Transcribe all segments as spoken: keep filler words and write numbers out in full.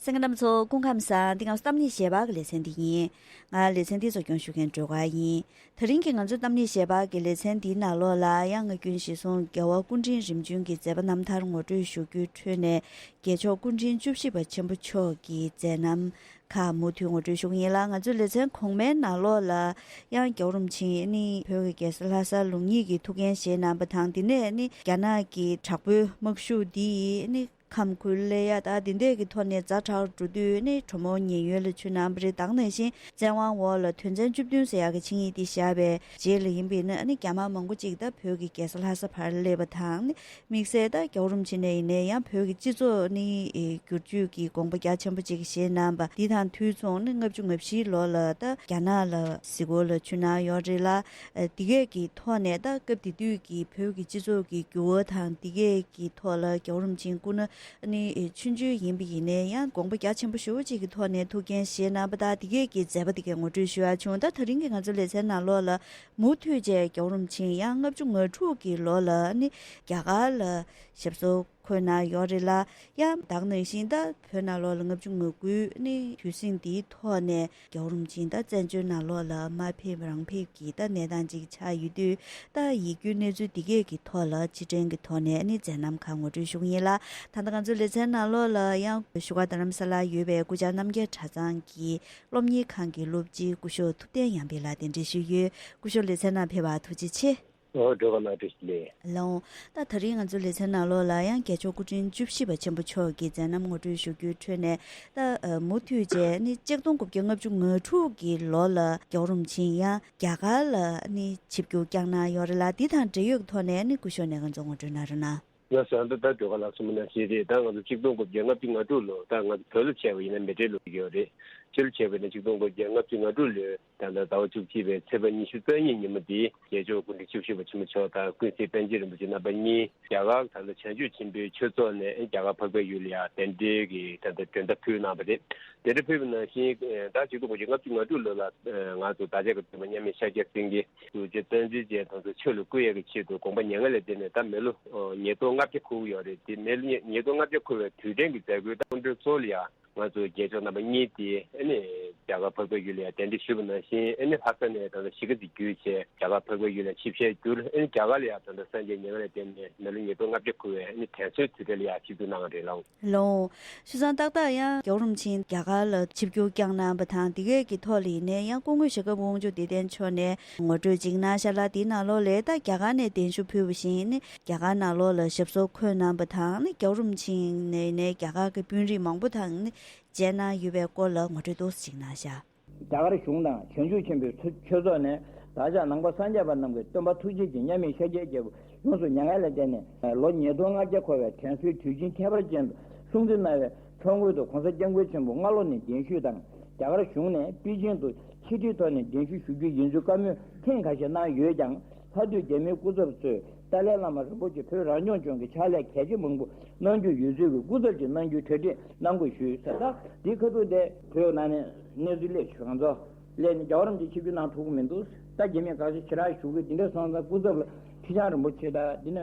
གསན་མཁན་རྣམ་པ་ཚོ་སྐུ་ཁམས་བཟང་། འདི་ང་ཚོ་གཏམ་གླེང་ཞལ་པར་གྱི་ལེ་ཚན་འདི་ཡིན། ང་ལེ་ཚན་འདི་གཙོ་སྐྱོང་ཞུ་མཁན་སྒྲོལ་དཀར་ཡིན། དེ་རིང་གི་ང་ཚོའི་གཏམ་གླེང་ཞལ་པར་གྱི་ལེ་ཚན་འདིའི་ནང་ལོགས་ལ་ཡང་སྔ་རྒྱུན་གཞིར་བཟུང་རྒྱལ་བ་སྐུ་ཕྲེང་རིམ་བྱོན་གྱི་མཛད་པ་རྣམ་ཐར་ངོ་སྤྲོད་ཞུ་རྒྱུའི་ཁྲོད་ནས་རྒྱལ་མཆོག་སྐུ་ཕྲེང་བཅུ་བཞི་པ་ཆེན་པོ་མཆོག་གི་མཛད་རྣམ་ཁག་མུ་མཐུད་ངོ་སྤྲོད་ཞུ་གི་ཡིན་ལ། ང་ཚོའི་ལེ་ཚན་གོང་མའི་ནང་ལོགས་ལ་ཡང་རྒྱལ་བ་རིན་པོ་ཆེ་ནི་བོད་ཀྱི་རྒྱལ་ས་ལྷ་ས་ལུང་གཉིས་ཀྱི་ཐུགས་འགན་བཞེས་གནང་བ་དང་། དེ་ནས་ནི་རྒྱ་ནག་གི་དྲག་པོའི་དམག་ཤུགས་འདིས་ནི་ཁམས་ཁུལ་ལ་ཡ་ད་དེ་འདྲས་ཀྱི་ཐོག་ནས་ཛ་དྲག་འགྲོ་དུས་ནི་གྲོ་མོ་ཉེན་གཡོལ་ལ་ཚུད་གནང་བ་རེད། དེ་ནང་བཞིན་བཙན་དབང་འོག་ལ་དོན་ཚན་བཅུ་བདུན་ཟེར་ཡག་གི་ཆིངས་ཡིག་འདི་བཞག་པའི་རྗེས་ལ་ཡིན་པས་ན་ནི་རྒྱ་དམག་མང་པོ་ཅིག་ད་བོད་ཀྱི་རྒྱལ་ས་ལྷ་ས་བར་སླེབས་པ་དང་ནི། དམིགས་བསལ་ད་རྒྱལ་བ་རིན་པོ་ཆེ་ནས་ཡིན་ནའི་ཡང་བོད་ཀྱི་སྤྱི་ཚོགས་ནི་ཨེ་བསྒྱུར་བཅོས་ཀྱི་དགོངས་པ་རྒྱ་ཆེན་པོ་ཅིག་བཞེས་གནང་བ་འདི་དང་དུས་མཚུངས་ནི་ལྔ་བཅུ་ང་བཞིའི་ལོ་ལ་ད་རྒྱ་ནག་ལ་གཟིགས་སྐོར་ལ་ཚུད་གནང་ཡོད་རེད་ལ། ཨ་འདི་གས་ཀྱི་ཐོག་ནས་ད་སྐབས་དེ་དུས་ཀྱི་བོད་ཀྱི་སྤྱི་ཚོགས་ཀྱི་འགྱུར་བ་དང་འདི་གས་ཀྱི་ཐོག་ལ་རྒྱལ་བ་རིན་པོ་ཆེ་སྐུ་ན་ནི་ཨེ་ཆུང་ཆུང་ཡིན་པ་ཡིན་ནའི་ཡང་དགོངས་པ་རྒྱ་ཆེན་པོ་ཞེ་པོ་ཅིག་གི་ཐོག་ནས་ཐུགས་འགན་བཞེས་གནང་བ་དང་འདི་གས་ཀྱི་མཛད་པ་འདི་གས་ངོ་སྤྲོད་ཞུ་ཡག་བྱུང་། ད་དེ་རིང་གི་ང་ཚོ་ལེ་ཚན་ནང་ལོགས་ལ་མུ་མཐུད་བྱས་རྒྱལ་བ་རིན་པོ་ཆེ་ཡང་ལྔ་བཅུ་ང་དྲུག་གི་ལོ་ལ་ནི་རྒྱ་གར་ལ་ཞབས་སོར་འཁོད་གནང་ཡོད་རེད་ལ། ཡང་དེ་ནང་བཞིན་ད་བོད་ནང་ལོགས་ལ་ལྔ་བཅུ་ང་དགུ་ནི་དུས་ཟིང་འདིའི་ཐོག་ནས་རྒྱལ་བ་རིན་པོ་ཆེ་ད་བཙན་བྱོལ་ནང་ལོགས་ལ་མ་ཕེབས་རང་ཕེབས་ཀྱི་ད་གནས་སྟངས་ཅིག་ཆགས་ཡོད་དུས། ད་ཡིད་སྐྱོའི་གནས་ཚུལ་འདི་གས་ཀྱི་ཐོག་ལ་སྤྱི་ཕྲན་གྱི་ཐོག་ནས་ནི་མཛད་རྣམ་ཁག་ངོ་སྤྲོད་ཞུ་གི་ཡིན་ལ། ད་ལྟ་ང་ཚོའི་ལེ་ཚན་ནང་ལོགས་ལ་ཡང་བཞུགས་སྒར་རྡ་རམ་ས་ལར་ཡོད་པའི་སྐུ་བཅར་རྣམ་རྒྱལ་གྲྭ་ཚང་གི་སློབ་གཉེར་ཁང་གི་སློབ་སྤྱི་སྐུ་ཞབས་ཐུབ་བསྟན་ཡར་འཕེལ་ལགས་གདན་འདྲེན་ཞུས་ཡོད། སྐུ་ཞབས་ལེ་ཚན་ནང་ཕེབས་པར་ཐུགས་རྗེ་ཆེ། ཨོ་སྒྲོལ་དཀར་ལགས་བཀྲ་ཤིས་བདེ་ལེགས། ལགས་འོང་། ད་ད་རིང་ང་ཚོའི་ལེ་ཚན་ནང་ལོགས་ལ་ཡང་རྒྱལ་མཆོག་སྐུ་ཕྲེང་བཅུ་བཞི་པ་ཆེན་པོ་མཆོག་གི་མཛད་རྣམ་ངོ་སྤྲོད་ཞུ་རྒྱུའི་ཁྲོད་ནས་ད་ཨ་མུ་མཐུད་བྱས་ནི་གཅིག་སྟོང་དགུ་བརྒྱ་ལྔ་བཅུ་ང་དྲུག་གི་ལོ་ལ་རྒྱལ་བ་རིན་པོ་ཆེ་ཡང་རྒྱ་གར་ལ་ནི་ཆིབས་བསྒྱུར་བསྐྱངས་གནང་ཡོད་རེད་ལ། འདི་དང་འབྲེལ་ཡོད་ཀྱི་ཐོག་ནས་ནི་སྐུ་ཞབས་ནས་ང་ཚོ་ངོ་སྤྲོད་གནང་རོགས་གནང་། ཡང་ཟེར་ན་ད་ད་སྒྲོལ་དཀར་ལགས་གསུངས་པ་ནང་བཞིན་རེད། ད་ང་ཚོ་གཅིག་སྟོང་དགུ་བརྒྱ་ལྔ་བཅུ་ང་དྲུག་ལོ་ད་ང་ཚོ་བོད་ལ་བྱས་པ་ཡིན་ན་མེ་སྤྲེལ་ལོ་ཡོད་རེད། སྤྱི་ལོ་བྱས་པ་ཡིན་ན་གཅིག་སྟོང་དགུ་བརྒྱ་ལྔ་བཅུ་ང་དྲུག་ལོའི་ད་ལྟ་ཟླ་བ་བཅུ་གཅིག་པའི་ཚེས་པ་ཉི་ཤུ་རྩ་གཉིས་ཉིན་མོ་འདི་རྒྱལ་མཆོག་སྐུ་ཕྲེང་བཅུ་བཞི་པ་ཆེན་པོ་མཆོག་དང་ཀུན་གཟིགས་པཎ་ཆེན་རིན་པོ་ཆེ་རྣམ་པ་གཉིས་རྒྱ་གར་ད་ལྟ་བྱང་ཆུབ་ཆེན་པོའི་ཆོས་ཚོགས་ནས་རྒྱ་གར་འཕགས་པའི་ཡུལ་ལ་ཡང་གདན་འདྲེན་གྱི་ད་ལྟ་མགྲོན་བརྡ་ཕུལ་གནང་བ་རེད། གདན་འདྲེན་ཕུལ་བ་ནང་བཞིན་ད་གཅིག་སྟོང་དགུ་བརྒྱ་ལྔ་བཅུ་ང་དྲུག་ལོ་ལ་ང་ཚོ་བདག་ཅག་གི་སྟོན་པ་མཉམ་མེད་ཤཱཀྱ་སེང་གེ་གདུལ་བྱ་བསྟན་འཛིན་ཅན་དང་ཚོ་ཆོས་ལ་བསྐུལ་ཡས་ཀྱི་ཆེད་དུ་དགོངས་པ་མྱ་ངན་ལས་འདས་ནས་ད་མི་ལོ་ཉིས་སྟོང་ལྔ་བརྒྱ་འཁོར་གྱི་ཡོད་རེད། དེ་མི་ལོ་ཉིས་སྟོང་ལྔ་བརྒྱ་འཁོར་བའི་དུས་དྲན་གྱི་མཛད་སྒོའི་ད་སྔོན་འགྲོའི་གཙོ་བོ་ལ་ཡང་ང་ཚོ་རྒྱལ་མཆོག་རྣམ་པ་གཉིས་དེ་ཨ་ནི་རྒྱ་གར་འཕགས་པའི་ཡུལ་ལ་ཡང་གདན་འདྲེན་ཞུས་པ་ནང་བཞིན་ཨ་ནི་ལྷ་ས་ནས་ད་ལྟ་གཞིས་ཀ་རྩེ་བརྒྱུད་བྱས་རྒྱ་གར་འཕགས་པའི་ཡུལ་ལ་ཆིབས་ཞལ་བསྒྱུར། ཨ་ནི་རྒྱ་གར་ལ་ཡང་ད་ལྟ་སངས་རྒྱས་མྱ་ངན་ལས་འདས་ནས་མི་ལོ་ཉིས་སྟོང་ལྔ་བརྒྱ་འཁོར་བའི་ཨ་ནི་དྲན་གསོའི་དུས་དྲན་ལ་ཡང་ཆིབས་བསྒྱུར་གནང་བ་རེད་ལགས། ལགས་འོང་། བྱས་ཙང་ཏག་ཏག་ཡང་རྒྱལ་བ་རིན་པོ་ཆེ་རྒྱ་གར་ལ་ཆིབས་བསྒྱུར་བསྐྱངས་གནང་བ་དང་། དེ་གས་ཀྱི་ཐོག་ལ་ཡིན་ནའི་ཡང་སྐུ་ངོ་ཞྭ་སྒབ་དབང་ཕྱུག་བདེ་ལྡན་མཆོག་ནས་ངོ་སྤྲོད་ཅིག་གནང་ཤག་ལ། དེའི་ནང་ལོགས་ལ་ད་རྒྱ་གར་ནས་གདན་ཞུ་ཕུལ་བ་བཞིན་ནི་རྒྱ་གར་ནང་ལོགས་ལ་ཞབས་སོར་འཁོད་གནང་བ་དང་ནི་རྒྱལ་བ་རིན་པོ་ཆེ་ནས་ནས་རྒྱ་གར་གྱི་དཔོན་རིགས་མང་པོ་དང་ནི་མཇལ་གནང་ཡོད་པའི་སྐོར་ལ་ངོ་སྤྲོད་ཏོག་ཙམ་ཅིག་གནང་ཤག་རྒྱ་གར་གཞུང་དང་བྱང་ཆུབ་ཆེན་པོའི་ཆོས་ཚོགས་ནས་བདག་ཅག་ནང་པ་སངས་རྒྱས་པ་རྣམས་ཀྱི་སྟོན་པ་ཐུགས་རྗེ་ཅན་མཉམ་མེད་ཤཱཀྱའི་རྒྱལ་པོ་ཡོངས་སུ་མྱ་ངན་ལས་འདས་ནས་ལོ་ཉིས་སྟོང་ལྔ་བརྒྱ་འཁོར་བའི་དྲན་གསོའི་དུས་ཆེན་ཁྱད་པར་ཅན་དུ་སྲུང་བརྩི་གནང་བའི་ཐོག་ངོས་སུ་གོང་ས་སྐྱབས་མགོན་ཆེན་པོ་སྔ་ལོ་ནས་གདན་ཞུས་དང་། རྒྱ་གར་གཞུང་ནས་པེ་ཅིང་དུ་ཕྱི་དྲིལ་ཐོག་ནས་གདན་ཞུ་ཞུ་རྒྱུ་ཡིན་ཚུལ་བཀའ་མོལ་ཐེངས་ཁ་ཤས་གནང་ཡོད་ཀྱང་། ལྷག་ཏུ་རྒྱ་མིའི་སྐུ་ཚབ་ཚོས་ཏཱ་ལའི་བླ་མ་རིན་པོ་ཆེ་བོད་རང་སྐྱོང་ལྗོངས་ཀྱི་ཕྱག་ལས་གལ་ཆེ་མང་པོ་གནང་རྒྱུ་ཡོད་ཚུལ་གྱི་སྐུ་ཚབ་ཅིག་གནང་རྒྱུའི་གྲ་སྒྲིག་གནང་དགོས་ཞུས་ཟེར། ད་འདི་ཁ་ཐུག་དེ་བོད་ནང་ནས་གནས་ཚུལ་སླེབས་བྱུང་། ང་ཚོ་སླེབས་ནས་རྒྱལ་བ་རིན་པོ་ཆེ་ཆིབས་བསྒྱུར་གནང་ཐུབ་ཀྱི་མི་འདུག་ད་རྒྱ་མིས་དགག་བྱ་ཞེ་དྲག་ཞུ་གི། འདི་འདྲ་སོང་ཙང་སྐུ་ཚབ་ལ་ཁྲི་བྱང་རིན་པོ་ཆེ་དང་། འདི་ནས་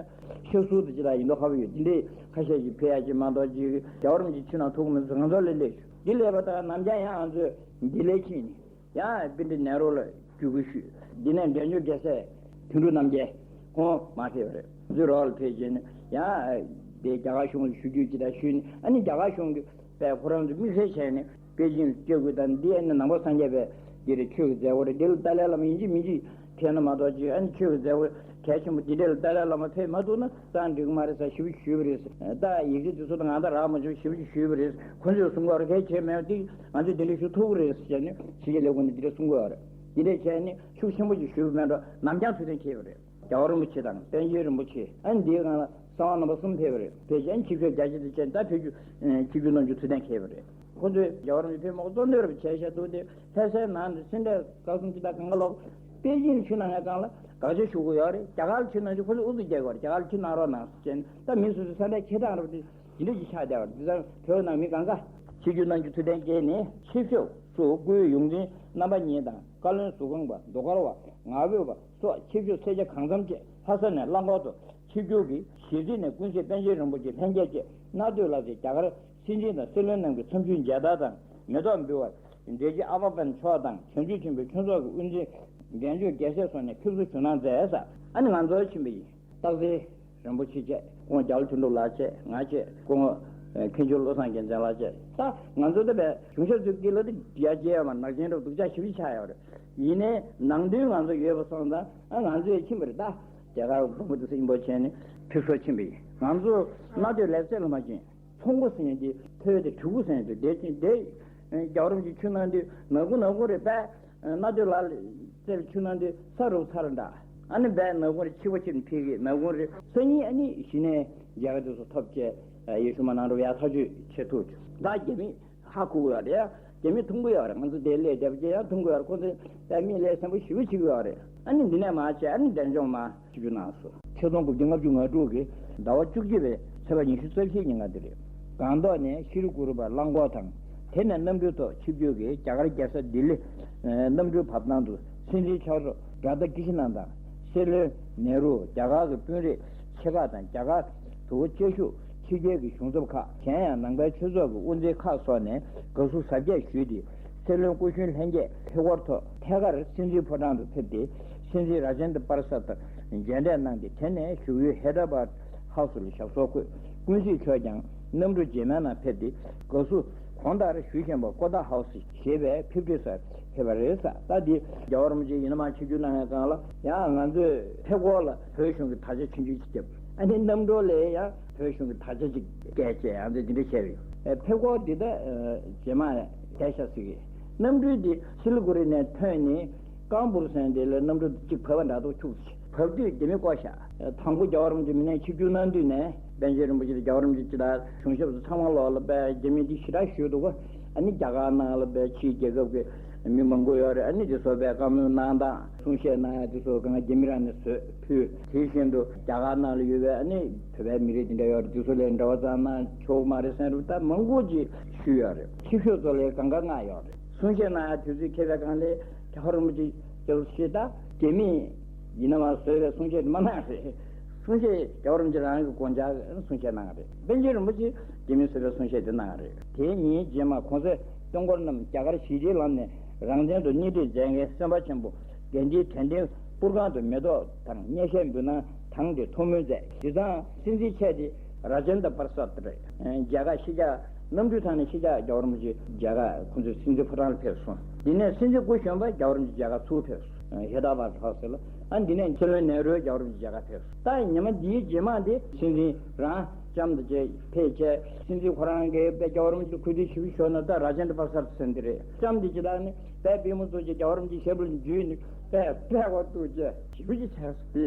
ཤེར་སུར་དུ་ཅི་ལ་ཡིན་མདོག་ཁ་པོ་ཡོད། འདི་འདྲའི་ཁ་ཤས་ཅིག་ཕེབས་ཡ་ཅིག་མ་གཏོགས་ཅིག་རྒྱལ་བ་རིན་པོ་ཆེ་ཆིབས་གནང་ཐུབ་ཀྱི་མི་འདུག་ང་ཚོ་ལ་སླེབས་བྱུང་། འདི་སླེབས་པ་དང་ནམ་རྒྱང་ཡང་ང་ཚོས་འདི་ལས་ཕྱིན་ནས། ཡང་པཎྜི་ཏ་ནེ་རུ་ལ་བརྒྱུད་སྐུལ་ཞུས། འདི་ནས་འབྲས་ལྗོངས་རྒྱལ་སྲས་དོན་གྲུབ་རྣམ་རྒྱལ་ཁོང་མར་ཕེབས་པ་རེད། ཛུ་རོགས་ལ་ཕེབས་རྗེས་ནས་ཡང་དེ་རྒྱ་གར་གཞུང་ལ་ཞུ་རྒྱུ་ཅི་ལྟར་ཞུས་ནས། ཨ་ནི་རྒྱ་གར་གཞུང་གིས་པས་ཁོ་རང་ཚོ་དམིགས་བསལ་བྱས་ནས་པེ་ཅིང་ལ་བསྐྱལ་དགོས། ད་འདི་ཨ་ནི་ནང་པ་སངས་རྒྱས་པའི་འདི་རེད། ཆོས་ཀྱི་མཛད་སྒོ་རེད། འདི་ལ་ཏཱ་ལའི་བླ་མ་ཡིན་གཅིག་མིན་གཅིག་ཕེབས་ན་མ་གཏོགས་ཅིག་ཨ་ནི་ཆོས་ཀྱི་མཛད་སྒོ་གལ་ཆེན་པོ་འདི་འདྲ་ལ་ཏཱ་ལའི་བླ་མ་ཕེབས་མ་ཐུབ་ན་ད་འགྲིག་གི་མ་རེད་ཟེར་ཞེ་པོ་ཞུས་པ་རེད། ད་ཡིག་ཆ་འདི་ཚོ་ད་ང་ད་རག་མ་བྱུང་། ཞེ་པོ་ཞིག་ཞུས་པ་རེད། ཁོ་ཚོས་གསུང་གི་ཡོད་རེད། གལ་ཆེ་མེད་པ་འདི་ང་ཚོས་འདི་འདྲ་ཞུ་ཐུབ་ཀྱི་རེད་ཟེར་ནས་ཕྱི་རྒྱལ་ལས་ཁུངས་ནས་འདི་འདྲ་གསུང་གི་ཡོད་རེད། འདི་འདྲ་བྱས་ནས་ཤུགས་ཆེན་པོ་ཞིག་ཞུས་པ་མེད་འགྲོ། ནམ་རྒྱང་ཐུགས་གཏན་འཁེལ་བ་རེད། རྒྱལ་བ་རིན་པོ་ཆེ་དང་པཎ་ཆེན་རིན་པོ་ཆེ། ཨ་ནི་འདིའི་སྒང་ལ་གསང་བ་རྣམ་པ་གསུམ་ཕེབས་པ་རེད། ཕེབས་རྗེས་ཨ་ནི་ཆིབས་ཞབས་རྒྱ་ཆེ་དེ་བྱས་ནས་ད་ཕེབས་རྒྱུ་ཆིབས་བསྒྱུར་གནང་རྒྱུ་ཐུགས་གཏན་འཁེལ་བ་རེད། ཁོ་ཚོས་རྒྱལ་བ་རིན་པོ་ཆེ་ཕེབས་མ་གཏོགས་གཙོ་གནད་རུ་བྱས་བཞག་འདུག་སྟེ། ལྷ་སའི་ནང་དུ་སེང་ལྡེང་སྐར་གསུམ་ཅི་ལྟར་གང་ག་ལོག་པེ་ཅིང་ཕྱིར་གནང་ཡག་སྒང་ལ་དགག་བྱ་ཞུ་གི་ཡོད་རེད། རྒྱ་གར་ལ་ཕྱིར་གནང་རྒྱུ་ཁོ་ཚོས་ཨུ་ཚུགས་རྒྱག་གི་ཡོད་རེད། རྒྱ་གར་ལ་ཕྱིར་གནང་རོགས་གནང་ཟེར་ནས། ད་མི་སོ་སོའི་ས་མཐའི་ཁེ་གྲགས་རུ་དེ་ཇི་འདྲ་ཞིག་ཆགས་བསྡད་པ་རེད། འདི་ལྟར་བོད་ནང་མི་གང་ག་ཆིབས་བསྒྱུར་གནང་རྒྱུ་ཐུགས་གཏན་འཁེལ་ནས། ཆིབས་ཞབས་སུ་སྐུའི་ཡོངས་འཛིན་རྣམ་པ་གཉིས་དང་། བཀའ་བློན་ཟུར་ཁང་པ་ཟློས་གར་བ་ངག་དབང་པ་སོགས་ཆིབས་ཞབས་སེར་སྐྱ་གང་འཚམ་བཅས་ལྷ་ས་ནས་རླངས་འཁོར་དུ་ཆིབས་བསྒྱུར་གྱིས་གཞིས་རྩེ་ནས་ཀུན་གཟིགས་པཎ་ཆེན་རིན་པོ་ཆེ་ལྷན་རྒྱས་བཅས་གནང་སྡོད་ལ་ཟེར། རྒྱ་གར་ སྲིད་འཛིན་དང་སྲིད་བློན་རྣམས་ཀྱི་འཚམས་ཞུའི་མཇལ་དར་དང་མེ་ཏོག་འབུལ་བར། འབྲས་སྤྱི་ཨ་བ་པན་མཆོག་དང་བྱང་ཆུབ་ཆེན་པོའི་ཆོས་ཚོགས་ཀྱི་དབུ་འཛིན་རྒན་ཆོས་རྒྱལ་སྲས་སོགས་ནས་ཕེབས་བསུ་ཞུ་གནང་མཛད་ས། ཨ་ནི་ང་ཚོ་ཕྱིན་པ་ཡིན། སྟག་འཚེར་རིན་པོ་ཆེ་བཅས། སྐུ་ངོ་རྒྱ་བལ་དོན་གྲུབ་ལགས་བཅས། ང་བཅས། སྐུ་ངོ་མཁན་ཆུང་བློ་བཟང་རྒྱལ་མཚན་ལགས་བཅས། ད་ང་ཚོ་འདི་བས་གཞུང་ཞབས་ཚོའི་དཀྱིལ་ལ་འདི་ཡ་བྱས་ཡོད་མ་ནག་ཅན་རབ་སྡུག་ཅག་ཞེ་པོ་ཅིག་ཆགས་ཡོད་རེད། ཡིན་ནའི་ནང་དོན་ང་ཚོ་ཡོད་པ་སོང་ཙང་ཨ་ང་ཚོས་ཕྱིན་པ་རེད། ད་རྒྱ་གར་བོང་བུ་དེ་ཚོ་ཡིན་པོ་བྱས་ནས་ཕེབས་བསུ་ཕྱིན་པ་ཡིན། ང་ཚོ་གནའ་སྟོད་ལེབ་རྩེ་ལ་མ་ཕྱིན། ཚོང་སྒོ་ཟེར་མཁན་དེ་ཐོས་དེ་གྲི་གུ་ཟེར་མཁན་དེ་དེ་དེ་རྒྱལ་བ་རིན་པོ་ཆེ་ཆུ་ནང་དུས་ནག་ཁུང་ནག་ཁུང་རེད་པས། གནའ་སྟོད་ལ་རྩེར་ཆུ་ནང་དུས་ས་རུབ་ཚར་འདྲ། ཨ་ནི་བས་ནག་ཁུང་རེ་ཕྱི་པོ་ཕྱིར་འཕེལ་གི་ནག་ཁུང་རེ་སང་ཉིན་ཨ་ནི་གཞི་ནས་མཇལ་ཁ་དེ་ཚོ་ཐོབ་བྱས་ཡེ་ཤུ་མ་ནང་རུ་ཡར་ཐག་གཅོད་བྱེད་ཐུབ། ད་རྒྱ་མི་ཧ་གོ་གི་ཡོད་རེད། རྒྱ་མི་མཐོང་གི་ཡོད་རེད། ང་ཚོ་དེ་སླེབས་བསྡད་པ་ཅིག་ཡང་མཐོང་གི་ཡོད་རེད། ཁོང་ཚོས་དཔེ་མི་ལས་སེམས་པ་ཞེ་པོ་བྱེད་ཀྱི་ཡོད་རེད། ཨ་ནི་འདི་ནས་མར་བྱས་ཨ་ནི་འབྲས་ལྗོངས་མར་ཆིབས་བསྒྱུར་གནང་སོང་། ཆིག་སྟོང་དགུ་བརྒྱ་ལྔ་བཅུ་ང་དྲུག་གི་ཟླ་བ་བཅུ་གཅིག་པའི་ཚེས་པ་ཉི་ཤུ་རྩ་བཞིའི་ཉིན་ག་འདི་རེད། སྒང་ཏོག་ནས་ཤི་རི་གུ་རུ་བར་རླངས་འཁོར་དང་། དེ་ནས་གནམ་གྲུའི་ཐོག་ཆིབས་བསྒྱུར་གྱིས་རྒྱ་གར་རྒྱལ་ས་ལྡི་ལི་གནམ་གྲུའི་བབས་ཐང་དུ་སྲིད་འཛིན་ཕྱག་རོགས་རཱ་དྷ་ཀི་ཤི་ནན་དང་སྲིད་བློན་ནེ་རུ། རྒྱ་གར་གྱི་དཔོན་རིགས་ཆེ་ཁག་དང་རྒྱ་གར་དུ་བཅའ་བཞུགས་ཕྱི་རྒྱལ་གྱི་གཞུང་ཚབ་ཁག་གཞན་ཡང་ནང་པའི་ཆོས་ཚོགས་ཀྱི་དབུ་འཛིན་ཁག་སོགས་ནས་དགའ་བསུ་གཟབ་རྒྱས་ཞུས་ཏེ། སྲིད་བློན་སྐུ་གཞོན་ལྷན་རྒྱས་ཕེབས་སྒོར་ཐོག་ཐད་ཀར་སྲིད་འཛིན་ཕོ་བྲང་དུ་ཕེབས་ཏེ། སྲིད་འཛིན་ར་ཇེན་དྲ་པར་སད་དང་མཇལ་འཕྲད་གནང་སྟེ། དེ་ནས་བཞུགས་ཡུལ་ཧེ་དྲ་བཱད་ཧའུ་སི་ལ་ཞབས་སོར་འཁོད། ཀུན་གཟིགས་མཆོག་ཀྱང་གནམ་གྲུ་རྗེས་མའི་ནང་ཕེབས་ཏེ། དགའ་བསུ་གོང་ལྟར་ཞུ་བཞིན་པ་ཀོ་ཐ་ཧའུ་སི་ཞེས་པའི་ཕེབས་བསུའི་སར་ཕེབས་པ་རེད་ཟེར། ད་འདི་རྒྱལ་བ་རིན་པོ་ཆེ་ཡིན་ན་མ་ཆིབས་བསྒྱུར་གནང་བའི་སྒང་ལ་ཡང་ང་ཚོས་ཕེབས་སྒོར་ལ་བོད་གཞུང་གི་དར་ཆ་ཆུང་ཆུང་ཅིག་བརྒྱབ། ཨ་ནི་གནམ་གྲུ་ལ་ཡང་བོད་གཞུང་གི་དར་ཆ་ཅིག་བཀལ་བྱས་ཡང་དེ་འདི་འདྲ་བྱས་པ་ཡིན། ཨེ་ཕེབས་སྒོར་འདི་ད་ཨེ་རྗེས་མ་བསྡད་ཤག་ཟེར་གི། གནམ་གྲུ་འདི་སི་ལི་གུ་རི་ནས་ཐོན་ནས་ཀམ་པུར་ཟེར་འདི་ལ་གནམ་གྲུ་གཅིག་བབས་པ་འདྲ་འདུག་འཁྱུག་ཅིག་བབས་དུས་རྒྱ་མི་བསྐོར་ཤག་དང་པོ་རྒྱལ་བ་རིན་པོ་ཆེ་མི་ནས་ཆིབས་བསྒྱུར་གནང་དུས་ནས་པཎ་ཆེན་རིན་པོ་ཆེ་དང་རྒྱལ་བ་རིན་པོ་ཆེ་སྤྱི་བཏང་གཞུང་ཞབས་ཚོ་ཚང་མ་ལོག་ལ་པའི་རྒྱ་མི་འདི་ཞེ་དྲག་ཞུས་འདུག་ག་ཨ་ནི་རྒྱ་གར་ནང་ལ་པའི་ཕྱིའི་རྒྱལ་ཁབ་ཀྱི་མི་མང་པོ་ཡོད་རེད། ཨ་ནི་འདི་ཚོ་པའི་བཀའ་མོལ་གནང་སྟངས་གསུང་བཤད་གནང་ཡ་འདི་ཚོ་གང་རྒྱ་མི་རང་ནས་བཟོས་ཕུལ། དེ་བཞིན་དུ་རྒྱ་གར་ནང་ལ་ཡོད་པའི་ཨ་ནི་བོད་པའི་མི་རིགས་འདི་འདྲ་ཡོད་རེད། འདི་ཚོ་ལས་འབྲེལ་བ་བཙལ་ན་ཆོག་མ་རེད་ཟེར་རུ་ད་མང་པོ་ཅིག་ཞུས་ཡོད་རེད། ཆེ་ཤོས་ཚོ་ལས་གང་ག་མངགས་ཡོད་རེད། གསུང་བཤད་གནང་ཡ་དུས་ཚོད་འཁེལ་བའི་སྒང་ལས་རྒྱལ་བ་རིན་པོ་ཆེ་སྐྱབས་སུ་མཆི་ད་རྒྱ་མི་ཡིན་ན་མ་བཟོས་པའི་གསུང་བཤད་དེ་མ་གནང་རེད། གསུང་བཤད་རྒྱལ་བ་རིན་པོ་ཆེ་རང་གི་དགོངས་འཆར་གསུང་བཤད་གནང་རེད། པཎ་ཆེན་རིན་པོ་ཆེ་རྒྱ་མི་བཟོས་པའི་གསུང་བཤད་དེ་གནང་རེད། དེའི་ཉིན་རྗེས་མ་གོང་ས་སྐྱབས་མགོན་རྣམས་རྒྱ་གར་གཞིས་བྱེས་ལམ་ནས་རང་བཙན་དུ་སྣེ་ཁྲིད་མཛད་མཁན་སེམས་དཔའ་ཆེན་པོ་དགེ་འདུན་དད་ལྡན་པུར་སྒང་དུ་མེ་ཏོག་དང་སྙན་ཤལ་འབུལ་གནང་དང་དེ་ཐུགས་སྨོན་མཛད། དེ་དང་སྲིད་འཛིན་ཆེད་དེ་རཱ་ཇེན་དྲ་པར་སད་རེད། རྒྱ་གར་གཞིས་ཆགས་གནམ་གྲུའི་ཐང་ནས་གཞིས་ཆགས་རྒྱལ་བ་རིན་པོ་ཆེ་རྒྱ་གར་ཁོང་ཚོའི་སྲིད་འཛིན་ཕོ་བྲང་ལ་ཕེབས་སོང་། དེ་ནས་སྲིད་འཛིན་སྐུ་གཞོན་པ་རྒྱལ་བ་རིན་པོ་ཆེ་རྒྱ་གར་ཚུར་ཕེབས་སོང་། ཧེ་དྲ་བཱད་ཧའུ་སི་ལ། ཨ་འདི་ནས་སྲིད་བློན་ནེ་རུ་རྒྱལ་བ་རིན་པོ་ཆེ་རྒྱ་གར་ཕེབས་སོང་། ད་ཉི་མ་འདིའི་རྗེས་མ་འདི་སྲིད་འཛིན་རང་ལྕམ་དང་བཅས་ཕེབས་བྱས་སྲིད་འཛིན་ཁོ་རང་གིས་དཔེ་རྒྱལ་བ་རིན་པོ་ཆེ་ལ་གུས་འདུད་ཞུ་ཞུ་ན་ད་རཱ་ཇེན་དྲ་པར་སད་ཟེར་འདི་རེད། ལྕམ་འདི་ཇི་ལྟར་ནི་དཔེ་པུས་མོ་བཙུགས་བྱས་རྒྱལ་བ་རིན་པོ་ཆེ་ཞབས་ལ་འཇུས་ནས་དཔེ་དཔེ་གོ་བཏུགས་བྱས་ཞེ་པོ་ཅིག་བྱས་སོང་། དེ་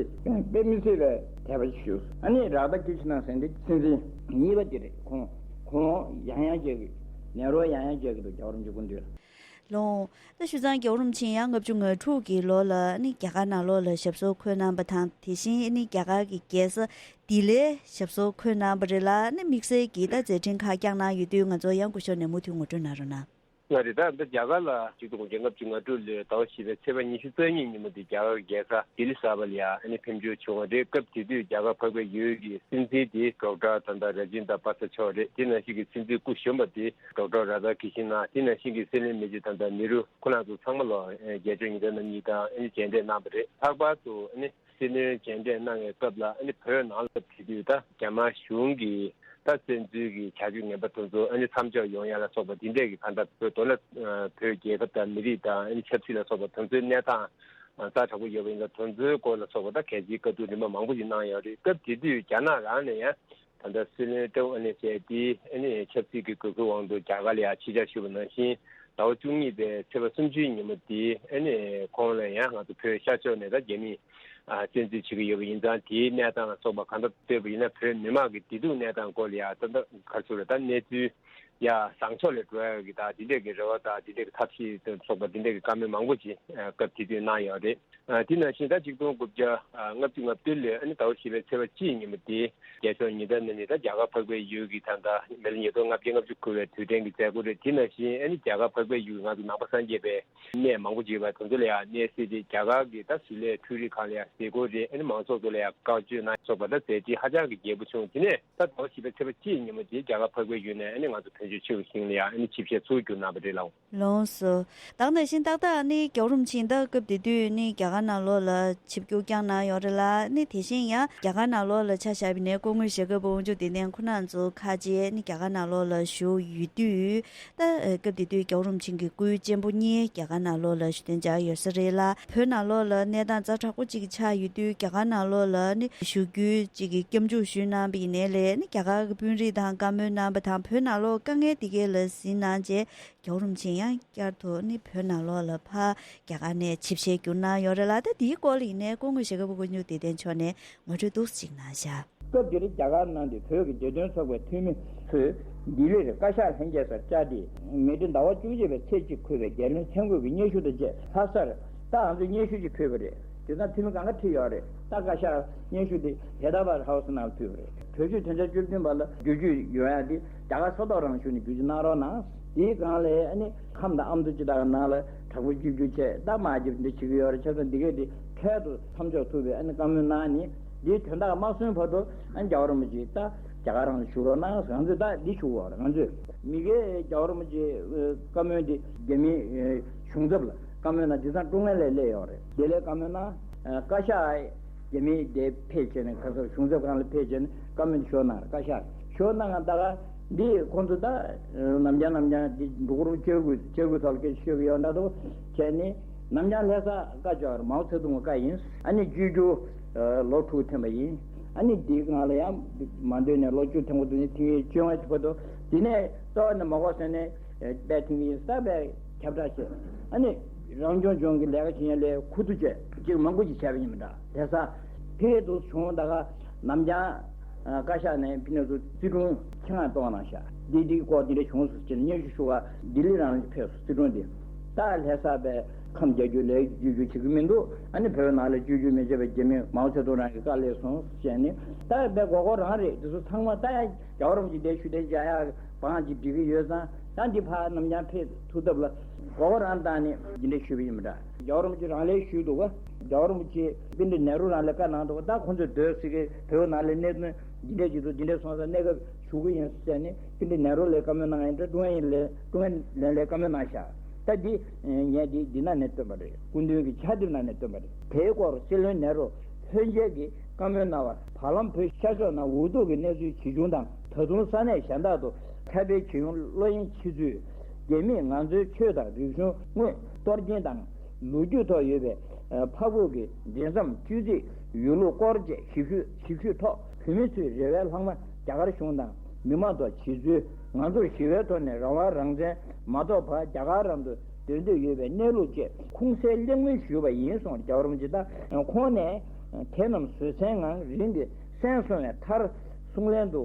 དཔེ་མི་སྲིད་པའི་དད་པ་ཞིག་ཞུས་སོང་། ཨ་ནི་རཱ་དྷ་ཀི་ཤི་ནན་ཟེར་འདི་སྲིད་འཛིན་གཉིས་པ་འདི་རེད། ཁོང་ཁོང་ཡང་ཡང་མཇལ་གི་ནེ་རུ་ཡང་ཡང་མཇལ་གི་འདུག་རྒྱལ་བ་རིན་པོ་ཆེ་སྐུ་མདུན་ལ། ལོང་། ད་ཞུ་ཙང་རྒྱལ་བ་རིན་པོ་ཆེ་ཡང་ལྔ་བཅུ་ང་དྲུག་གི་ལོ་ལ་ནི་རྒྱ་གར་ནང་ལོགས་ལ་ཞབས་སོར་འཁོད་གནང་བ་དང་དེ་བཞིན་ནི་རྒྱ་གར་གྱི་རྒྱལ་ས་ལྡི་ལིར་ཞབས་སོར་འཁོད་གནང་བ་རེད་ལ་ནི་དམིགས་བསལ་གྱི་ད་མཛད་འཕྲིན་ཁག་བསྐྱངས་གནང་ཡོད་དུས་ང་ཚོ་ཡང་སྐུ་ཞབས་ནས་མུ་མཐུད་ངོ་སྤྲོད་གནང་རོགས་གནང་། ང་རེད། ད་ལྟ་རྒྱ་གར་ལ་ཆིག་སྟོང་དགུ་བརྒྱ་ལྔ་བཅུ་ང་དྲུག་ལོའི་ཟླ་བ་བཞི་པའི་ཚེས་པ་ཉི་ཤུ་རྩ་གཉིས་ཉིན་མོ་དེ་རྒྱ་གར་རྒྱལ་ས་ལྡི་ལི་གསར་པ་ལ་ཡང་ཨ་ནི་ཕེབས་འབྱོར་བྱུང་བ་རེད། སྐབས་དེ་དུས་རྒྱ་གར་འཕགས་པའི་ཡུལ་གྱི་སྲིད་འཛིན་དེ་ཌོག་ཊར་ད་ལྟ་རཱ་ཇིན་དྲ་པར་སད་མཆོག་རེད། དེ་ནང་བཞིན་གྱི་སྲིད་འཛིན་སྐུ་གཞོན་པ་དེ་ཌོག་ཊར་རཱ་དྷ་ཀི་ཤི་ནན། དེ་ནང་བཞིན་གྱི་སྲིད་བློན་མི་རྗེ་ད་ལྟ་ནེ་རུ། ཁོ་རང་ཚོ་ཚང་མ་ལོ་རྒྱལ་མཆོག་ཉི་ཟླ་རྣམ་གཉིས་དང་ཨ་ནི་མཇལ་འཕྲད་གནང་བ་རེད། ལྷག་པར་དུ་ཨ་ནི་སྲིད་བློན་མཇལ་འཕྲད་གནང་བའི་སྐབས་ལ་ཨ་ནི་བོད་ནང་ལ་དེ་དུས་ད་རྒྱ་དམར་གཞུང་གིས་ད་བཙན་འཛུལ་གྱི་བྱ་སྤྱོད་ངན་པ་དེ་ཚོ་ཨ་ནི་མཚམས་འཇོག་ཡོང་ཡ་ལ་སོགས་པ་དེ་འདྲས་ཀྱི་གང་ལྟར་བོད་མདོར་ན་བོད་རྒྱལ་ཁབ་དང་མི་རིགས་དང་ཨ་ནི་ཆབ་སྲིད་ལ་སོགས་པ་དེ་ཚོའི་གནས་སྟངས་ཛ་དྲག་པོ་ཡོད་པ་ཡིན་ཙང་དེ་ཚོའི་སྐོར་ལ་སོགས་པ་ད་གལ་ཆེའི་བཀའ་བསྡུར་རིམ་པ་མང་པོ་ཞིག་གནང་ཡོད་རེད། སྐབས་དེ་དུས་རྒྱ་ནག་རང་ནས་ཡང་ད་ལྟ་སྲིད་བློན་ཀྲོའུ་ཨེན་ལེ་བྱས་ཏེ་ཨ་ནི་ཆབ་སྲིད་ཀྱི་དགོས་མཁོའི་དབང་དུ་རྒྱ་གར་ལ་ཡང་ཕྱིར་བཅར་ཞུས་པ་ནང་བཞིན་ཟླ་བ་བཅུ་གཉིས་པའི་ཚེས་པ་སུམ་ཅུའི་ཉིན་མོ་དེ་ཨ་ནི་ཁོང་ལ་ཡང་ང་ཚོ་བོད་ཤར་ཕྱོགས་ནས་ད་རྒྱ་མིས་ཨ་བཙན་འཛུལ་བྱེད་ཀྱི་ཡོད་པ་ཡིན་ཙང་དེའི་གནས་སྟངས་ལ་སོགས་པ་གང་ལྟར་བལྟས་པ་ཡིན་ན་བོད་མི་མང་གི་བདེ་སྡུག་གནས་སྟངས་སྐོར་ལ་ཡང་ད་ལྟ་ག་རེ་ཟེར་རེད། ད་གནས་ཚུལ་ ཡ་བཟང་ཕྱོགས་ལ་འགྲོ་ཡག་གི་ད་འདི་འདྲས་ཀྱི་རེ་བ་དང་འདི་འདྲས་ཀྱི་ཐབས་ཤེས་དང་སོགས་པ་འདི་འདྲས་ཀྱི་བཀའ་མོལ་མང་པོ་ཅིག་སྐབས་དེ་དུས་གནང་ཡོད་རེད། དེ་ནང་བཞིན་ད་ཆིག་སྟོང་དགུ་བརྒྱ་ལྔ་བཅུ་ང་བདུན་ལོའི་ཨ་ནི་ཟླ་བ་བཞི་པའི་ཚེས་པ་གཅིག་ཉིན་མོ་དེ་རྒྱལ་མཆོག་ཉི་ཟླ་ནས་ནི་ད་རྒྱ་གར་འཕགས་པའི་ཡུལ་གྱི་ད་ལྟ་མི་ལོ་ཉིས་སྟོང་ལྔ་བརྒྱ་ལྔ་བཅུ་འཁོར་བའི་དུས་དྲན་གྱི་མཛད་སྒོ་རེད། དེ་ནང་བཞིན་ཨ་ནི་རྒྱ་གར་འཕགས་པའི་ཡུལ་ང་ཚོ་ནང་པ་སངས་རྒྱས་པའི་གནས་མང་པོ་ཅིག་ཡོད་པ་དེ་ཚོ་ལ་ཡང་གནས་སྲིད་དེ་རྒྱ་གར་གྱི་ད་ཟུར་ལས་འཕྲུལ་རིག་ཁང་ལ་ཡང་མཛད་སྒོ་རེད། ཨ་ནི་མང་ཚོགས་ཚོ་ལ་ཡང་བཀའ་ཆོས་གནང་སོགས་པ་ད་མཛད་རྗེས་ཧ་ཅང་གི་རྒྱས་པོ་བྱུང་། དེ་ནས་ད་ཟླ་བ་བཞི་པའི་ཚེས་པ་གཅིག་ཉིན་མོ་དེ་རྒྱ་གར་འཕགས་པའི་ཡུལ་ནས་ཨ་ནི་ང་ཚོ་བོད་ཆུ་ཆེ་བའི་ཞིང་ལ་ཡང་ཨ་ནི་ཆིབས་ཞལ་ཚུར་བསྒྱུར་གནང་བ་རེད་ལགས། ལོངས་སུ། ད་ག་ནང་བཞིན་ཏག་ཏག་ནི་རྒྱལ་བ་རིན་པོ་ཆེ་ད་སྐབས་དེ་དུས་ནི་རྒྱ་གར་ནང་ལོགས་ལ་ཆིབས་བསྒྱུར་བསྐྱངས་གནང་ཡོད་རེད་ལ། ནི་དེ་བཞིན་ཡང་རྒྱ་གར་ནང་ལོགས་ལ་ཆ་བཞག་པ་ཡིན་ན་སྐུ་ངོ་ཞྭ་སྒབ་པ་དབང་ཕྱུག་བདེ་ལྡན་ཁོང་རྣམ་ཚོ་ཁག་ཅིག་ནི་རྒྱ་གར་ནང་ལོགས་ལ་བཞུགས་ཡོད་དུས། ད་སྐབས་དེ་དུས་རྒྱལ་བ་རིན་པོ་ཆེ་གི་སྐུའི་གཅེན་པོ་གཉིས་རྒྱ་གར་ནང་ལོགས་ལ་བཞུགས་གདན་འཇགས་ཡོད་ས་རེད་ལ། བོད་ནང་ལོགས་ལ་གནས་སྟངས་ཛ་དྲག་པོ་ཅིག་ཆགས་ཡོད་དུས་རྒྱ་གར་ནང་ལོགས་ལ་ནི་བཞུགས་རྒྱུ་ཅིག་གི་སྐྱབས་འཇུག་ཞུས་གནང་བ་ཡིན་ནའི་ལས་ནི་རྒྱ་གར་གྱི་དཔོན་རིགས་དང་བཀའ་མོལ་གནང་བ་དང་བོད་ནང་ལོགས་དཀའ་ངལ་འདི་གས་ལ་གཟིགས་གནང་རྗེས། རྒྱལ་བ་རིན་པོ་ཆེ་ཡང་བསྐྱར་དུ་ནི་བོད་ནང་ལོགས་ལ་ཕར་རྒྱ་གར་ནས་ཆིབས་ཞལ་བསྒྱུར་གནང་ཡོད་རེད་ལ། ད་དེའི་སྐོར་ལ་ཡིན་ནའི་སྐུ་ངོ་ཞྭ་སྒབ་པ་དབང་ཕྱུག་བདེ་ལྡན་མཆོག་ནས་ངོ་སྤྲོད་ཏོག་ཙམ་ཅིག་གནང་བཞག་སྐབས་དེར་རྒྱ་གར་ནང་དུ་བོད་ཀྱི་བདེ་དོན་ཚོགས་པའི་འཐུས་མི་ཚོས་ལྡི་ལིར་བཀའ་ཤག་ལྷན་རྒྱས་སར་བཅར་ཏེ། མེ་ཌི་ཟླ་བ་བཅུ་གཅིག་པའི་ཚེས་གཅིག་འཁོད་པའི་རྒྱལ་བློན་ཆེན་བསྐོས་ཀྱི་སྙན་ཞུ་དང་བཅས་ལྷ་སར། ད་ང་ཚོས་སྙན་ཞུ་ཅིག་ཕུལ་བ་རེད། དེ་དང་འཐུས་མི་སྒང་ག་ཁྲིད་ཡོད་རེད། ད་བཀའ་ཤག་སྙན་ཞུ་དེ་ཧེ་ད་བར་ཧའུ་སི་ནང་ཕུལ་བ་རེད། གྲོས་ཆོད་དོན་ཚན་བཅུ་བདུན་པ་ལ་བསྒྱུར་བཅོས་ཡོང་ཡ་དེ་རྒྱ་གར་ས་ཐོག་རང་ཤུགས་ནས་བསྒྱུར་བཅོས་གནང་རོགས་གནང་། དེའི་སྒང་ལ་ཨ་ནི་ཁམས་དང་ཨ་མདོ་སྤྱི་དག་གི་ནང་ལ་དྲག་པོ་བཅོས་བསྒྱུར་བྱས། ད་མ་བརྒྱབ་འདི་བྱེད་ཀྱི་ཡོད་རེད། བྱས་ཙང་འདི་གས་དེ་འཕྲལ་དུ་མཚམས་འཇོག་ཐུབ་པའི་ཨ་ནི་བཀའ་མོལ་གནང་ནས། འདིའི་དོན་དག་མ་སོན་བར་དུ་ཨ་ནི་རྒྱལ་བ་རིན་པོ་ཆེ་ད་རྒྱ་གར་རང་ལ་བཞུགས་རོགས་གནང་། ང་ཚོས་ད་འདི་ཞུ་དགོས་རེད། ང་ཚོས་མི་སྒེར་རྒྱལ་བ་རིན་པོ་ཆེའི་བཀའ་མོལ་འདི་རྒྱ་མིའི་གཞུང་ཚབ་ལ་བཀའ་མོལ་གནང་། དེང་སང་ཀྲུང་ཨེན་ལ་སླེབས་ཡོད་རེད། དེ་ལ་བཀའ་མོལ་གནང་། བཀའ་ཤག་རྒྱ་མིའི་དེ་ཕེབས་བྱས་ནས་ཁ་སང་གཞུང་ཚབ་ཁང་ལ་ཕེབས་བྱས་ནས་བཀའ་མོལ་ཞུ་གནང་རེད། བཀའ་ཤག་ཞུ་གནང་། ད་ག་འདི་ཁོང་ཚོ་ད་ནམ་རྒྱང་ནམ་རྒྱང་འདི་འགྲོ་སྐོར་བྱེད་དགོས་བྱེད་དགོས་ཐོག་ལ་སྐད་ཆ་ཤོད་ཀྱི་ཡོད་འདྲ་འདུག་བྱས་ནས་ནམ་རྒྱང་ལྷ་ས་བཀའ་བཅག་རེད། མའོ་ཙེ་ཏུང་གི་བཀའ་ཡིན། ཨ་ནི་བཅོས་བསྒྱུར་ལོ་དྲུག་ཐོན་པ་ཡིན། ཨ་ནི་འདིའི་སྒང་ལ་ཡང་མ་འདོད་ནས་ལོ་བཅུ་ཐོན་པ་འདུག་ནས་ཐེངས་བཅོ་ལྔ་བར་དུ། དེ་ནས་ལྟོ་བ་ནས་མ་གོ་ཟེར་ནས་དཔེ་ཐེངས་ཡིན་ས་དཔེ་ཁྱབ་བསྒྲགས་བྱས། ཨ་ནི་རང་སྐྱོང་ལྗོངས་ཀྱི་ལས་ཀ་བྱེད་མཁན་ལས་ཁུ་བསྡུ་བྱས་ཅིག་མང་པོ་ཅིག་བྱས་པ་ཡིན་མི་འདྲ། དེ་ས་ཕེ་དུ་བྱུང་། ད་ག་ནམ་རྒྱང་བཀའ་ཤག་ནས་ཕི་ནས་སུ་རྩིས་དྲུང་ཁྱེད་ང་གཏོང་གནང་ཤག་འདི་འདི་སྐོར་འདི་འདྲ་བྱུང་སོང་ཟེར་ནས་སྙན་ཞུ་ཞུ་བ་ལྡི་ལི་རང་ལ་ཕེབས་སོང་། རྩིས་དྲུང་འདི་ད་ལྷ་ས་པའི་ཁམས་རྒྱ་རྒྱུད་ལས་བཅོས་བསྒྱུར་བྱེད་ཀྱི་མི་འདུག་ཨ་ནི་བོད་ནང་ལ་བཅོས་བསྒྱུར་མི་བྱེད་པའི་རྒྱ་མི་མའོ་ཙེ་ཏུང་རང་གི་བཀའ་ལས་སོང་ཟེར་ནས། ད་པའི་མགོ་སྐོར་རང་རེད། འདི་ཚོ་ཚང་མ་ད་ཡང་རྒྱལ་བ་རིན་པོ་ཆེ་འདིར་ཤུགས་ལྡན་བྱ་ཡག་བང་ཅིག་སྒྲིག་གི་ཡོད་ཙང་། ད་འདི་ཕར་ནམ་རྒྱང་ཕེབས་ཐུབ་ཐབས་ལ་མགོ་སྐོར་རང་བཏང་ནས་འདི་འདྲ་ཞུས་པ་ཡིན་པ་འདྲ། རྒྱལ་བ་རིན་པོ་ཆེ་རང་ལས་ཞུས་འདུག་ག་རྒྱལ་བ་རིན་པོ་ཆེ་པཎྜི་ཏ་ནེ་རུ་རང་ལ་བཀའ་གནང་འདུག་ག་ད་ཁོང་ཚོས་སྡོད་སྲིད་ཀྱི་བོད་ནང་ལ་གནད་དོན་འདི་འདྲ་ཅིག་འདུག་འདི་འདྲ་སོང་ཙང་གནས་སྐབས་ཞུ་གི་ཡིན་ཟེར་ནས་པཎྜི་ཏ་ནེ་རུ་ལ་བཀའ་མོལ་གནང་ཡིན་འདྲ། ཀྲུང་ཨེ་ཡིན་ལས་ཀྲུང་ཨེ་ལན་ལ་བཀའ་མོལ་གནང་ཤག་ད་འདི་ངས་འདི་འདི་ནང་ནས་བཏོན་པ་རེད། སྐུ་མདུན་གྱི་ཕྱག་དེབ་ནང་ནས་བཏོན་པ་རེད། དེའི་སྐོར་སྲིད་བློན་ནེ་རུ་ལྷན་རྒྱས་ཀྱིས་བཀའ་མོལ་གནང་བར། བར་ལམ་བོད་ཤར་ཕྱོགས་ནང་འུ་ཐུག་གི་གནས་ཚུལ་ཇི་བྱུང་དང་། ད་དུང་ས་གནས་གཞན་དག་ཏུ་ཁ་བྲལ་བྱེད་ཡུལ་བློ་གཡེང་ཆེ་ཚུལ། རྒྱ་མིས་ང་ཚོའི་ཆོས་དང་རིག་གཞུང་དངོས་གཏོར་སྐྱོན་དང་། ལོ་རྒྱུས་ཐོག་ཡོད་པའི་འཕགས་བོད་ཀྱི་འབྲེལ་ཟམ་གཅོད་རྩིས་ཡོད་ལུགས་སྐོར་བཅས་ཞིབ་ཞུ་ཞིབ་ཞུའི་ཐོག་བོད་མི་ཚོའི་རེ་བའི་ལྷག་མ་རྒྱ་གར་གཞུང་དང་མི་མང་ཐོག་བྱེད་ཚུལ། ང་ཚོར་ཞི་བའི་ཐོག་ནས་རང་དབང་རང་བཙན་མ་ཐོབ་བར་རྒྱ་གར་རང་དུ་སྡོད་འདོད་ཡོད་པའི་གནས་ལུགས་བཅས་ཁུངས་གསལ་གླེང་མོལ་ཞུས་པ་ཡིན་གསུངས། རྒྱལ་བ་རིན་པོ་ཆེ་དང་ཁོང་ནས་དེ་རྣམས་བཟོད་བསྲན་ངང་རིམ་གྱིས་གསན་སོང་བའི་མཐར། གསུང་ལན་དུ།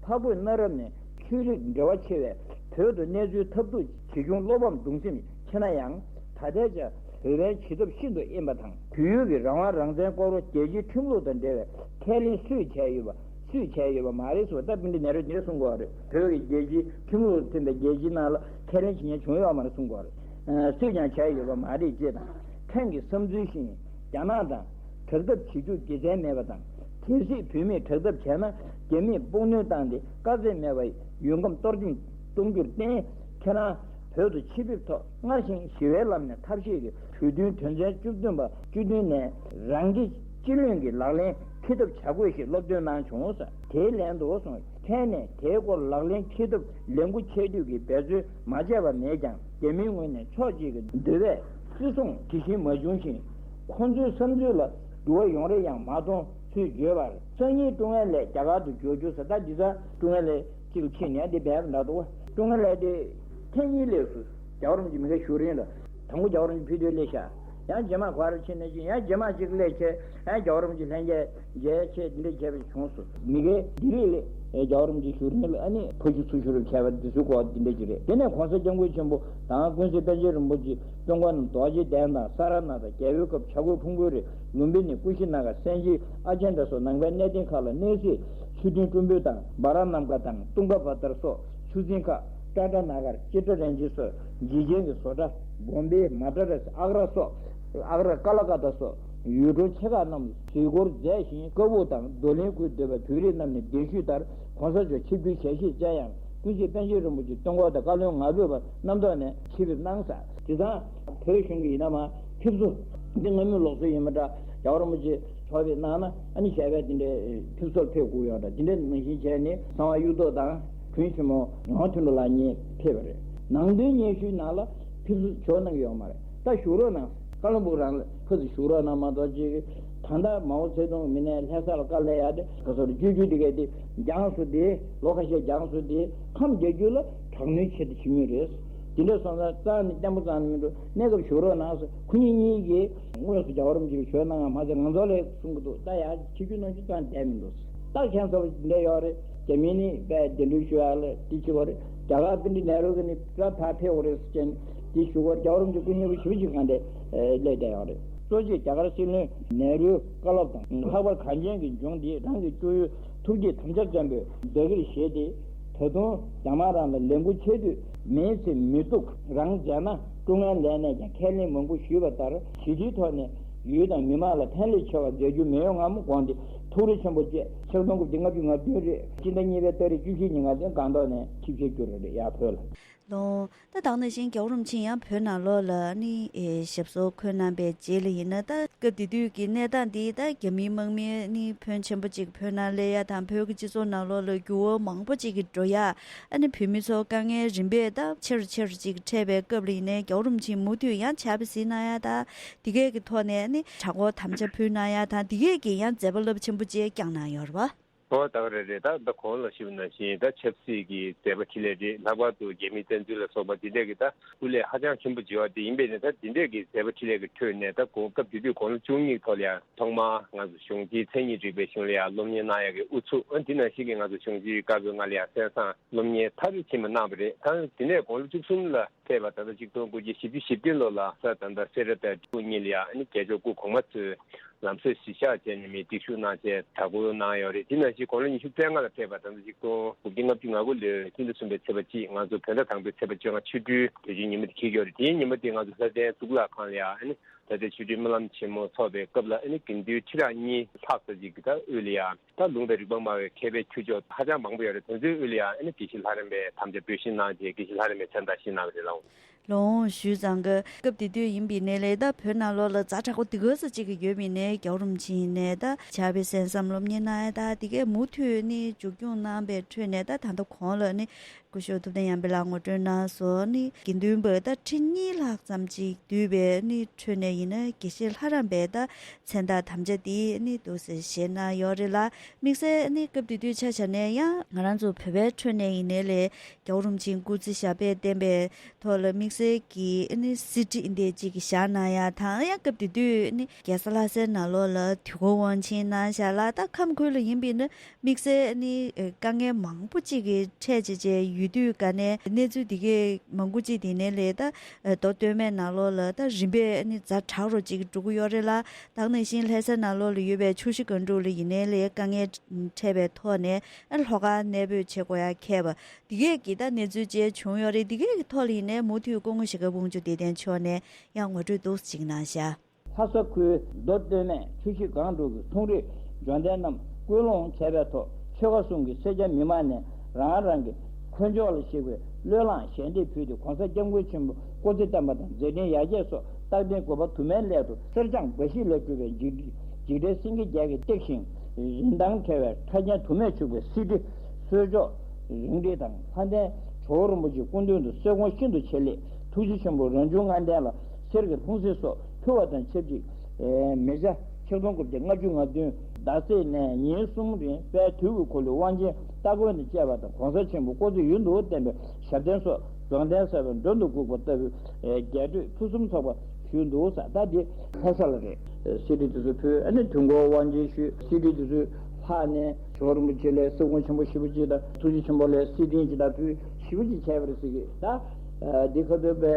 འཕགས་བོད་གནའ་རབས་ནས་ཆོས་རིག་འབྲེལ་བ་ཆེ་བས་བོད་དུ་གནས་ཚུལ་ཐབས་སྡུག་ཇི་བྱུང་བློ་ཕམ་གདུང་སེམས་ཆེ་ན་ཡང་། ད་ལྟའི་ཆར་བོད་པའི་བྱེད་ཐབས་ཤིན་ཏུ་དབེན་པ་དང་། བོད་ཡུལ་གྱི་རང་དབང་རང་བཙན་སྐོར་རྒྱལ་སྤྱིའི་ཁྲིམས་ལུགས་དང་འབྲེལ་བའི་ཁས་ལེན་སུས་བྱས་ཡོད་པ། སུས་བྱས་ཡོད་པ་མ་རེད་ཟེར་བ། ད་པཎྜི་ཏ་ནེ་རུས་འདི་འདྲ་གསུང་གི་ཡོད་རེད། བོད་ཀྱི་རྒྱལ་སྤྱིའི་ཁྲིམས་ལུགས་དང་མཐུན་པའི་རྒྱལ་སྤྱིའི་ནང་ལ་ཁས་ལེན་བྱེད་མཁན་བྱུང་ཡོད་མ་རེད་གསུང་གི་ཡོད་རེད། སུས་ཀྱང་བྱས་ཡོད་པ་མ་རེད་ཅེས་དང་། ཕྲན་གྱི་བསམ་ཚུལ་བཞིན་རྒྱ་ནག་དང་དྲག་འཐབ་བྱེད་རྒྱུ་དགེ་མཚན་མེད་པ་དང་། གལ་སྲིད་བོད་མིས་དྲག་འཐབ་བྱས་ན་རྒྱ་མིས་དཔུང་སྣོན་བཏང་སྟེ་དཀའ་ཚེགས་མེད་པར་ཡུལ་ཁམས་གཏོར་བཅོམ་གཏོང་རྒྱུར་བརྟེན། ཁྱེད་རང་བོད་དུ་ཆེད་ཕེབས་ཐོག་སྔར་བཞིན་ཞི་བའི་ལམ་ནས་ཐབས་ཤེས་ཀྱིས་གྲོས་མཐུན་དོན་ཚན་བཅུ་བདུན་པ་བཅུ་བདུན་ནས་རང་སྒེར་སྤྱི་བློན་གྱིས་ལག་ལེན་འཁེལ་ཐབས་བྱ་དགོས་ཞེས་སློབ་སྟོན་གནང་བྱུང་ཟེར། དེའི་ལན་དུ་གསུངས། ཁྱེད་ནས་དེའི་སྐོར་ལག་ལེན་འཁེལ་ཐབས་ལས་འགུལ་འཆར་དུས་ཀྱི་འབད་རྩོལ་མ་བྱས་པ་མེད་ཀྱང་། རྒྱ་མིའི་ངོས་ནས་ཕྱོགས་གཅིག་གི་འདོད་པས་བརྩི་སྲུང་དེ་བཞིན་མ་བྱུང་ཞིང་། ཁོང་ཚོའི་བསམ་ཚུལ་ལ་འགྱུར་བ་ཡོང་རེ་ཡང་མ་མཐོང་ཚུལ་བརྗོད་པར། སང་ཉིན་ཀྲུང་ཨེ་ལས་རྒྱ་གར་དུ་འབྱོར་རྒྱུ་ཟེར། ད་འདི་ཚོ་ཀྲུང་ཨེ་ལས་གཅིག་ལ་ཕྱིན་ནས་འདི་འབད་པ་འདྲ་འདུག་ཀྲུང་ཨེ་ལས་དེ་ཐེངས་གཉིས་སླེབས་སོང་། རྒྱལ་བ་རིན་པོ་ཆེ་མི་ཁ་བཞུགས་རིང་ལ། དང་པོ་རྒྱལ་བ་རིན་པོ་ཆེ་ཕེབས་དུས་སླེབས་ཤག་ཡང་རྗེས་མ་ག་རེ་ཕྱིན་ནས་ཅིག་ཡང་རྗེས་མ་ཅིག་སླེབས་བྱས། ཡང་རྒྱལ་བ་རིན་པོ་ཆེ་ལྷན་རྒྱས་མཇལ་བྱས་འདི་འདྲ་བྱས་པ་བྱུང་སོང་། མི་ཁའི་ལྡི་ལི་ལ་ རྒྱལ་བ་རིན་པོ་ཆེ་བཞུགས་རིང་ལ་ཨ་ནི་ཕ་ཤུལ་ཚུར་ཤུལ་རུ་ཁྱེར་བ་འདི་ཚོའི་སྐོར་འདི་འདྲ་ཅིག་རེད། དེ་ནས་གོང་ས་སྐྱབས་མགོན་ཆེན་པོ་དང་ཀུན་གཟིགས་པཎ་ཆེན་རིན་པོ་ཆེ་སྟོན་ཀ་རྣམས་རྡོ་རྗེ་གདན་དང་ས་ར་ནཱ་ཐ་རྒྱལ་པོའི་ཁབ་བྱ་རྒོད་ཕུང་པོའི་རི། ལུམ་བི་ནི། ཀུ་ཤི་ན་ག། སན་ཅི། ཨ་ཅན་དྲ་སོགས་ནང་པའི་གནས་རྟེན་ཁག་ལ་གནས་གཟིགས། མཆོད་རྟེན་སྤྲུལ་འབུལ་དང་། བ་ར་ནམ་ཀ་དང་། ཏུང་ག་བ་ཏར་སོགས་ཆུ་རྫིང་ཁག་ཀྲ་ཀྲ་ན་གར། ཅི་ཏྲ་རན་ཅི་སོགས་དགེ་རྒན་གྱི་བཟོ་གྲྭ། བོམ་བེ། མ་ཏྲ་ར་སི། ཨག་ར་སོགས། ཨག་ར། ཀ་ལ་ཀ་ཏ་སོགས་ཡུལ་གྲུ་ཆེ་ཁག་རྣམས་གཟིགས་སྐོར་མཛད་ཞིང་། ཀ་བོ་དང་རྡོར་གླིང་ཁུལ་སྡོད་པའི་བོད་རིགས་རྣམས་ནས་གདན་ཞུས་ལྟར་གོང་ས་མཆོག་ཆིབས་བསྒྱུར་ཞལ་བཞེས་མཛད་ཡང་། ཀུན་གཟིགས་པཎ་ཆེན་རིན་པོ་ཆེ་སྟོན་ཀ་དང་བཀའ་བློན་ང་ཕོད་པ་རྣམ་ཐོག་ནས་ཆིབས་ཕེབས་གནང་ས། དེ་དང་བོད་གཞུང་གི་ཡིན་ན་མ་ཕེབས་བསུ་འདི་སྔ་མོའི་ལུགས་སྲོལ་ཡིན་པ་འདྲ། རྒྱལ་བ་རིན་པོ་ཆེ་མཆོག་ཕེབས་གནང་ན་ཨ་ནི་ཞལ་པས་དེ་འདྲའི་ཕེབས་བསུར་ཕེབས་དགོས་ཡོད་འདྲ། དེ་འདྲའི་ནང་བཞིན་བྱས་ནས་གསང་བ་གཡུ་ཐོག་དང་དྲུང་ཆེན་མོ་ངག་དབང་དོན་གྲུབ་ལགས་གཉིས་ཕེབས་པ་རེད། ནང་དོན་སྙན་ཞུའི་ནང་ལ་ཕེབས་བསུ་ཞུ་གནང་གི་ཡོད་མ་རེད། ད་བཞུགས་རོགས་གནང་། ཀ་ལོན་སྦུག་རང་ལ་ཕུ་ཚུ་བཞུགས་རོགས་གནང་མ་གཏོགས་ཅིག་ད་ལྟ་མའོ་ཙེ་ཏུང་མི་སྣའི་ལྷ་ས་ལ་བཀའ་སླེབས་ཡག་དེ་ག་སོར་བཅོས་བསྒྱུར་དེ་གས་དེ་རྒྱང་སོ་དེ་ལོ་ཁ་ཤས་རྒྱང་སོ་དེ་ཁམས་རྒྱ་རྒྱུད་ལ་དྲག་གནོན་ཆེད་དུ་བྱེད་མུས་རེད། དེ་འདྲ་སོང་ཙང་རྩ་ནས་བརྟན་པོ་རྩ་ནས་མི་འགྲོ། གནས་སྐབས་བཞུགས་རོགས་གནང་ཟེར། ཁོ་གཉིས་གཉིས་ཀྱིས་དངོས་སུ་རྒྱལ་བ་རིན་པོ་ཆེ་ལ་ཞུ་གནང་ང་མ་ཟད་ང་ཚོ་ལ་གསུང་གི་འདུག་ད་ཡག་ཆིག་བརྒྱ་ནང་བཞིན་རྩ་ནས་བསྡད་མི་འདུག་ད་ཁྱེད་ཚོ་ལ་འདྲ་ཡོད་རེད། རྒྱ་མི་ནི་དཔེ་གདན་འདྲེན་ཞུ་ཡག་ལ་དེ་བྱེད་པ་རེད། རྒྱ་གར་པཎྜི་ཏ་ནེ་རུ་གི་ནི་ད་ཕར་ཕེབས་འོ་རེད་ཟེར་ནས་དེ་ཞུ་གི་རེད། རྒྱལ་བ་རིན་པོ་ཆེ་སྐུ་མཉེལ་པོ་ཞེ་པོ་ཅིག་གང་འདྲ་སླེབས་བསྡད་ཡོད་རེད། གཙོ་ཆེ་རྒྱ་གར་སྲིད་བློན་ནེ་རུའི་བཀའ་སློབ་དང་། ལྷག་པར་གངས་ཅན་གྱི་ལྗོངས་འདི་རང་གི་སྤྱོད་ཡུལ་ཐུགས་བསྐྱེད་དམ་བཅའ་བཙན་པོས་བདག་གིར་བཞེས་ཏེ། ད་དུང་རྒྱ་དམར་རང་ལ་ལས་འགུལ་ཆེ་བསྟུད་མེད་ཚེ་མི་གཏུག་རང་མཛད་ན་ཀྲུང་དབྱང་ལས་ནས་ཀྱང་ཁས་ལེན་མང་པོ་ཞུས་པ་ལྟར་ཞི་བདེའི་ཐོག་ནས་ཡུལ་དང་མི་མང་ལ་ཕན་ལས་ཆེ་བ་མཛད་རྒྱུ་མེད་ཡོད་སྔ་མོ་དགོངས་ཏེ་ཐུགས་རེ་ཆེན་པོ་བཅས། ཆིག་སྟོང་དགུ་བརྒྱ་ལྔ་བཅུ་ང་བདུན་རེད། སྤྱི་ཟླ་གཉིས་པའི་ཏ་རིག་བཅུ་བཞི་ཉིན་ང་ཚོའི་སྒང་ཏོག་ནས་ཆིབས་ཞལ་བསྒྱུར་བ་རེད་ཡ་བོད་ལ། ལོ། ད་ད་ག་ནང་བཞིན་རྒྱལ་བ་རིན་པོ་ཆེ་ཡང་བོད་ནང་ལོགས་ལ་ནི་ཨེ་ཞབས་སོར་འཁོད་གནང་པའི་རྗེས་ལ་ཡིན་ན། ད་སྐབས་དེ་དུས་ཀྱི་གནས་སྟངས་འདི་ད་རྒྱ་མིའི་དམག་མིའི་ནི་ཕོན་ཆེན་པོ་ཅིག་བོད་ནང་སླེབས་ཡ་དང་། བོད་ཀྱི་སྤྱི་ཚོགས་ནང་ལོགས་ལ་འགྱུར་བ་མང་པོ་ཅིག་གི་འགྲོ་ཡ། ཨ་ནི་བོད་མི་ཚོ་དཀའ་ངལ་རིམ་པས་ད་ཆེ་རུ་ཆེ་རུ་ཅིག་འཕྲད་པའི་སྐབས་ལ་ཡིན་ནའི་རྒྱལ་བ་རིན་པོ་ཆེ་མུ་མཐུད་ཡང་ཕྱག་དཔེ་གཟིགས་གནང་ཡ་དང་། དེ་གས་ཀྱི་ཐོག་ནས་ནི་གྲྭ་སྐོར་དམ་བཅའ་ཕུལ་གནང་ཡ་དང་། དེ་གས་ཀྱི་ཡང་མཛད་པ་རླབས་ཆེན་པོ་ཅིག་བསྐྱངས་གནང་ཡོད་རེད་པ། ཨོ་ད་ག་རེ་རེད། ད་ད་གོང་ལ་ཞུས་པ་ནང་བཞིན་ད་ཆབ་སྲིད་ཀྱི་མཛད་པ་འཕྲིན་ལས་རེད། ལྷག་པར་དུ་རྒྱ་མིའི་བཙན་འཛུལ་ལ་སོགས་པ་འདི་འདྲས་ཀྱི་ད་སྐུ་ལས་ཧ་ཅང་ཆེན་པོ་བྱེད་པ་དེ་ཡིན་པས་ནི། ད་འདི་འདྲས་ཀྱི་མཛད་པ་འཕྲིན་ལས་ཀྱི་ཁྲོད་ནས་ད་གོང་སྐབས་དེ་དུས་དགུང་ལོ་བཅུ་གཉིས་ཐོག་ལ་ཡང་ཐོག་མར་ང་ཚོ་གཞུང་ཆེན་མཚན་ཉིད་རིག་པའི་གཞུང་ལ་ཡང་སློབ་གཉེར་གནང་ཡག་གི་དབུ་ཚུགས། ཨ་འདི་ནང་བཞིན་གྱི་ང་ཚོ་གཞུང་ཆེན་བཀའ་པོད་ལྔ་ལ་ཡང་གསན་བསམ་སློབ་གཉེར་མཐར་ཕྱིན་པ་གནང་བ་རེད། ད་དེ་ནས་དགུང་ལོ་བཅུ་གསུམ་ལ་ཕེབས་པ་ད་ལྟ་ཆིག་སྟོང་དགུ་བརྒྱ་བཞི་བཅུ་ཞེ་བདུན་ལོ་ལ་ས་ད་ལྟ་སེ་ར་དང་སྐུ་གཉིས་ལ་ཡང་ཨ་ནི་རྒྱལ་མཆོག་སྐུ་གོང་མ་ཚོས་ལམ་སྲོལ་གཞིར་བཞག་བྱས་ནས་མི་སྒྲིག་ཞུགས་གནང་བྱས་གྲྭ་སྐོར་གནང་ཡོད་རེད། དེ་ནང་བཞིན་དགུང་ལོ་ཉི་ཤུ་རྩ་ལྔ་ལ་ཕེབས་པ་ད་ལྟ་ཆིག་སྟོང་དགུ་བརྒྱ་ལྔ་བཅུ་ང་དགུ་ལོའི་སྤྱི་ཟླ་གསུམ་པའི་ཚེས་པ་གཅིག་ང་ཚོ་བོད་ཟླ་དང་པོའི་ཚེས་པ་བཅོ་ལྔ་ཆོ་འཕྲུལ་དུས་ཆེན་ཉིན་མོ་དེ་འཁེལ་ཡོད་རེད། དེའི་ཉིན་མོ་དེ་ང་ཚོ་ལྷ་ལྡན་གཙུག་ལག་ཁང་ལ་ཡང་ཨ་ནི་ད་ལྟའི་ཆོ་འཕྲུལ་སྨོན་ལམ་ཆེན་མོ་ཚོགས་པའི་སྐབས་ལ་ཨ་ནི་དགེ་འདུན་ཁྲི་ཕྲག་གཉིས་ལྷག་ཙམ་ཅིག་གི་ད་དབུས་ལ་ཡང་ད་ལུང་དང་རིག་པ་སྨྲ་བའི་མཁས་པའི་ཁྱུ་མཆོག་ཧ་ཅང་མང་པོ་ཡོད་རེད། དེ་ཚོའི་དབུས་ལ་ཡང་ཨ་ནི་དགེ་བཤེས་ལྷ་རམས་པའི་དམ་བཅའ་འབུལ་བཞེས་གནང་རྗེས་དགེ་བཤེས་ལྷ་རམས་པའི་མཚན་རྟགས་བཞེས་གནང་བ་རེད་ལགས། ལོངས་ཞུས་ཙང་གི་སྐབས་དེ་དུས་ཡིན་པའི་ནས་ལས་ད་བོད་ནང་ལོགས་ལ་ཛ་དྲག་པོ་དེ་ག་ཚོད་ཅིག་གི་ཡོད་མིན་ནས་རྒྱལ་བ་རིན་པོ་ཆེ་ནས་ད་ཕྱག་དཔེ་གསན་བསམ་སློབ་གཉེར་གནང་ཡ་ད་དེ་གའི་མུ་མཐུད་ནི་མཇུག་སྐྱོང་གནང་པའི་ཁྲོད་ནས་ད་ད་ལྟ་གོང་ལ་ནི་སྐུ་ཞབས་ཐུབ་བསྟན་ཡར་འཕེལ་ལགས་ངོ་སྤྲོད་གནང་སོང་། ནི་དགེ་འདུན་པ་ད་ཁྲི་གཉིས་ལྷག་ཙམ་ཅིག་འདུས་པའི་ནི་ཁྲོད་ནས་ཡིན་ན་དགེ་བཤེས་ལྷ་རམས་པའི་ད་མཚན་རྟགས་དམ་བཅའ་དེ་ནི་འདུག་སེ་བཞེས་གནང་ཡོད་རེད་ལ། དམིགས་བསལ་ནི་སྐབས་དེ་དུས་ཆ་བཞག་ནས་ཡང་ང་རང་ཚོ་བོད་པའི་ཁྲོད་ནས་ཡིན་ནའི་ལས་རྒྱལ་བ་རིན་པོ་ཆེའི་སྐུ་ཚེ་ཞབས་པད་བརྟན་པའི་ཐོག་ལ་དམིགས་བསལ་གྱི་ནི་གསེར་བྲིས་འདི་གཅིག་བཞག་གནང་ཡ་དང་། ཡང་སྐབས་དེ་དུས་ནི་རྒྱལ་ས་ལྷ་སའི་ནང་ལོགས་ལ་དུས་འཁོར་དབང་ཆེན་གནང་བཞག་ལ། ད་ཁམས་ཁུལ་ལ་ཡིན་པའི་ནི་དམིགས་བསལ་ནི་དཀའ་ངལ་མང་པོ་གཅིག་གི་འཕྲད་བྱས་བྱས་ཡོད་དུས་ག་ནས་གནས་ཚུལ་འདི་གས་མང་པོ་གཅིག་དེ་ནས་ལས་ད་མདོ་སྟོད་སྨད་ནང་ལོགས་ལ་ད་རིམ་པས་ནི་ཛ་དྲག་རུ་གཅིག་འགྲོ་གི་ཡོད་རེད་ལ། ད་ག་ནང་བཞིན་ལྷ་སའི་ནང་ལོགས་ལ་ཡོད་པའི་ཆུ་བཞི་སྒང་དྲུག་ལ་ཡིན་ནའི་ལས་དཀའ་ངལ་འཕྲད་པའི་ཐོག་ནས་ལྷོ་ཁ་གནས་སྤོས་བྱེད་དགོས་ཡ་ཁེལ་བ། འདི་གས་ཀྱི་ད་གནས་ཚུལ་བཅས་བྱུང་ཡོད་རེད། འདི་གས་ཀྱི་ཐོག་ལ་ཡིན་ནའི་མུ་མཐུད་སྐུ་ངོ་ཞྭ་སྒབ་དབང་ཕྱུག་བདེ་ལྡན་མཆོག་ནས་ཡང་ངོ་སྤྲོད་འདུག་སེ་ཅིག་གནང་བཞག་ལྷ་ས་ཁུལ་མདོ་སྟོད་སྨད་ཆུ་བཞི་སྒང་དྲུག་གི་ཚོང་རིགས་འབྱོར་ལྡན་རྣམས་སྐུལ་སློང་བྱས་པའི་ཐོག་ཆོལ་ཁ་གསུམ་གྱི་སེར་སྐྱ་མི་མང་ནས་རང་རང་གི་འཁོན་ཕྱོགས་ལ་གཞིགས་པའི་བློས་བསླངས་ཞལ་འདེབས་ཕུལ་ཏེ། གོང་ས་སྐྱབས་མགོན་ཆེན་པོ་སྐུ་ཚེ་བརྟན་པ་དང་མཛད་འཕྲིན་ཡར་རྒྱས་སོགས་རྟག་བརྟན་དགོས་པ་དུ་མའི་སླད་དུ་གསེར་སྦྱངས་འབའ་ཞིག་ལས་གྲུབ་པའི་འཇིགས་འཇིགས་བྲལ་སེང་གེ་བརྒྱད་ཀྱིས་བཏེགས་ཤིང་། རིན་ཐང་བྲལ་བའི་ཕྲ་རྒྱན་དུ་མས་ཕྱུག་པའི་གསེར་ཁྲི་གསོལ་ལྕོག་རིང་བྲིས་དང་། ལྷ་ལྡན་ཇོ་བོ་རིན་པོ་ཆེའི་སྐུ་མདུན་དུ་གསོལ་དགོངས་ཤིན་ཏུ་ཆེ་ལེགས། ཐུགས་རྗེ་ཆེན་པོ་རང་བྱུང་ལྔ་ལྡན་ལ་གསེར་གྱི་ལྷུང་བཟེད་སོགས་ཕུལ་བ་དང་ཆབས་ཅིག་མི་ཆ་ཆིག་སྟོང་དགུ་བརྒྱ་ལྔ་བཅུ་ང་བདུན་ཟླ་ཚེས་ནས་ཉིན་གསུམ་རིང་དཔལ་དུས་ཀྱི་འཁོར་ལོའི་དབང་ཆེན་སྟ་གོན་དང་བཅས་པ་དང་། གོང་ས་ཆེན་པོ་སྐུ་ཚེ་ཡུན་དུ་བརྟན་པའི་ཞབས་བརྟན་སོགས་རྫོགས་ལྡན་གསལ་བའི་མགྲོན་དུ་གུག་པ་ལྟ་བུའི་རྒྱས་སྤྲོས་ཕུན་སུམ་ཚོགས་པ་ཞུས་འདུག་ས། ད་འདི་ལྷ་ས་ལ་རེད། གསེར་ཁྲི་དེ་ཚོ་ཕུལ། ཨ་ནི་དུས་འཁོར་དབང་ཆེན་ཞུས། གསེར་ཁྲི་དེ་ཚོའི་ ཕར་ནས་ཇོ་བོ་རིན་པོ་ཆེ་ལ་སྲིད་སྐྱོང་ཆེན་པོ་ཞེ་པོ་ཅིག་དང་ཐུགས་རྗེ་ཆེན་པོ་ལ་སྲིད་དོན་ཅིག་དང་ཕུལ་ཞེ་པོ་ཅིག་བྱས་པ་རེད་ཟེར་གི། ད་འདི་ཁ་ཐུག་པའི་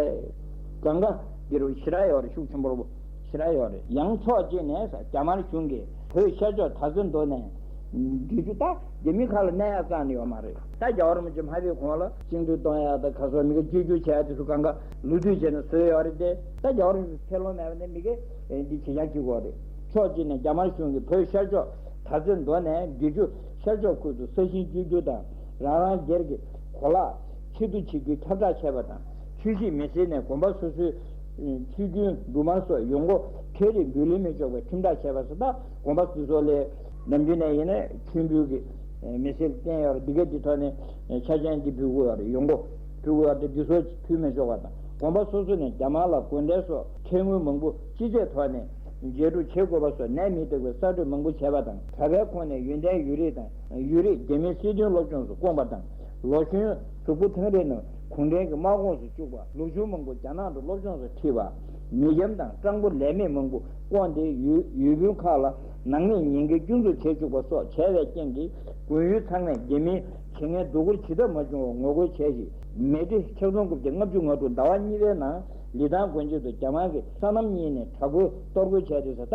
གང་ག་འདི་རུ་ཞེ་དྲག་ཡོད་རེད། ཤུགས་ཆེན་པོ་རུ་ཞེ་དྲག་ཡོད་རེད། ཡང་ཕྱོགས་གཅིག་ནས་ས་རྒྱ་དམར་གཞུང་གིས་བོད་ཤར་ཕྱོགས་དར་རྩེ་མདོ་ནས་བསྒྱུར་རྒྱུ། ད་རྒྱ་མི་ཁ་ལ་གནས་ཡག་རྩ་ནས་ཡོད་མ་རེད། ད་རྒྱལ་བ་རིན་པོ་ཆེ་མ་ཕེབས་གོང་ལ་བཅིངས་འགྲོལ་གཏོང་ཡག་དང་ག་སོགས་མི་གི་བཅོས་བསྒྱུར་བྱས་ཡག་དེ་ཚོ་གང་ག་ལོ་དུས་བྱས་ནས་བཟོས་ཡོད་རེད་དེ། ད་རྒྱལ་བ་རིན་པོ་ཆེ་ཕེབས་ལོང་མེད་པ་ནས་མི་གི་འདི་བྱེད་ཡག་གི་དགོས་རེད། ཕྱོགས་གཅིག་ནས་རྒྱ་དམར་གཞུང་གིས་བོད་ཤར་ཕྱོགས་དར་རྩེ་མདོ་ནས་བསྒྱུར་རྒྱུ། ཤར་ཕྱོགས་ཁུལ་དུ་ས་ཞིང་བཅོས་བསྒྱུར་དང་རང་རང་སྒེར་གྱི་གོ་ལག་ཕྱིར་བསྡུ་བྱེད་རྒྱུའི་ཁྱབ་བསྒྲགས་བྱས་པ་དང་། ཆོས་སྲིད་མི་སེར་ནས་དགོན་པ་སོ་སོའི་ཆོས་རྒྱུན་འབྲུ་མར་སོགས་ཡོང་སྒོ་གྲལ་རིམ་འབུལ་ལེན་མི་ཆོག་པའི་ཁྲིམས་ཐག་བཅད་པ་སོགས། ད་དགོན་པ་སོ་སོ་ལས་ནམ་རྒྱུན་ནས་ཡིན་ན་མཆོད་འབུལ་གྱི་མི་སེར་བསྟན་ཡོད་རེད། འདི་ག་འདི་ཐོག་ནས་ཆ་རྐྱེན་འདི་འབུལ་དགོས་ཡོད་རེད། ཡོང་སྒོ་ཕུལ་དགོས་ཡོད་རེད། འདི་ཚོ་ཕུལ་མི་ཆོག་པ་དང་། དགོན་པ་སོ་སོ་ནས་རྒྱ་དམར་ལ་དགོན་སྡེ་སོགས་ཁྲལ་དངུལ་མང་པོ་སྤྱི་ཚེས་ཐོག་ནས་འཇལ་སྒྲུབ་བྱེད་དགོས་པ་སོགས་ནད་མི་རྟག་པའི་གསར་གཏོད་མང་པོ་བྱས་པ་དང་། གྲྭ་པའི་ཁོངས་ནས་ཡོན་ཏན་ཡོད་རིགས་དང་ཡོད་རིགས་རྒྱ་མིའི་སྲིད་དོན་སློབ་སྦྱོང་སུ་བསྐོངས་པ་དང་། ལོ་གཞོན་གཟུགས་པོ་ཐང་རིང་རྣམས་གུང་ཁྲན་གྱི་དམག་ཁོངས་སུ་བཅུག་པ། ལོ་ཆུང་མང་པོ་རྒྱ་ནག་ཏུ་སློབ་སྦྱོང་སུ་ཁྲིད་པ། མེ་འཁྱམ་དང་སྤྲང་པོ་ལས་མེད་མང་པོ་བསྐོངས་ཏེ་ཡུལ་ཡུལ་དཔོན་ཁག་ལ་ནག་ཉེས་ཉེས་འགེལ་སྐྱོན་འཛུགས་བྱེད་བཅུག་པ་སོགས་བྱས་པའི་རྐྱེན་གྱིས་དགོན་ཡུལ་ཚང་མས་རྒྱ་མིའི་བྱེད་ངན་སྡུག་སྐུལ་ཇི་ལྟར་མ་བྱུང་བར་ངོ་རྒོལ་བྱས་ཤིང་། མེ་ཌེ་ཆིག་སྟོང་དགུ་བརྒྱ་ལྔ་བཅུ་ང་དྲུག་ཟླ་བ་གཉིས་པའི་ནང་ལི་ཐང་དགོན་ཆེན་དུ་རྒྱ་དམར་གྱིས་ས་གནམ་གཉིས་ནས་དྲག་པོའི་གཏོར་རྒོལ་བྱས་ཏེ། ས་ད་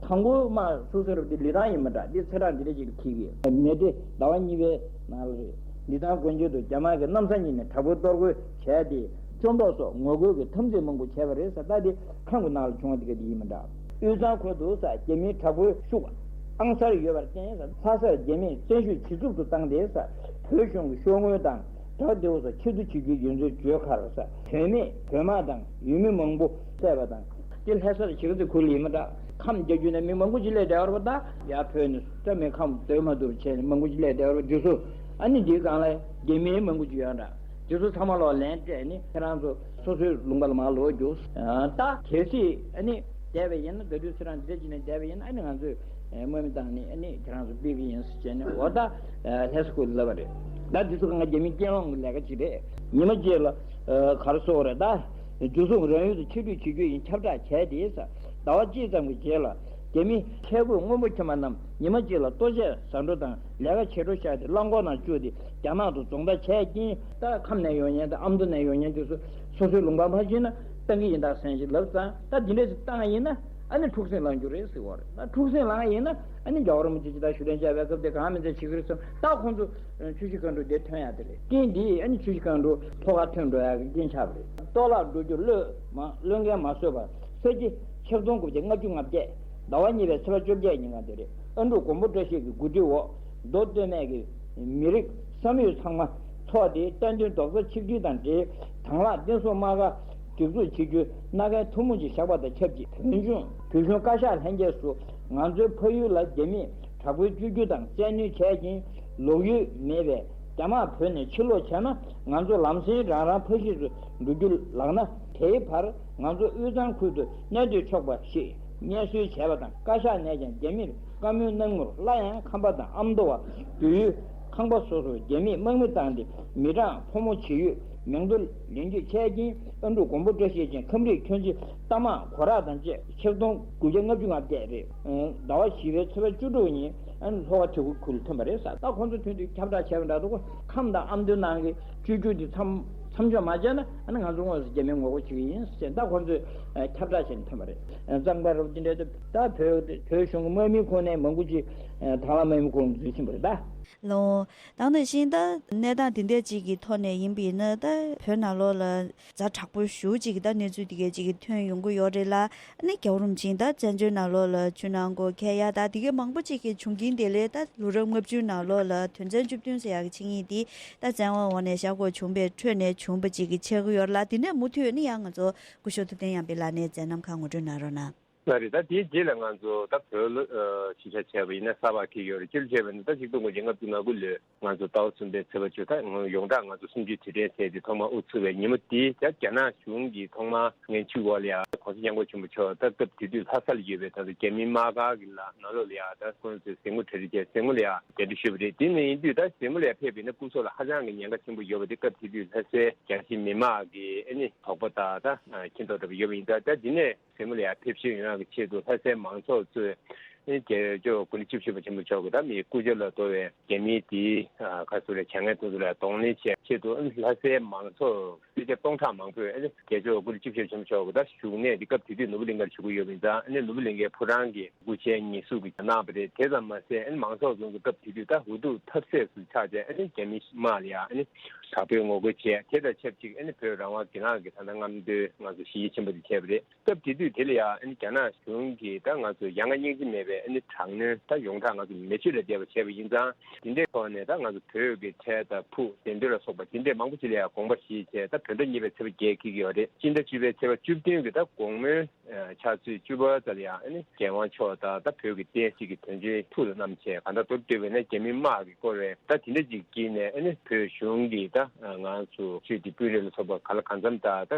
དང་པོ་དམག་ཚུགས་ས་རུ་དེ་ལི་ཐང་ཡིན་མི་འདྲ། འདི་ཚེས་གྲངས་འདི་འདྲ་ཅིག་ལ་འཁེལ་གི། མེ་ཌེ་ཟླ་བ་གཉིས་པའི་ནང་ལ་རེད། ལི་ཐང་དགོན་ཆེན་དུ་རྒྱ་དམར་གྱིས་གནམ་ས་གཉིས་ནས་དྲག་པོའི་གཏོར་རྒོལ་བྱས་ཏེ། བཅོམ་འཕྲོག་སོགས་ངོ་རྒོལ་གྱི་འཐབ་འཛིང་མང་པོ་བྱས་པ་རེད། ས་ད་དེ་ཁམས་ཀྱི་ནང་ལ་བྱུང་བ་དེ་ག་དེ་ཡིན་མི་འདྲ། དབུས་གཙང་ཁུལ་དུ་ས་རྒྱ་མིའི་དྲག་པོའི་ཤུགས་ཨང་གསར་ཡོད་པར་བརྟེན། ས་ལྷ་སར་རྒྱ་མིས་བཙན་ཤུགས་ཇེ་སྡུག་ཏུ་བཏང་སྟེ། ས་བོད་གཞུང་གི་ཤོག་ངོས་དང་བྲག་རྡེའུ་སོགས་ཕྱིར་བསྡུ་བྱེད་རྒྱུ་ཡོད་ཚུལ་བརྗོད་ཁར། ས་བོད་མིས་བོད་དམག་དང་ཡུལ་མི་མང་པོ་བསད་པ་དང་། དེ་ལྷ་སར་གཞིས་ཀ་རྩེ་ཁུལ་ཡིན་མི་འདྲ། ཁམས་རྒྱ་ཁྱོན་ནས་མི་མང་པོ་ཅིག་སླེབས་བསྡད་ཡོད་རེད་པ། ད་ཡར་བོད་ནས་ད་མི་ཁམས་སྟོད་མ་དུར་བྱས་ནས་མང་པོ་ཅིག་སླེབས་བསྡད་ཡོད་རེད་པ། འདི་ཚོ་ཨ་ནི་འདིའི་སྒང་ལ་རྒྱ་མིའི་མང་པོ་ཅིག་ཡོད་འདྲ། འདི་ཚོ་ཚང་མ་ལོག་ལན་སྤྲད་ནས་ཁྱེད་རང་ཚོ་སོ་སོའི་ལུང་པ་ལ་མར་ལོག་རྒྱུགས། ད་གལ་སྲིད་ཨ་ནི་བསྡད་པ་ཡིན་ན། ག་དུས་ཚོད་རང་འདི་འདྲ་ཅིག་ནས་བསྡད་པ་ཡིན་ན། ཨ་ནི་ང་ཚོས་དམག་མི་བཏང་ནས་ཨ་ནི་ཁྱེད་རང་ཚོ་སྤེལ་གི་ཡིན་ཟེར་བྱས་ནས། འོ་ད་ལྷ་ས་ཁུལ་ལབ་པ་རེད། ད་འདི་ཚོ་གང་ག་རྒྱ་མིའི་གྱེན་ལོག་གི་ལས་ཀ་ཅིག་རེད། ཉི་མ་གཅིག་ལ་ག་རེ་ཟེར་དགོས་རེད། ད་འཇུ་བཟུང་རང་ཡུལ་དུ་ཕྱིར་སྤྲོད་བྱེད་རྒྱུ་ཡིན་ཁྱབ་བསྒྲགས་བྱས་ཏེ། ས་ཟླ་བ་གཅིག་ཙམ་གྱི་རྗེས་ལ་རྒྱ་མིའི་ཁྱད་འོས་དངོས་པོ་ཁྱིམ་པ་རྣམས་ཉི་མ་གཅིག་ལ་ལྟོ་ཆས་ཟ་འཕྲོ་དང་ལས་ཀ་བྱེད་འཕྲོ་བཞག་སྟེ་རླངས་འཁོར་ནང་བཅུག་སྟེ་རྒྱ་ནག་ཏུ་རྫོང་བརྡར་བྱས་རྐྱེན། ད་ཁམས་ནས་ཡོང་མཁན་དང་ཨ་མདོ་ནས་ཡོང་མཁན་དེ་ཚོ་སོ་སོའི་ལུང་པ་མ་ཕྱིན་ན་བཏང་གི་ཡིན་ད་ཟེར་ཞིག་ལབ་ཙང་། ད་འདི་འདྲ་ཞིག་བཏང་ཡིན་ན་ཨ་ནི་འཁྲུག་ཟིང་ལངས་རྒྱུ་རེད་ཟེར་བ་རེད། ད་འཁྲུག་ཟིང་ལངས་ཡིན་ན་ཨ་ནི་རྒྱལ་བ་རིན་པོ་ཆེ་ཇི་ལྟར་བཞུགས་གདན་འཇགས་པའི་སྐབས་དེ་གང་མིན་ཚད་བྱེད་ཀྱི་རེད་བསམ། ད་ཁོང་ཚོ་ཆུ་བཞི་སྒང་དྲུག་དེ་ཐོན་ཡག་དེ་རེད། རྐྱེན་འདིས་ཨ་ནི་ཆུ་བཞི་སྒང་དྲུག་ལྷོ་ཁར་ཐོན་འགྲོ་ཡག་གི་རྐྱེན་ཆགས་པ་རེད། གཏོར་བརླག་འགྲོ་རྒྱུ་བློས་མ་བློས་འགེལ་མ་བཟོད་པར་ས་ཆ་ཆིག་སྟོང་དགུ་བརྒྱ་ལྔ་བཅུ་ང་བརྒྱད་ཟླ་བ་གཉིས་པའི་ཚེས་པ་བཅོ་བརྒྱད་ཉིན་ག་དེ་རེད། ཨ་འབྲུག་མགོན་པོ་བཀྲ་ཤིས་ཀྱི་འགོ་ཁྲིད་འོག་མདོ་སྟོད་སྨད་ཀྱི་མི་རིགས་བསམ་ཡོད་ཚང་མ་ཚོགས་ཏེ། བསྟན་དོན་རྡོག་རྩ་ཆིག་སྒྲིལ་དང་འབྲེལ་དྭང་བླངས་བསྟན་སྲུང་དམག་སྒར་སྒྲིག་འཛུགས་བྱེད་རྒྱུའི་མནའ་གན་ཐུང་ངུ་ཅིག་བཞག་པ་དང་ཆབས་ཅིག་བོད་ལྗོངས་བོད་གཞུང་བཀའ་ཤག་ལྷན་རྒྱས་སུ་ང་ཚོའི་ཕ་ཡུལ་ལ་རྒྱ་མིས་དྲག་པོའི་བཅོས་བསྒྱུར་དང་བཙན་གནོན་བྱས་ཀྱིན་ལོག་ཡུལ་མེད་པས། རྒྱ་དམག་བོད་ནས་ཕྱིར་ལོག་བྱས་ན་ང་ཚོ་ལམ་སེང་རང་རང་ཕ་གཞིས་སུ་འགྲོ་རྒྱུ་ལགས་ན། དེའི་བར་ང་ཚོ་དབུས་གཙང་ཁུལ་དུ་གནས་སྡོད་ཆོག་པ་ཞེས་སྙན་སེང་བྱས་པ་དང་། བཀའ་ཤག་ནས་ཀྱང་རྒྱ་མིར་བཀའ་མོལ་གནང་མུར་སླར་ཡང་ཁམས་པ་དང་ཨ་མདོ་བ་སྡོད་ཡུལ་ཁང་པ་སོ་སོར་རྒྱ་མིས་དམག་མི་བཏང་སྟེ་མི་གྲངས་ཕོ་མོ་བྱེས་ཡོད་མིང་ཐོ་ལེན་སྐྱོན་བྱས་རྐྱེན། ཨ་འབྲུག་མགོན་པོ་བཀྲ་ཤིས་ཀྱིས་ཁམས་རིགས་ཁྱོན་ཆེ་རྟ་དམག་གོ་རག་དང་བཅས་ཆིག་སྟོང་དགུ་བརྒྱ་ལྔ་བཅུ་ང་བརྒྱད་རེད། ཟླ་བ་བཞི་པའི་ཚེས་པ་བཅུ་དྲུག་ཉིན་ཨ་ནི་ལྷོ་ཁ་དེ་ཁུལ་ཁུལ་ཐོན་པ་རེད་ཟེར། ད་ཁོང་ཚོ་ཐོན་དུས་ཁྱབ་བསྒྲགས་བྱས་པ་འདྲ་འདུག་ཁམས་དང་ཨ་མདོའི་ནང་གི་བཅོས་བསྒྱུར་འདི་མཚམས་མཚམས་འཇོག་མ་བྱས་ན་ཨ་ནི་ང་ཚོ་དངོས་སུ་རྒྱ་མིར་ངོ་རྒོལ་བྱེད་ཀྱི་ཡིན་ཟེར། ད་ཁོང་ཚོས་ཁྱབ་བསྒྲགས་བྱས་ནས་ཐོན་པ་རེད། གཙང་པ་རུ་འདི་འདྲའི་ད་བོད་བོད་གཞུང་གི་དམག་མིའི་ཁོངས་ནས་མང་པོ་ཅིག་དྭང་བླངས་དམག་མིའི་ཁོངས་འཛུལ་ཕྱིན་པ་རེད་ད། ལོ། དང་དེ་བཞིན་ད་གནས་སྟངས་དེ་འདྲ་ཅིག་གི་ཐོག་ནས་ཡིན་པ་ཡིན་ན། ད་བོད་ནང་ལོགས་ལ་ཛ་དྲག་པོ་ཞེ་པོ་ཅིག་གི་ད་གནས་ཚུལ་དེ་གས་ཅིག་གི་ཐོན་ཡོང་གི་ཡོད་རེད་ལ། ཨ་ནི་རྒྱལ་བ་རིན་པོ་ཆེ་ད་བཙན་བྱོལ་ནང་ལོགས་ལ་ཆུ་ནང་སྒོ་ཁེལ་ཡ་ད་དེ་གས་མང་པོ་ཅིག་གི་བྱུང་རྐྱེན་དེ་ལས། ད་ལོ་རབས་ལྔ་བཅུ་ནང་ལོགས་ལ་དོན་ཚན་བཅུ་བདུན་ཟེར་ཡག་གི་ཆིངས་ཡིག་དེ་ད་བཙན་དབང་འོག་ནས་བཞག་དགོས་བྱུང་བའི་ཁྲོད་ནས་བྱུང་བ་ཅིག་གི་ཆགས་ཀྱི་ཡོད་རེད་ལ། དེ་ནས་མུ་མཐུད་ནི་ཡང་ང་ཚོ་སྐུ་ཞབས་ཐུབ་བསྟན་དབྱངས་པའི་ལག་ནས་མཛད་རྣམ་ཁག་ངོ་སྤྲོད་གནང་རོགས་གནང་། ལགས་རེད། ད་དེའི་རྗེས་ལ་ང་ཚོ་ད་བོད་ལ་ཨ་གཞིས་ཆགས་བྱས་པ་ཡིན་ན་གསར་པ་འཁེལ་ཡོད་རེད། ཅི་ལ་བྱས་པ་ཡིན་ན་ད་ཆིག་སྟོང་དགུ་བརྒྱ་ལྔ་བཅུ་ང་དགུ་ལོའི་ང་ཚོ་ཟླ་བ་གསུམ་པའི་ཚེས་པ་བཅུ། ད་ཡོངས་གྲགས་ང་ཚོ་གསུམ་བཅུའི་དུས་དྲན་ཟེར་དེ་ཐོག་མར་དབུ་ཚུགས་པའི་ཉིན་མོ་དེ། ད་རྒྱ་ནག་གཞུང་གིས་ཐོག་མར་ངའི་ཆུ་འོག་ལ་ཡ་༸གོང་ས་༸སྐྱབས་མགོན་ཆེན་པོ་མཆོག་ད་སྐབས་དེ་དུས་ལྷ་ས་ལ་ཡོད་པའི་ད་ལྟ་རྒྱ་མིའི་དམག་སྒར་གྱི་ལ་ནང་ལོགས་ལ་ཡ་ད་ཁོང་ཚོས་གཟིགས་མོ་གྲ་སྒྲིག་བྱས། གཟིགས་མོ་ལ་ཡ་གདན་འདྲེན་ཞུས་པ་རེད། དེ་ནས་ཡིན་དུས་ད་གཟིགས་མོ་ལ་ཡ་ཕེབས་པ་ཡིན་ན་སྐུ་སྲོག་ལ་ཧ་ཅང་གི་ཉེན་ཁ་ཆེན་པོ་ཡོད་པ་དེ་སྐབས་དེ་དུས་ལྷ་སའི་རྒྱ་ཆེ་མི་མང་གི་ཨ་ནི་དོགས་པ་དང་ད་མཁྱེན་རྟོགས་འདྲ་པོ་ཡོད་པ་ཡིན་ཙང་། ད་འདི་ནས་གཟིགས་མོ་ལ་ཡ་ཕེབས་བཞིན་ཡོང་ཡག་གི་ཆེད་དུ་ལྷ་སའི་མང་ཚོགས་ཚོས་ རྒྱལ་མཆོག་སྐུ་ཕྲེང་བཅུ་བཞི་པ་ཆེན་པོ་མཆོག་གིས་ད་མི་སྐུ་ཕྱྭ་ལ་གཏོགས་པའི་རྒྱ་མི་དེའི་ཁ་སོ་རེ་བྱ་ངན་དེ་ཚོ་ལ་གདོང་ལེན་བྱེད་ཆེད་དུ་ལྷ་སའི་མང་ཚོགས་སེར་སྐྱ་སྟོང་ཕྲག་མང་པོས་རྒྱལ་མཆོག་སྐུ་ཕྲེང་བཅུ་བཞི་པ་ཆེན་པོ་མཆོག་གི་ད་བཞུགས་གནས་དེ་སྐབས་དེ་དུས་ནོར་བུ་གླིང་ཁར་བཞུགས་ཀྱི་ཡོད་པ་ཡིན་ཙང་། ནོར་བུ་གླིང་ཁའི་ཕོ་བྲང་གི་སྐུ་ཕྱྭའི་ཉེས་འཛུགས་ཀྱི་གནང་བ་རེད། དེ་ཙམ་མ་ཟད་མང་ཚོགས་ཚོ་གི་སྐབས་དེ་དུས་ད་འུ་ཐུག་ཐབས་ཟད་སུ་ཆགས་བྱས་རྒྱ་མི་དམག་ལ་ཡང་དྲག་པོའི་ངོ་རྒོལ་བྱས། དེ་དང་ཆབས་ཅིག་བོད་རང་དབང་སྒེར་ལངས་ཀྱི་ད་ལྟ་རྔམ་སྟོན་ང་ཚོ་ཞི་བའི་ཆེན་པོ་དེ་བྱས་པ་རེད། སྐབས་དེ་དུས་དེ་ལ་ཡང་རྒྱ་ནག་གཞུང་གིས་ད་ང་ཚོ་ཡ་ང་སྙིང་རྗེ་མེད་པའི་དྲག་གནོན་ད་ཡོངས་གྲགས་ང་ཚོ་མེ་མཆོད་ལས་འདས་པ་བྱས་པ་ཡིན་ཙང་། དེ་འདྲའི་ཐོག་ནས་ད་ང་ཚོ་བོད་ཀྱི་ཁྲལ་དང་ཕུགས་བདེ་འདོད་ལ་སོགས་པ་དེ་འདྲའི་མང་པོ་ཅིག་ལ་ཡང་དགོངས་པ་བཞེས་བྱས། ད་བོད་ཟླ་གཉིས་པའི་ཚེས་པ་བརྒྱད་འཁེལ་གྱི་ཡོད་རེད། སྤྱི་ཟླ་བཅུ་པའི་ཚེས་པ་བཅུ་བདུན་གྱི་ད་དགོང་མོའི་ཆུ་ཚོད་བཅུ་པ་ཙམ་ལ་ཡང་རྒྱལ་དབང་མཆོག་དང་ད་བོད་ཀྱི་བསྟན་སྲིད་ཀྱི་དོན་ཆེན་ཐུགས་ལ་བསྣམས་བྱས། གང་ལྟར་མདོར་བསྡུས་པ་ཡིན་ན་རྒྱ་མི་དམག་གིས་བསྐོར་བའི་ད་དེ་འདྲ་ཅིག་དཀྱིལ་ནས་བོད་གཞུང་གིས་ད་ང་ཚོ་ཆོས་ཀྱི་དཔོན་རིགས་ལ་སོགས་པ་གང་ལ་གང་འཚམ་དང་ད་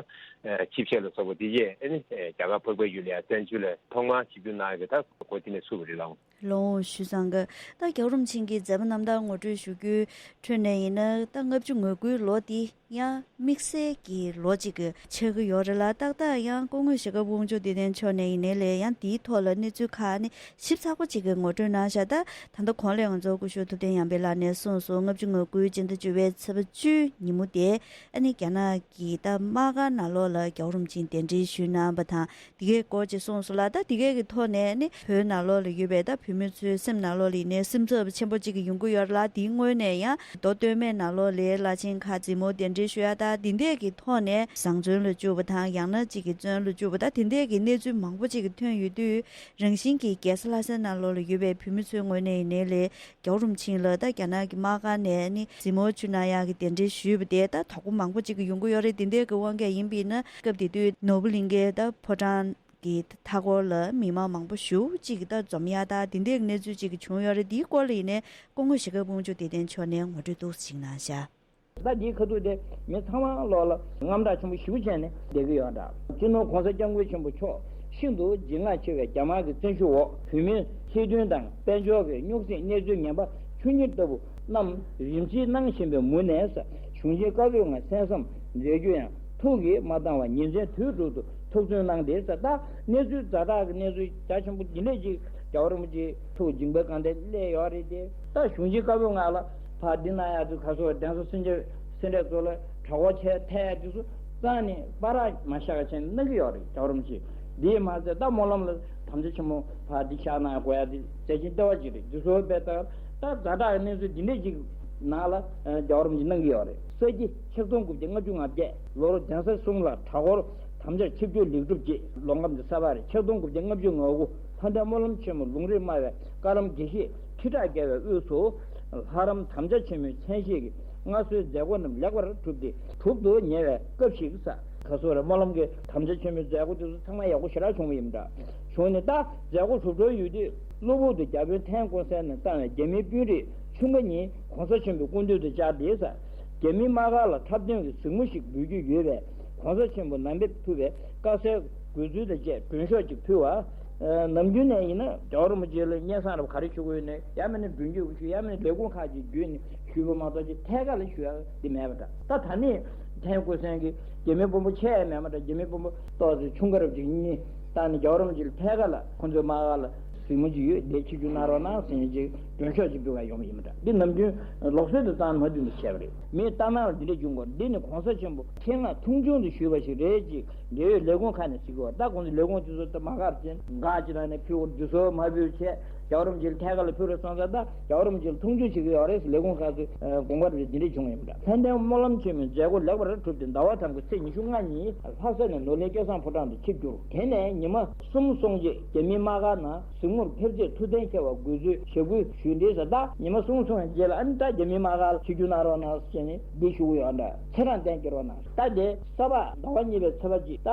ཆིབས་ཞབས་ལ་སོགས་པ་དེ་རྗེས་རྒྱ་གར་འཕགས་པའི་ཡུལ་ལ་ཡང་བཙན་བྱོལ་ལ་ཐོག་མར་ཆིབས་བསྒྱུར་གནང་ཡོད་པའི་ད་གོ་དེ་ནས་ཚུགས་པ་རེད་ལགས། ལགས་ཞུ་བཟང་གི། ད་རྒྱལ་བ་རིན་པོ་ཆེ་གི་མཛད་པ་རྣམ་ཐར་ངོ་སྤྲོད་ཞུ་རྒྱུའི་ཁྲོད་ནས་ཡིན་ན། ད་ལྔ་བཅུ་ང་དགུའི་ལོ་འདི་ཡང་དམིགས་བསལ་གྱི་ལོ་གཅིག་གི་ཆགས་ཀྱི་ཡོད་རེད་ལ། ཏག་ཏག་ཡང་སྐུ་ངོ་ཞྭ་སྒབ་དབང་ཕྱུག་བདེ་ལྡན་མཆོག་ནས་ཡིན་ནའི་ལས་ཡང་འདིའི་ཐོག་ལ་གནས་ཚུལ་ཁག་ནི་ཞིབ་ཚགས་པོ་གཅིག་གི་ངོ་སྤྲོད་གནང་བཞག་ད་ད་ལྟ་གོང་ལས་ང་ཚོ་སྐུ་ཞབས་ཐུབ་བསྟན་ཡར་འཕེལ་ལགས་ནས་གསུངས་སོང་། ལྔ་བཅུ་ང་དགུའི་སྤྱི་ཟླ་བཅུ་པའི་ཚེས་པ་བཅུའི་ཉིན་མོ་དེ་ཨ་ནི་རྒྱ་ནག་གི་ད་དམག་སྒར་ནང་ལོགས་ལ་རྒྱལ་བ་རིན་པོ་ཆེ་གདན་འདྲེན་ཞུས་གནང་བ་དང་། དེ་གའི་སྐོར་ཅིག་གསུངས་སོང་ལ། ད་དེ་གའི་གི་ཐོག་ནས་ནི་བོད་ནང་ལོགས་ལ་ཡོད་པའི་ད་བོད་མི་ཚོའི་སེམས་ནང་ལོགས་ལ་ཡིན་ནའི་སེམས་འཚབ་ཆེན་པོ་གཅིག་གི་ཡོང་གི་ཡོད་རེད་ལ། དེའི་སྔོན་ནས་ཡང་མདོ་སྟོད་སྨད་ནང་ལོགས་ལ་བླ་ཆེན་ཁག་མཛད་མོལ་གདན་འདྲེན་ཞུ་ཡ་ད་དེ་འདྲས་ཀྱི་ཐོག་ནས་བཟང་བཙོན་ལ་བཅུག་པ་དང་། ཡང་ན་གཅིག་གི་བཙོན་ལ་བཅུག་པ་ད་དེ་འདྲས་ཀྱི་གནས་ཚུལ་མང་པོ་གཅིག་གི་ཐོན་ཡོད་དུས། རང་བཞིན་གྱིས་རྒྱལ་ས་ལྷ་སའི་ནང་ལོགས་ལ་ཡོད་པའི་བོད་མི་ཚོའི་ངོས་ནས་ཡིན་ནའི་ལས། རྒྱལ་བ་རིན་པོ་ཆེ་ལ་ད་རྒྱ་ནག་གི་དམག་སྒར་ནས་ནི་མཛད་མོལ་ཞུ་གནང་ཡག་གི་གདན་འདྲེན་ཞུས་པ་དེ་ད་དོ་དགོང་མང་པོ་ཅིག་གི་ཡོང་གི་ཡོད་རེད། དེ་འདྲའི་གི་དབང་གིས་ཡིན་པས་ན། སྐབས་དེ་དུས་ནོར་བུ་གླིང་གའི་ད་ཕོ་བྲང་གི་མཐའ་འཁོར་ལ་མི་མང་མང་པོ་ཞེ་པོ་ཅིག་གིས་ད་འཛོམས་ཡག་ད་དེ་འདྲའི་གི་གནས་ཚུལ་ཅིག་གི་བྱུང་ཡོད་རེད། དེའི་སྐོར་ལ་ཡིན་ནའི་སྐུ་ངོ་ཞྭ་སྒབ་དབང་ཕྱུག་བདེ་ལྡན་མཆོག་ནས་ངོ་སྤྲོད་ཏོག་ཙམ་ཅིག་གནང་བཞག་ད་འདིའི་ཁ་ཐུག་དེ་མི་ཚང་མ་ལོག་ལ་དངངས་སྐྲག་ཆེན་པོ་ཞེ་པོ་བྱས་ནས་བསྡད་ཀྱི་ཡོད་འདྲ། སྤྱི་ནོར་༸གོང་ས་༸སྐྱབས་མགོན་ཆེན་པོ་མཆོག་ཤིན་ཏུ་བརྗིད་ཉག་ཆེ་བའི་རྒྱ་དམར་གྱི་བཙན་ཤུགས་འོག་བོད་མིའི་ཐེར་འདོན་དང་དཔལ་འབྱོར་གྱི་རྙོག་ཟིང་གནས་ཚུལ་ངན་པ་ཆུ་གཉེར་ལྟ་བུ་རྣམས་རིམ་བྱེད་གནང་བཞིན་པའི་མུ་ནས། གཞུང་ཆེན་བཀའ་པོད་ལྔ་གསན་བསམ་མཛད་རྒྱུ་ཡང་ཐུགས་ཀྱིས་མ་འདང་བར་ཉིན་མཚན་དུས་དྲུག་ཏུ་ཐུགས་བརྩོན་གནང་སྟེ། ད་གནས་ཚུལ་ཛ་དྲག་གི་གནས་ཚུལ་རྒྱ་ཆེན་པོ་འདི་འདྲས་ཅིག་རྒྱལ་བ་རིན་པོ་ཆེ་ཐུགས་འཇིགས་པའི་སྒང་དེ་སླེབས་ཡོད་རེད་དེ། ད་གཞུང་ཆེན་བཀའ་པོད་ལྔ་ལ་ཕར་འདི་གནང་ཡག་དུས་ག་སོ་གདན་ས་སེར་འབྲས་སེར་འབྲས་ཚོ་ལ་གྲྭ་སྐོར་ཆེ་ཐལ་ཡག་དུས་སུ་རྩ་ནས་བར་མ་བཞག་བྱས་ནས་གནང་གི་ཡོད་རེད། རྒྱལ་བ་རིན་པོ་ཆེ་འདིས་མ་ཚད་ད་སྨོན་ལམ་ལ་དམ་བཅའ་ཆེན་མོ་ཕར་འདི་བཞག་གནང་དགོས་ཡག་དེ་རྩ་ཆེན་ལྟ་བ་ཅིག་རེད། འདི་ཚོ་བས་ད་ད་ཛ་དྲག་གི་གནས་ཚུལ་འདི་འདྲས་ཅིག་ནང་ལ་རྒྱལ་བ་རིན་པོ་ཆེ་གནང་གི་ཡོད་རེད། ས་གཞི་ཆིག་སྟོང་དགུ་བརྒྱ་ལྔ་བཅུ་ང་བརྒྱད་ལོར་གདན་ས་གསུམ་ལ་གྲྭ་སྐོར་དམ་བཅའ་ཆིབས་བསྒྱུར་ལེགས་གྲུབ་རྗེས་ལོ་འགའ་འདི་ས་པ་རེད། ཆིག་སྟོང་དགུ་བརྒྱ་ལྔ་བཅུ་ང་དགུ་ལྷ་ལྡན་སྨོན་ལམ་ཆེན་མོ་ལུང་རིགས་སྨྲ་བའི་བཀའ་གདམས་དགེ་བཤེས་ཁྲི་ཕྲག་བརྒལ་བའི་དབུས་སུ་ལྷ་རམས་དམ་བཅའ་ཆེན་མོའི་མཚན་ཤས་ཀྱི་མངའ་གསོལ་མཛད་སྒོ་རྣམས་ལེགས་པར་གྲུབ་སྟེ་གྲུབ་ཏུ་ཉེ་བའི་སྐབས་ཤིག་ས་ག་སོ་རེ་སྨོན་ལམ་གྱི་དམ་བཅའ་ཆེན་མོའི་མཛད་སྒོ་དེ་ཚོ་ཚང་མ་ཡག་པོ་ཞེ་དྲག་བྱུང་བ་ཡིན་པ་འདྲ། བྱུང་ནས་ད་མཛད་སྒོ་གྲུབ་གྲོལ་ཡོད་དུས་གློ་བུར་དུ་རྒྱ་དཔོན་ཐན་ཀོང་སན་ནས་བཏང་བའི་རྒྱ་མིའི་དཔོན་རིགས་ཆུང་ཀ་གཉིས་༸གོང་ས་ཆེན་པོའི་སྐུ་མདུན་དུ་བཅར་ཏེ་ས། རྒྱ་མིའི་དམག་སྒར་ལ་འཁྲབ་སྟོན་གྱི་གཟིགས་མོ་ཞིག་འབུལ་རྒྱུ་ཡོད་པས་༸གོང་ས་ཆེན་པོ་ནང་ཕེབས་ཐུབ་པའི་དཀའ་སེལ་དགོས་ཚུལ་དང་བཅས་མགྲོན་ཤོག་ཅིག་ཕུལ་བ། ནམ་རྒྱུན་ནས་ཡིན་ན་རྒྱལ་བ་རིན་པོ་ཆེ་ལ་སྙན་སེང་རབ་ག་རེ་ཞུ་དགོས་ནས་ཡང་མིན་ན་མགྲོན་བརྒྱུད་ཞུ་ཡང་མིན་ན་ལས་ཁུངས་ཁག་ཅིག་བརྒྱུད་ནས་ཞུས་པ་མ་གཏོགས་ཅིག་ཐད་ཀར་ལ་ཞུ་ཡག་འདི་མེད་པ་འདྲ། ད་ད་ནི་ཐན་ཀོང་སན་གྱིས་རྒྱ་མིའི་དཔོན་པོ་ཆེ་ཡང་མེད་པ་འདྲ། རྒྱ་མིའི་དཔོན་པོ་ཏོག་ཙམ་ཆུང་ཀ་རབ་ཅིག་གཉིས་བཏང་ནས་རྒྱལ་བ་རིན་པོ་ཆེ་ལ་ཐད་ཀར་ལ་ཁོང་ཚོའི་དམག་སྒར་ལ་གཟིགས་མོ་ཅིག་ཡོད་དེ་ཆིབས་བསྒྱུར་གནང་རོགས་གནང་ཟེར་ནས་ཅིག་མགྲོན་ཤོག་ཅིག་འབུལ་ག་ཡོང་བ་ཡིན་པ་འདྲ། འདི་ནམ་རྒྱུན་ལོགས་སྲོལ་དུ་བཏང་མ་བསྡུས་པ་བྱས་པ་རེད། མིའི་ལྟ་སྣང་ལ་འདི་འདྲ་བྱུང་གོ། འདི་ནི་གོང་ས་ཆེན་པོ་ཆེད་མངགས་མཐོང་ཆུང་དུ་ཞུས་པ་ཞིག་རེད་ཅེས་འབྲེལ་ཡོད་ལས་ཁུངས་ཁག་ནས་གཟིགས་ཡོད། ད་ཁོང་ཚོ་ལས་ཁུངས་དེ་ཚོ་ད་དམག་སྒར་ཅན་འགག་ཅིག་ནང་ནས་ཕུལ་བ་འདི་ཚོ་མ་ཕུལ་བྱས་རྒྱལ་བ་རིན་པོ་ཆེ་ལ་ཐད་ཀར་ལ་ཕུལ་རོགས་གསུངས་ཙང་ད་རྒྱལ་བ་རིན་པོ་ཆེ་ལ་མཐོང་ཆུང་བྱེད་ཀྱི་ཡོད་རེད་ཟེར་ལས་ཁུངས་ཁག་ཚོས་དགོངས་པ་རེད། འདི་འདྲ་བྱུང་ཡོད་པ་འདྲ། ལྷ་ལྡན་སྨོན་ལམ་ཆེན་མོའི་མཛད་སྒོ་ལེགས་པར་གྲུབ་སྟེ་ཟླ་བ་དང་པོའི་ཚེས་ཉི་ཤུ་ལྔ་ཉིན་ལྷ་ས་ནས་ནོར་གླིང་སྐལ་བཟང་ཕོ་བྲང་དུ་ཆིབས་བསྒྱུར། དེ་ནས་ཉི་མ་གསུམ་སོང་རྗེས་རྒྱ་མིའི་དམག་སྒར་ནང་གཟིགས་མོར་ཕེབས་རྗེས་ཐུགས་གཏན་འཁེལ་བར་དགོས་ཚུལ་ཞུ་སྐུལ་ཞུས་འདུག་ཟེར། ད་ཉི་མ་གསུམ་སོང་བའི་རྗེས་ལ་ཨ་ནི་ད་རྒྱ་མིའི་དམག་སྒར་ལ་ཆིབས་བསྒྱུར་གནང་རོགས་གནང་ཟེར་ནས་འདི་ཞུ་གི་ཡོད་འདྲ། ཚེ་རང་བརྟན་སྐྱེ་རོགས་གནང་། ད་དེ་ས་པ་ཟླ་བ་གཉིས་པའི་ཚེས་པ་གཅིག་ད་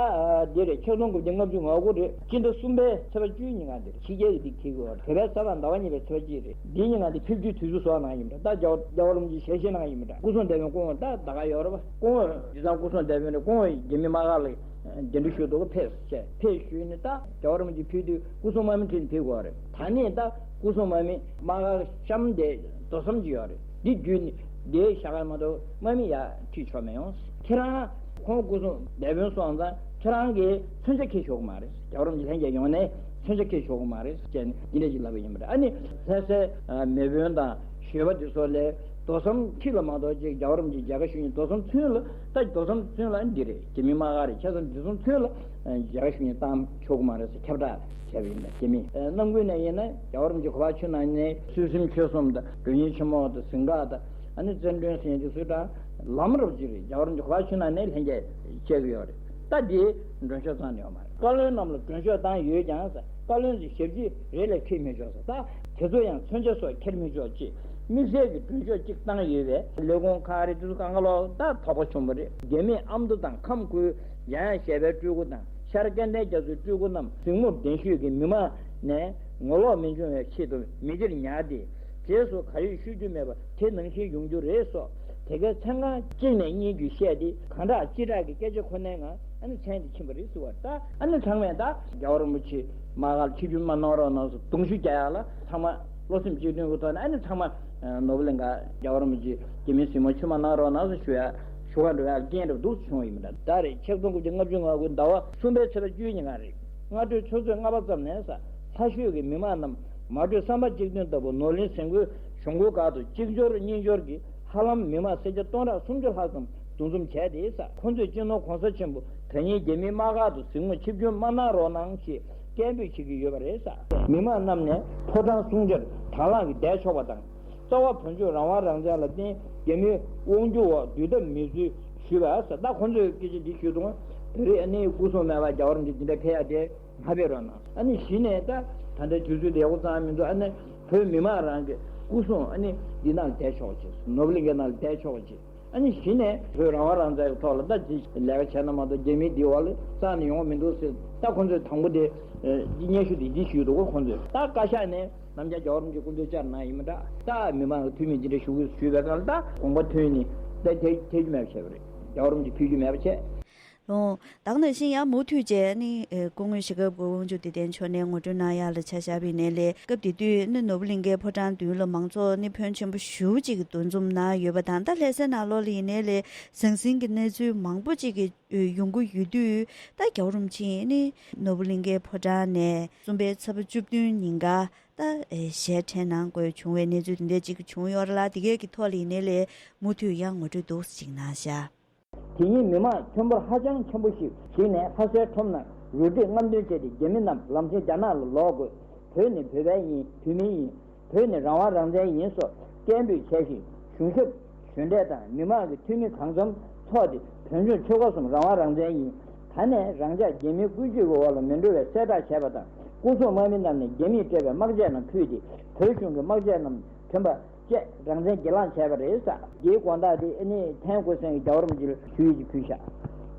འདི་རེད། ཆིག་སྟོང་དགུ་བརྒྱ་ལྔ་བཅུ་ང་དགུ་རེད། སྤྱི་ཟླ་གསུམ་པའི་ཚེས་པ་བཅུའི་ཉིན་ག་འདིར་ཕྱི་རྒྱལ་གྱི་འདི་འཁེལ་གྱི་ཡོད་རེད། བོད་པའི་ས་པ་ཟླ་བ་གཉིས་པའི་ཚེས་པ་གཅིག་རེད། འདིའི་ཉིན་ག་འདི་ཕེབས་རྒྱུའི་དུས་ཚོད་བཟོ་གནང་ཡིན་འདྲ། ད་རྒྱལ་བ་རྒྱལ་བ་རིན་པོ་ཆེ་ཞལ་བཞེས་གནང་ཡིན་འདྲ། སྐུ་སྲུང་སྡེ་དཔོན་སྐུ་ངོ་ད་ད་ག་ཡོད་རེད་པ། སྐུ་ངོ་དེང་སང་སྐུ་སྲུང་སྡེ་དཔོན་རེད། སྐུ་ངོ་རྒྱ་མི་དམག་སྒར་ལ་གདན་འདྲེན་ཞུས་འདུག་ག་ཕེབས་བྱས་ཕེབས་ཞུས་ནས་ད་རྒྱལ་བ་རིན་པོ་ཆེ་ཕེབས་དུས་སྐུ་སྲུང་དམག་མི་ཁྲིད་ནས་ཕེབས་དགོས་རེད། ད་ནི་ད་སྐུ་སྲུང་དམག་མི་དམག་སྒར་གཤམ་དེ་རྡོ་ཟམ་ཅིག་ཡོད་རེད། འདི་བརྒྱུད་ནས་དེའི་ཞྭ་སྒར་མ་གཏོགས་དམག་མི་ཡར་ཁྲིད་ཆོག་མི་ཡོང་། ཁྱེད་རང་ཁོང་སྐུ་སྲུང་སྡེ་དཔོན་སོང་ཙང་ཁྱེད་རང་གིས་མཚོན་ཆ་འཁྱེར་ཆོག་གི་མ་རེད། རྒྱལ་བ་རིན་པོ་ཆེ་ལྷན་རྒྱས་ཡོང་ནས་ མཚོན་ཆ་འཁྱེར་ཆོག་གི་མ་རེད་ཟེར་ནས་འདི་འདྲ་ཞིག་ལབ་པ་ཡིན་པ་རེད། ཨ་ནི་ལྷ་སའི་མེས་དབོན་དང་ཞོལ་པ་འདི་ཚོ་ལས་རྡོ་ཟམ་ཁྲི་ལ་མ་གཏོགས་ཅིག་རྒྱལ་བ་རིན་པོ་ཆེ་མཇལ་ཁ་ཞུ་མཁན། རྡོ་ཟམ་ཚུན་ལ་ད་རྡོ་ཟམ་ཚུན་ལ་འདི་རེད། རྒྱ་མི་དམག་སྒར་རེད། ཆ་ཚང་རྡོ་ཟམ་ཚུན་ལ་མཇལ་ཁ་ཞུ་མཁན་བཏང་ཆོག་གི་མ་རེད་ཟེར་ཁྱབ་བསྒྲགས་བྱས་པ་ཡིན་པ། རྒྱ་མི་ནང་ཁུལ་ནས་ཡིན་ན་རྒྱལ་བ་རིན་པོ་ཆེ་ག་པར་ཆོས་གནང་ནས་ཚུལ་ཁྲིམས་ཆོས་གསུམ་དང་མགྲོན་གཉེར་ཆེན་མོ་དང་གཟིམ་འགག་དང་ཨ་ནི་རྩེ་མགྲོན་ཟེར་མཁན་དེ་ཚོ་ད་ལམ་རོབ་ཅིག་རེད། རྒྱལ་བ་རིན་པོ་ཆེ་ག་པར་ཆོས་གནང་ནས་ལྷན་རྒྱས་བཅར་གྱི་ཡོད་རེད། ད་འདི་མགྲོན་ཤོག་བཏང་ནས་ཡོད་མ་རེད། བཀའ་བློན་རྣམས་ལ་མགྲོན་ཤོག་བཏང་ཡོད་ཀྱང་ཟེར། བཀའ་བློན་གྱི་ཞབས་ཕྱི་རེ་ལ་འཁྱེར་མི་ཆོག་ཟེར། ད་དེ་ཚོ་ཡང་མཚོན་ཆ་སོགས་འཁྱེར་མི་ཆོག་ཅེས་དམིགས་བསལ་གྱི་མགྲོན་ཤོག་ཅིག་བཏང་ཡོད་པས། ལས་ཁུངས་ཁག་རེད། དེ་ཚོ་གང་ག་ལོག་ད་དོགས་པ་བྱུང་བ་རེད། རྒྱ་མིས་ཨ་མདོ་དང་ཁམས་ཁུལ་ཡང་ཡང་ཞེས་པའི་སྤྲུལ་སྐུ་དང་ཤར་སྐལ་ལྡན་རྒྱ་མཚོའི་སྤྲུལ་སྐུ་རྣམས་གཟིགས་མོར་གདན་ཞུས་ཀྱིས་མི་མང་ནས་ངོ་ལོག་མི་འབྱུང་བའི་ཆེད་དུ་མི་སྤྱིར་ཉར་ཏེ། རྗེས་སུ་ག་ཡོད་ཤོད་རྒྱུ་མེད་པ་དེ་ནང་བཞིན་ཡོང་རྒྱུ་རེད་སོགས། དེ་གའི་མཚན་གང་གཅིག་ནས་གཉིས་བརྒྱུད་བཤད་དེ། གང་དྲག་ཅི་དྲག་གི་སྐད་ཆ་ཁོ་ནའི་ངང་ཨ་ནི་མཚན་དེ་ཕྱིན་པ་རེད་ཟེར་བ། ད་ཨ་ནི་ཚང་མས་ད་རྒྱལ་བ་རིན་པོ་ཆེ་དམག་སྒར་ཆིབས་བསྒྱུར་མ་གནང་རོགས་གནང་ཟེར་གདུང་ཤུགས་རྒྱག་ཡག་ལ། ཚང་མ་བློ་སེམས་གཅིག་མཐུན་གྱི་ཐོག་ནས་ཨ་ནི་ཚང་མ་ནོར་བུ་གླིང་ག་རྒྱལ་བ་རིན་པོ་ཆེ་རྒྱ་མིའི་གཟིགས་མོར་ཆིབས་མ་གནང་རོགས་གནང་ཟེར་ཞུ་ཡ་ཞུ་ག་འགྲོ་ཡ་རྐྱེན་རེ་འདུག་བྱུང་བ་ཡིན་པ་འདྲ། ཟླ་རེ་ཆིག་སྟོང་དགུ་བརྒྱ་ལྔ་བཅུ་ང་དགུ་ཟླ་བ་གསུམ་པའི་ཚེས་པ་བཅུའི་ཉིན་ག་རེད། སྔ་དྲོའི་ཆུ་ཚོད་ལྔ་པ་ཙམ་ནས་ས་ལྷ་ཤོད་ཀྱི་མི་མང་རྣམས་མ་གྲོས་བསམ་པ་གཅིག་མཐུན་ལྟ་བུ་ནོར་གླིང་ཟིན་སྒོའི་གཞུང་སྒོ་སྒང་དུ་གཅིག་འབྱོར་གཉིས་འབྱོར་གྱིས་ཧ་ལམ་མི་མང་སེར་སྐྱ་སྟོང་ཕྲག་སུམ་ཅུ་ལྷག་ཙམ་འདུ་འཛོམས་བྱས་ཏེ་ས། ཁོ་ཚོས་སྤྱི་ནོར་གོང་ས་ཆེན་པོ་དོན་གཉེར་རྒྱ་མིའི་དམག་སྒར་དུ་གཟིགས་མོར་ཆིབས་བསྒྱུར་མ་གནང་རོགས་གནང་ཞེས་སྐད་འབོད་བྱེད་ཀྱི་ཡོད་པ་རེད་ས། མི་མང་རྣམས་ནས་ཕོ་བྲང་སྲུང་བྱར་དང་བླངས་ཀྱིས་བསྡད་ཆོག་པ་དང་། རྩ་བ་བོད་ལྗོངས་རང་དབང་རང་བཙན་ལ་བརྟེན་རྒྱ་མིའི་དབང་སྒྱུར་འོག་སྡོད་ཐབས་མེད་ཚུལ་ཞུས་པ་ས། ད་ཁོ་ཚོས་སྐད་ཆ་འདི་ཞུས་དུས་བོད་རིགས་ཨ་ནི་སྐུ་སྲུང་མེད་པར་རྒྱལ་བ་རིན་པོ་ཆེ་འདི་འདྲ་ཕེབས་ཡ་དེ་མ་ཕེབས་རོགས་གནང་། ཨ་ནི་གཞི་ནས་ད་ད་ལྟའི་དུས་ཚོད་དེ་ཡག་པོ་ཙང་མི་འདུག་ཨ་ནི་བོད་མི་མང་རང་གི་སྐུ་སྲུང་ཨ་ནི་འདི་ནང་ལ་བསྡད་ཆོག་ཅིག་ནོར་བུ་གླིང་གའི་ནང་ལ་བསྡད་ཆོག་ཅིག་ཨ་ནི་གཞི་ནས་བོད་རང་དབང་རང་བཙན་གྱི་ཐོག་ལ་ད་ཅིག་ལས་ཀ་བྱས་ན་མ་གཏོགས་རྒྱ་མིའི་འདི་འོག་ལ་རྩ་ནས་ཡོང་བ་མི་འདུག་ཟེར། ད་ཁོ་ཚོས་དང་པོ་དེ་སྙན་ཞུ་དེ་འདི་ཞུས་འདུག་གོ། ཁོ་ཚོས་ད་བཀའ་ཤག་ནས་ནམ་རྒྱུན་རྒྱལ་བ་རིན་པོ་ཆེ་སྐུ་མདུན་བཅར་གནང་ཡིན་མི་འདྲ། ད་མི་མང་གི་འཐུས་མི་འདི་འདྲ་ཞུ་གི་ཞུས་པའི་སྒང་ལ་ད་དགོངས་པ་ཐོན་ནས་ད་ཐེ་ཐེ་རྒྱུ་མེད་པ་བྱས་པ་རེད། རྒྱལ་བ་རིན་པོ་ཆེ་ཕུལ་རྒྱུ་མེད་པ་བྱས། ལོ། ད་ག་ནང་བཞིན་ཡང་མུ་མཐུད་བྱས་ནི་སྐུ་ངོ་ཞྭ་སྒབ་ཀྱི་དབང་ཕྱུག་བདེ་ལྡན་མཆོག་ནས་ངོ་སྤྲོད་གནང་ཡག་ལ་ཆ་བཞག་པ་ཡིན་ནའི་ལས། སྐབས་དེ་དུས་ནི་ནོར་བུ་གླིང་གའི་ཕོ་བྲང་མདུན་ལ་མང་ཚོགས་ནི་ཕོན་ཆེན་པོ་ཞེ་པོ་ཅིག་གིས་འདུ་འཛོམས་གནང་ཡོད་པ་དང་། ད་ལྷ་སའི་ནང་ལོགས་ལ་ཡིན་ནའི་ལས་ཟང་ཟིང་གི་གནས་ཚུལ་མང་པོ་ཅིག་གི་ཡོང་གི་ཡོད་དུས། ད་རྒྱལ་བ་རིན་པོ་ཆེ་ནི་ནོར་བུ་གླིང་གའི་ཕོ་བྲང་ནས་གསུམ་པའི་ཚེས་པ་བཅུ་བདུན་ཉིན་ཀ་ད་ཞལ་འཕྲད་གནང་དགོས་བྱུང་བའི་གནས་ཚུལ་དེ་འདྲ་ཅིག་བྱུང་ཡོད་རེད་ལ། དེ་གའི་གི་ཐོག་ལ་ཡིན་ནའི་ལས་མུ་མཐུད་ཡང་ངོ་སྤྲོད་འདུག་སེ་ཅིག་གནང་ཤག་དེ་ཉིན་མི་མང་ཁྱོན་འབོར་ཧ་ཅང་ཆེན་པོ་ཞིག་གཞིགས་ནས་ལྷ་སའི་ཁྲོམ་ནང་རུ་སྒྲིག་རྔམ་སྟོན་བྱས་ཏེ། རྒྱ་མི་རྣམས་ལམ་སེང་རྒྱ་ནག་ལ་ལོག་དགོས། བོད་ནི་བོད་པའི་ཡིན། བོད་མི་ཡིན། བོད་ནི་རང་དབང་རང་བཙན་ཡིན་སོགས་སྐད་འབོད་བྱས་ཤིང་། གཞུང་ཞབས་གཞོན་གྲས་དང་མི་མང་གི་འཐུས་མི་གང་འཚམ་ཚོགས་ཏེ། བོད་ལྗོངས་ཆོལ་ཁ་གསུམ་རང་དབང་རང་བཙན་ཡིན། ད་ནས་རང་ཅག་རྒྱ་མིའི་བཀོལ་སྤྱོད་ཀྱི་འོག་ལ་མི་འགྲོ་བའི་གསལ་བསྒྲགས་བྱས་པ་དང་། སྐུ་སྲུང་དམག་མི་རྣམས་ནས་རྒྱ་མིས་སྤྲད་པའི་དམག་ཆས་རྣམས་ཕུད་དེ། བོད་གཞུང་གི་དམག་ཆས་རྣམས་གྱོན་པ་བཅས་རང་བཙན་སྒེར་ལངས་བྱས་པ་རེད་ཟེར། འདིའི་དགོང་དག་དེ་ཨ་ནི་ཐན་ཀོན་སན་གྱིས་རྒྱལ་བ་རིན་པོ་ཆེར་ཞུ་ཡིག་ཅིག་ཕུལ་ཤག་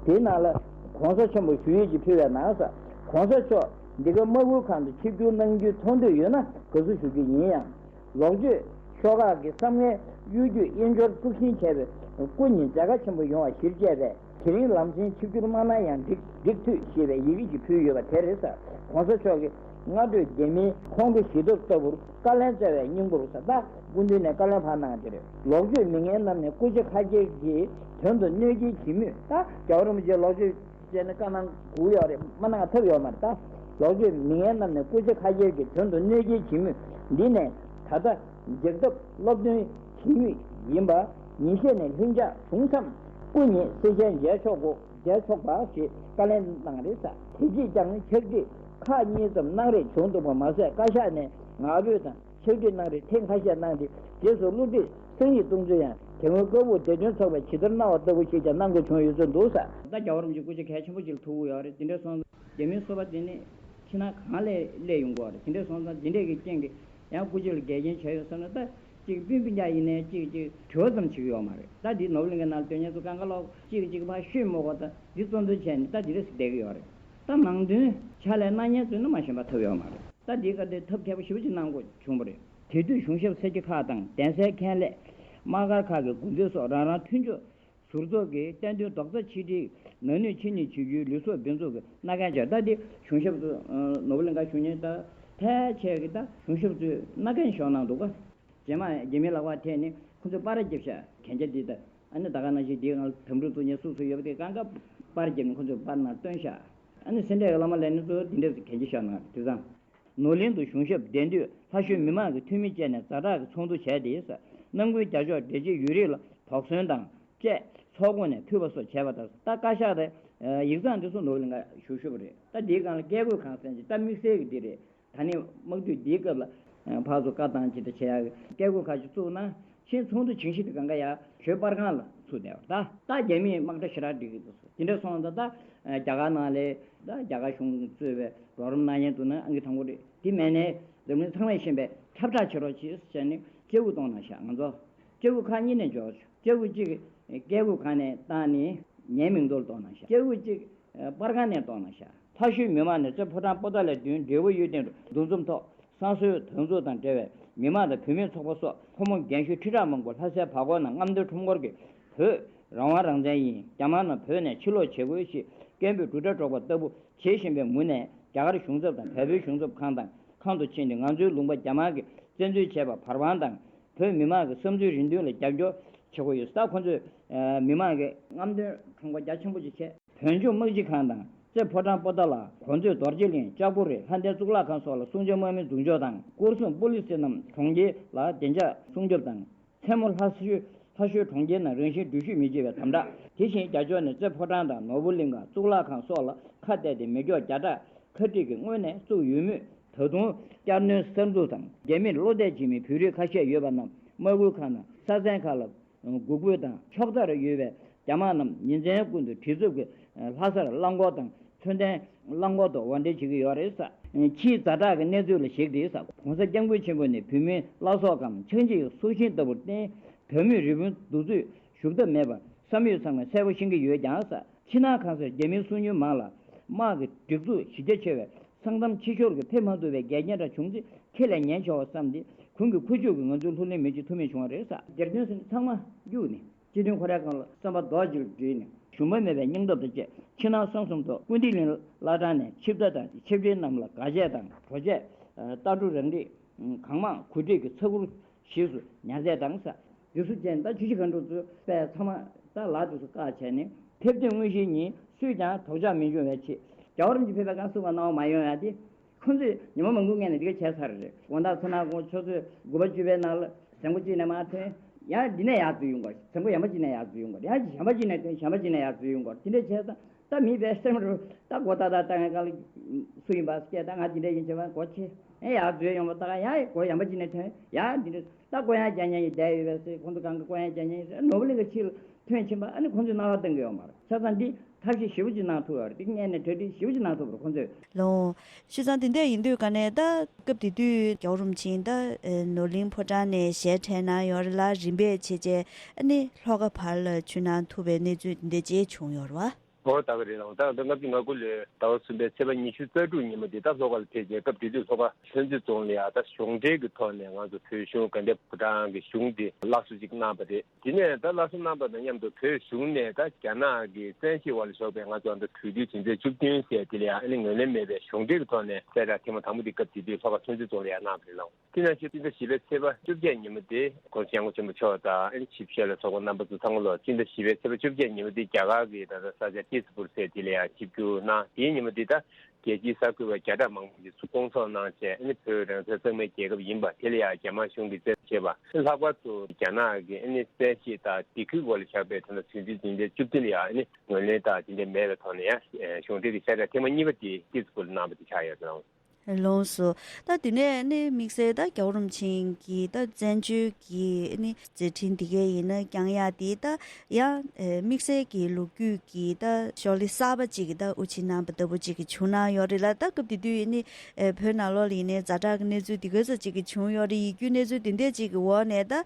དེའི་ནང་ལ་༸གོང་ས་ཆེན་པོ་ཞུ་ཡིག་ཅིག་ཕུལ་བའི་ནང་ཟེར། གོང་ས་མཆོག་འདི་ག་དམག་ཁུལ་ཁང་དུ་ཆིབས་བསྒྱུར་གནང་རྒྱུའི་ཐོག་འདོད་ཡོད་ན་དགའ་བསུ་ཞུ་རྒྱུ་ཡིན་ཡང་། ལོག་སྤྱོད་ཤོག་ཁག་གི་བསམ་ངན་གཡོ་སྒྱུས་དབྱེན་སྦྱོར་དཀྲུག་ཤིང་བྱས་པའི་སྐུ་ཉིད་མཛད་དཀའ་ཆེན་པོ་ཡོང་བ་གཞིར་བཅས་པས། དེ་རིང་ལམ་སེང་ཆིབས་བསྒྱུར་མ་གནང་ཡང་འགྲིག་འགྲིག་འཐུས་ཞེས་པའི་ཡི་གེ་ཅིག་ཕུལ་ཡོད་པ་དེ་རེད་ཟེར། གོང་ས་མཆོག་གིས་སྔ་དྲོའི་རྒྱ་མིའི་ཁོང་ཁྲོ་ཞི་སྟོབས་ལྟ་བུར་བཀའ་ལན་སྩལ་བའི་སྙིང་པོར་ཟེར། ད་སྐུ་མདུན་ནས་བཀའ་ལན་ཕར་གནང་དེ་རེད། ལོག་སྤྱོད་མི་ངན་རྣམས་ནས་སྐུ་ཕྱྭ་ཁ་རྒྱལ་གྱི་དོན་དུ་གནོད་སྐྱེལ་བྱེད་མུས། ད་རྒྱལ་བ་རིན་པོ་ཆེ་ལོག་སྤྱོད་བྱས་ནས་བཀའ་གནང་དགོས་ཡོད་རེད། མ་གནང་ཐབས་ཡོད་མ་རེད། ད་ལོག་སྤྱོད་མི་ངན་རྣམས་ནས་སྐུ་ཕྱྭ་ཁ་རྒྱལ་གྱི་དོན་དུ་གནོད་སྐྱེལ་བྱེད་མུས་འདི་ནས་ད་ལྟ་རྒྱག་ཐབས་སློབ་སྟོན་བྱེད་མུས་ཡིན་པ། ཉིན་ཤས་ནས་ལྷིང་འཇགས་བྱུང་མཚམས་སྐུ་ཉིད་གསལ་བཤད་མཇལ་ཆོག་གོ་མཇལ་ཆོག་པ་ཞེས་བཀའ་ལན་གནང་རེད་ཟེར། དེ་རྗེས་ཀྱང་ཕྱག་བྲིས་ཁག་གཉིས་ཙམ་གནང་རེས་བྱུང་འདུག་པ་མ་ཟད། བཀའ་ཤག་ནས་ངག་འབོད་དང་ཕྱག་བྲིས་གནང་རེས་ཐེངས་ཁ་ཤས་གནང་སྟེ། རྗེས་སུ་བསླུ་བྲིད་གསང་ཡིག་གཏོང་ཚུལ་ཡང་དེ་སྔོན་བཀའ་སྦུག་བདེ་དོན་ཚོགས་པས་ཇི་ལྟར་གནང་བ་ལྟ་བུ་ཞིག་ཀྱང་གནང་དགོས་བྱུང་ཡོད་ཚུལ་འདུག་ཟེར། ད་རྒྱལ་བ་རིན་པོ་ཆེ་སྐུ་ཕྱྭ་གལ་ཆེན་པོ་ཅིག་ལ་ཐུག་གི་ཡོད་རེད། དེ་འདྲ་སོང་ཙང་རྒྱ་མིའི་སོ་པ་དེ་ནི་ཕྱི་ནང་གང་ལས་སླེབས་ཡོང་གི་ཡོད་རེད། དེ་འདྲ་སོང་ཙང་དེ་འདྲས་ཀྱི་རྐྱེན་གྱིས་ཡང་སྐུ་ཕྱྭ་ལ་འགལ་རྐྱེན་བྱས་ཡོད་བསམ་ན། ད་གཅིག་སྤུན་སྤུན་ཀྱག་ཡིན་ནའི་གཅིག་གཅིག་དྲི་བ་ཙམ་བྱེད་ཀྱི་ཡོད་མ་རེད། ད་འདི་ནོར་བུ་གླིང་གའི་ནང་ལ་སྡོད་མཁན་ཚོ་གང་ག་ལོག་གཅིག་གཅིག་ཕར་ཤོད་མི་དགོས། ད་འདི་གཙོ་འདོན་བྱས་ནས་ད་འདི་རེས་བསྡད་ཀྱི་ཡོད་རེད། ད་ནང་དོན་ཕྱག་ལས་གནང་མཁན་ཚོས་ནི་མ་ཞུམ་པ་ཐབས་ཡོད་མ་རེད། ད་འདིའི་སྐབས་དེ་ཐབས་མཁས་པོ་ཞེ་པོ་ཅིག་གནང་དགོས་བྱུང་བ་རེད། དེ་དུས་གཞུང་ཞབས་སེར་སྐྱ་ཁག་དང་གདན་སའི་མཁན་སླད་དམག་སྒར་ཁག་གི་འགོ་འཛིན་སོགས་རང་རང་མཐུན་ཕྱོགས་ཟུར་ཚོགས་ཀྱིས་བསྟན་དོན་རྡོག་རྩ་ཆིག་སྒྲིལ་ནང་ནུས་ཆེ་ནུས་ཆེ་བརྒྱུད་ལུས་སྲོག་འབེན་འཛུགས་ཀྱི་མནའ་གན་བཅོལ། ད་འདི་གཞུང་ཞབས་ཚོས་ནོར་བུ་གླིང་ག་བཞུགས་མཁན་ད་ཕལ་ཆེར་གྱིས་ད་གཞུང་ཞབས་ཚོས་མནའ་གན་ཤོར་གནང་འདུག་ག་རྗེས་མ་རྒྱ་མིའི་ལག་པར་ཐལ་ནས་ཁོ་ཚོས་པར་བརྒྱབ་ཤག་གན་རྒྱ་འདི་ད་ཨ་ནི་ད་ག་ནང་བཞིན་འདིའི་སྒང་ལ་དམ་ཕྲུག་བཙུགས་མཁན་སུ་སུ་ཡོད་པ་དེ་གང་ག་པར་བརྒྱབ་ནས་ཁོ་ཚོས་པར་ནང་བཏོན་ཤག་ཨ་ནི་སེ་འབྲས་ཀྱི་བླ་མ་ལས་སྣེ་ཚོ་འདི་འདྲས་སུ་གན་རྒྱ་བཞག་གནང་རེད། དེ་ཙང་ནོར་གླིང་དུ་གཞུང་ཞབས་གདན་དུས་ལྷ་ཤོད་མི་མང་གི་འཐུས་མི་བཅས་ནས་ཛ་དྲག་གི་ཚོགས་འདུ་བྱས་ཏེ། གནམ་དགུན་རྒྱ་ཕྱོགས་འབྲེལ་ཆེད་ཡུན་རིང་ལ་དོགས་ཟོན་དང་བཅས་ཚོགས་ཁོངས་ནས་ཕུལ་བ་སོགས་བྱས་པ་དང་། ད་བཀའ་ཤག་དང་ཡིག་ཚང་འདི་ཚོ་ནོར་གླིང་ཁ་ཞུ་ཞུ་བ་རེད། ད་འདིའི་སྒང་ལ་སྐད་འགོད་ཁང་ཟེར་གྱི་ད་དམིགས་བསལ་གྱི་འདི་རེད། ད་ནི་དམག་དུས་འདིའི་སྐབས་ལ་ཕར་ཚུར་བཀའ་བཏང་ཅི་ད་བྱེད་ཡག་སྐད་འགོད་ཁང་ཅིག་བཙུགས་ན། ཕྱིན་ཚོགས་འདུ་ཇི་བཞིན་དུ་གང་ག་ཡ་ཞོལ་པར་ཁང་ལ་ཚུགས་བསྡད་པ། ད་ད་རྒྱ་མིས་དམག་གྲ་ཞེ་དྲག་སྒྲིག་གི་འདུག་ཟེར། དེ་འདྲ་སོང་ཙང་ད་རྒྱ་གར་ནང་ལ་ད་རྒྱ་གར་གཞུང་གིས་གཙོས་པའི་རོགས་རམ་གནང་མཁན་འདུག་ན་ཨང་ཀི་དང་པོ་རེད། དེ་མེད་ནའི་འཛམ་གླིང་ཚང་མས་ཤེས་པའི་ཁྱབ་བསྒྲགས་བྱེད་རོགས་གྱིས་ཟེར་ནས་སྐད་འགོད་གཏོང་གནང་ཤག་ང་ཚོ་སྐད་འགོད་ཁག་གཉིས་ནས་འབྱོར། སྐད་འགོད་གཅིག་སྐད་འགོད་ཁང་ནས་བཏང་ནས་ངའི་མིང་ཐོག་ལ་གཏོང་གནང་ཤག་སྐད་འགོད་གཅིག་པར་ཁང་ནས་གཏོང་གནང་ཤག་ལྷ་ཤོད་མི་མང་ནས་རྩེ་ཕོ་བྲང་པོ་ཏཱ་ལའི་མདུན་འབྲས་བུ་གཡུ་སྟེང་དུ་འདུ་འཛོམས་ཐོག་བསང་གསོལ་དམ་གཙུགས་དང་འབྲེལ་བའི་མི་མང་དང་བུད་མེད་ཚོགས་པ་སོགས་ཕོ་མོ་རྒན་གཞོན་ཁྲི་ཕྲག་མང་པོ་ལྷ་སའི་བར་སྐོར་ནང་རྔམ་སྟོན་ཁྲོམ་སྐོར་གྱི་བོད་རང་དབང་རང་བཙན་ཡིན། རྒྱ་དམར་རྣམས་བོད་ནས་ཕྱིར་ལོག་བྱེད་དགོས་ཞེས་སྐད་འབོད་གྲུབ་འབྲས་སྒྲོག་པ་ལྟ་བུ་བྱེད་བཞིན་པའི་མུ་ནས། རྒྱ་གར་གཞུང་ཚབ་དང་བལ་པོའི་གཞུང་ཚབ་ཁང་དང་ཁང་དུ་ཕྱིན་ཏེ་ང་ཚོའི་ལུང་པ་རྒྱ་དམར་གྱིས་བཙན་འཛུལ་བྱས་པར་བར་དཔང་དང་། བོད་མི་མང་གི་བསམ་ཚུལ་རེ་འདུན་ལ་རྒྱབ་སྐྱོར་བྱེད་དགོས་ཡོད། ད་ཁོ་ཚོས་མི་མང་གི་རྔམ་སྟོན་ཁྲོམ་སྐོར་རྒྱ་ཆེན་པོ་ཅིག་བྱས། བོད་ལྗོངས་དམག་སྤྱི་ཁང་དང་རྩེ་ཕོ་བྲང་པོ་ཏཱ་ལ། གོ་མཛོད་རྡོ་རྗེ་གླིང་། ལྕགས་ཕོ་རི། ལྷ་ལྡན་གཙུག་ལག་ཁང་སོགས་ལ་སྲུང་སྐྱོབ་དམག་མི་འཛུགས་འཇོག་དང་། སྐོར་སྲུང་པུ་ལི་སི་རྣམས་གྲོང་ཁྱེར་ལ་བདེ་འཇགས་སྲུང་སྐྱོབ་དང་། མཚན་མོ་ལྷ་ཤོད་ལྷ་ཤོད་གྲོང་ཁྱེར་ནང་རང་བཞིན་འགྲུལ་བཞུད་མི་བྱེད་པའི་དམ་དྲག་དེ་བཞིན་རྒྱ་ཕྱོགས་ནས་རྩེ་ཕོ་བྲང་དང་ནོར་བུ་གླིང་ཁ། གཙུག་ལག་ཁང་སོགས་ལ་ཁ་གཏད་དེ་མེ་སྒྱོགས་བརྒྱ་ཕྲག་ཁ་སྒྲིག་གིས་སྔོན་ནས་བཙུགས་ཡོད་མུས། ད་དུང་བསྐྱར་སྣོན་གསར་འཛུགས་དང་རྒྱ་མིར་བློ་གཏད་བྱེད་མི་བོད་རིགས་ཁ་ཤས་ཡོད་པ་རྣམས་དམག་ཁུལ་ཁག་ནང་ས་ཚན་ཁག་ལ་འགུག་སྐུལ་དང་། ཕྱོགས་མཐར་ཡོད་པའི་རྒྱ་དམར་རྣམས་ཉིན་མཚན་ཀུན་ཏུ་གྲིབ་ཚུབ་ཀྱི་ལྷ་སར་རླངས་འཁོར་དང་མཚོན་ལྡན་རླངས་འཁོར་དུ་དབོར་འདྲེན་བྱེད་ཀྱི་ཡོད་རེད་ཟེར། ཕྱིའི་ཛ་དྲག་གི་གནས་ཚུལ་ལ་གཞིགས་ཏེ་ཟེར། ༸གོང་ས་༸སྐྱབས་མགོན་ཆེན་པོ་ནས་བོད་མིའི་བླ་སྲོག་གམ་ཆགས་འཇིག་གི་སྲོག་ཤིང་ལྟ་བུར་བརྟེན། བོད་མིའི་རེ་སྤུན་གདུག་རྩུབ་ཞུགས་ཐབས་མེད་པར་བསམ་ཡོད་ཚང་མས་གསལ་པོ་ཤེས་ཀྱི་ཡོད་ཀྱང་ཟེར། ཕྱི་ནང་གང་སར་རྒྱ་མིའི་སྲོག་ཉུལ་མང་ལ་དམག་གི་སྒྲིག་འཛུགས་གཞི་རྒྱ་ཆེ་བའི་ས་མཚམས་ཕྱི་ཤོར་གྱི་ཕེབས་མ་ཐུབ་པའི་འགལ་རྐྱེན་འདྲ་བྱུང་ཚེ་ཁས་ལེན་ཉན་ཆོག་པ་བསམ་སྟེ། ཁོང་གི་ཁུ་བྱུག་གིས་ང་ཚོའི་ལྷུར་ལེན་མི་བྱེད་ཐུབ་མེད་བྱུང་བ་རེད་ཟེར། སྒེར་དོན་ཟེར་ན་ཚང་མ་གཡུགས་ནས་སྤྱི་མཐུན་ཁོ་རའི་སྒང་ལ་བསམ་པ་རྡོག་གཅིག་ལ་བསྒྲིལ་ནས། ཞུམ་པ་མེད་པའི་སྙིང་སྟོབས་དང་བཅས་ཕྱི་ནང་གསང་གསུམ་ཐོག་སྐུ་མདུན་གླིང་བླ་བྲང་ནས་ཆིབས་རྟ་དང་ཆིབས་རྟའི་རྣམས་ལ་དགའ་ཆས་དང་གྲོ་ཆས། ལྟ་གྲུབ་རང་རིགས་གང་མང་གོ་སྒྲིག་གིས་ཚ་གུར་ཞིག་སུ་ཉར་ཚད་དང་ཟེར། དེ་ཚོ་བཅས་ད་ཆུ་བཞི་སྒང་དྲུག་ཚོས་དཔེ་ཚང་མ་ད་ལག་དེ་ཚོ་བཀག་བྱས་ནས་ཕེབས་ཐོན་དངོས་གཞིའི་ཉིན་སུས་ཀྱང་དོགས་འཆར་མི་འབྱུང་བའི་ཆེད། རྒྱལ་བ་རིན་པོ་ཆེ་ཕེབས་པའི་སྐབས་སུ་མ་གནང་བ་མ་ཡོང་ཡ་དེ། ཁོ་ཚོས་ཉི་མ་མང་པོའི་སྔོན་ནས་འདི་ག་བྱས་ཚར་རེད། དགོང་དག་ཚོ་ནག་གོང་ཆུ་ཚོད་དགུ་པ་བཅུ་པའི་ནང་ལ་གཟན་གོ་གཅིག་ནས་མར་ཐོན། ཡང་འདི་ནས་ཡར་འཛུལ་ཡོང་དགོས། གཟན་གོ་ཡན་པ་གཅིག་ནས་ཡར་འཛུལ་ཡོང་དགོས། ཡང་གཞན་པ་གཅིག་ནས་ཐོན། གཞན་པ་གཅིག་ནས་ཡར་འཛུལ་ཡོང་དགོས། དེ་འདྲ་བྱས་ཙང་ད་མིའི་བས་སེམས་རུ་ད་མགོ་ཏག་ཏག་བཏང་ཡང་ག་ལ་སུ་ཡིན་པ་སྐད་ད་ང་འདི་འདྲ་ཡིན་བྱས་པ་མགོ་ཆེ། ཡང་ཡར་འཛུལ་ཡོང་བ་ད་ག་ཡང་མགོ་ཡན་པ་གཅིག་ནས་ཐོན། ཡང་འདི་འདྲ་ད་ཀོ་ཡང་རྒྱག་མཁན་ཡིན་བསྡད་ཡོད་པས་ཟེར། ཁོང་ཚོ་གང་ག་ཀོ་ཡང་རྒྱག་མཁན་ཡིན་ཟེར། ནོར་བུ་གླིང་གི་ཕྱི་ལ་ཐོན་ཕྱིན་པ་ཨ་ནི་ཁོང་ཚོས་རྣ་བ་གཏོང་གི་ཡོད་མ་རེད། བྱས་ཙང་འདི་ཐབས་ཤེས་ཞེ་པོ་ཅིག་གནང་ཐུབ་ཡོད་རེད། འདི་སྔོན་ནས་གྲ་སྒྲིག་ཞེ་པོ་ཅིག་གནང་ཐུབ་རེད་ཁོང་ཚོས། ལོ། བྱས་ཙང་དེ་འདྲ་ཡིན་དུས་ག་ནས་ད་སྐབས་དེ་དུས་རྒྱལ་བ་རིན་པོ་ཆེ་ད་ནོར་གླིང་ཕོ་བྲང་ནས་ཞལ་བྲལ་གནང་ཡོད་རེད་ལ། རིམ་པས་བྱས་བྱས་ཨ་ནི་ལྷོ་ཁ་བར་ལ་ཆུ་ནང་ཐུག་པའི་གནས་ཚུལ་དེ་འདྲ་ཅིག་བྱུང་ཡོད་རེད་བ། ཨོ་ད་ག་རེད་ལགས། ད་ལྟ་ལྔ་བཅུ་ང་དགུ་ལོའི་ཟླ་བ་གསུམ་པའི་ཚེས་པ་ཉི་ཤུ་རྩ་དྲུག་ཉིན་མོ་དེ་ད་ལྷོ་ཁ་ལ་ཕེབས་རྗེས་སྐབས་དེ་དུས་ལྷོ་ཁ་ཆུ་མཛོད་རྫོང་ལ་ཡ་ད་གཞུང་འབྲེལ་གྱི་ཐོག་ནས་ང་ཚོ་བོད་གཞུང་དགའ་ལྡན་ཕོ་བྲང་གི་གཞུང་དེ་སླར་གསོ་ཅིག་གནང་བ་རེད། དེ་ནས་ད་སླར་གསོ་གནང་པ་དང་མཉམ་དུ་བོད་གཞུང་ནས་ད་རྒྱ་ནག་གི་བཙན་ཤེད་འོག་ལ་ཞུགས་པའི་ང་ཚོ་ཨ་ད་གྲོས་བསྡུར་དོན་ཚན་བཅུ་བདུན་ཟེར་དེ་ལ་ཡང་ཨ་ནི་ངོས་ལེན་མེད་པའི་གཞུང་འབྲེལ་གྱི་ཐོག་ནས་གསལ་བསྒྲགས་ཐེངས་མ་དང་པོ་དེ་སྐབས་དེ་དུས་ལྷོ་ཁ་ཆུ་མཛོད་རྫོང་ལ་ཡང་གནང་བ་རེད་ལགས། དེ་ནང་བཞིན་སྤྱི་ཟླ་བཞི་པའི་ཚེས་པ་བཅོ་བརྒྱད་ཉིན་མོ་དེ་༸གོང་ས་༸སྐྱབས་མགོན་ཆེན་པོ་མཆོག་དང་ཨ་ནི་ཆིབས་ཞལ་ལ་ཚོགས་པ་རྣམ་པ་ཚོ་ཚང་མ་ལོ་སྤྱི་ཟླ་བཞི་པའི་ཚེས་པ་བཅོ་བརྒྱད་ཉིན་མོ་དེ་རྒྱ་གར་གྱི་ད་ལྟ་ས་ཆ་ཏི་སི་པུར་ཟེར་དེ་ལ་ཡང་ཆིབས་བསྒྱུར་གནང་། དེའི་ཉིན་མོ་དེ་ད་རྒྱལ་སྤྱིའི་གསར་འགོད་པ་བརྒྱ་ཕྲག་མང་པོ་ཞིག་སྐུ་སྐོང་ཚོགས་གནང་བྱས་ཨ་ནི་བོད་རང་བཙན་གཙང་མའི་རྒྱལ་ཁབ་ཡིན་པ་དེ་ལ་ཡང་རྒྱ་དམར་གཞུང་གིས་བཙན་འཛུལ་བྱས་པ། ལྷག་པར་དུ་རྒྱ་ནག་གི་ཨ་ནི་བཙན་ཤེད་དང་སྡིགས་སྐུལ་འོག་ལ་བཞག་པའི་ད་ལྟ་དུས་ཚོད་འདི་འདྲའི་བཅུ་བདུན་ལ་ཡང་ཨ་ནི་ངོས་ལེན་དང་དེ་འདྲ་མེད་པའི་ཐོག་ནས་ཡང་གཞུང་འབྲེལ་གྱི་ཤར་བསྐྱོད་ཐེངས་མ་གཉིས་པ་དེ་ཏི་སི་པུར་གནང་བ་དེ་ཆགས་ཡོད་ཙང་། ལོངས་སུ། ད་དེ་ནས་ནི་དམིགས་བསལ་ད་རྒྱལ་བ་རིན་པོ་ཆེ་གི་ད་བཙན་བྱོལ་གྱི་ནི་མཛད་འཕྲིན་འདི་གའི་ཡིན་ན་རྐྱང་ཡག་དེ་ད་ཡང་དམིགས་བསལ་གྱི་ལོ་རྒྱུས་ཀྱི་ད་ཤོག་ལྷེ་གསར་པ་ཅིག་གི་ད་དབུ་འབྱེད་གནང་པ་ལྟ་བུ་ཅིག་གི་བྱུང་གནང་ཡོད་རེད་ལ། ད་སྐབས་དེ་དུས་ནི་བོད་ནང་ལོགས་ལ་ཡིན་ནའི་ཛ་དྲག་གི་གནས་ཚུལ་འདི་ག་ཚོད་ཅིག་གི་བྱུང་ཡོད་རེད། ཡིད་སྐྱོའི་གནས་ཚུལ་འདི་འདྲས་ཅིག་གི་འོག་ནས་ད་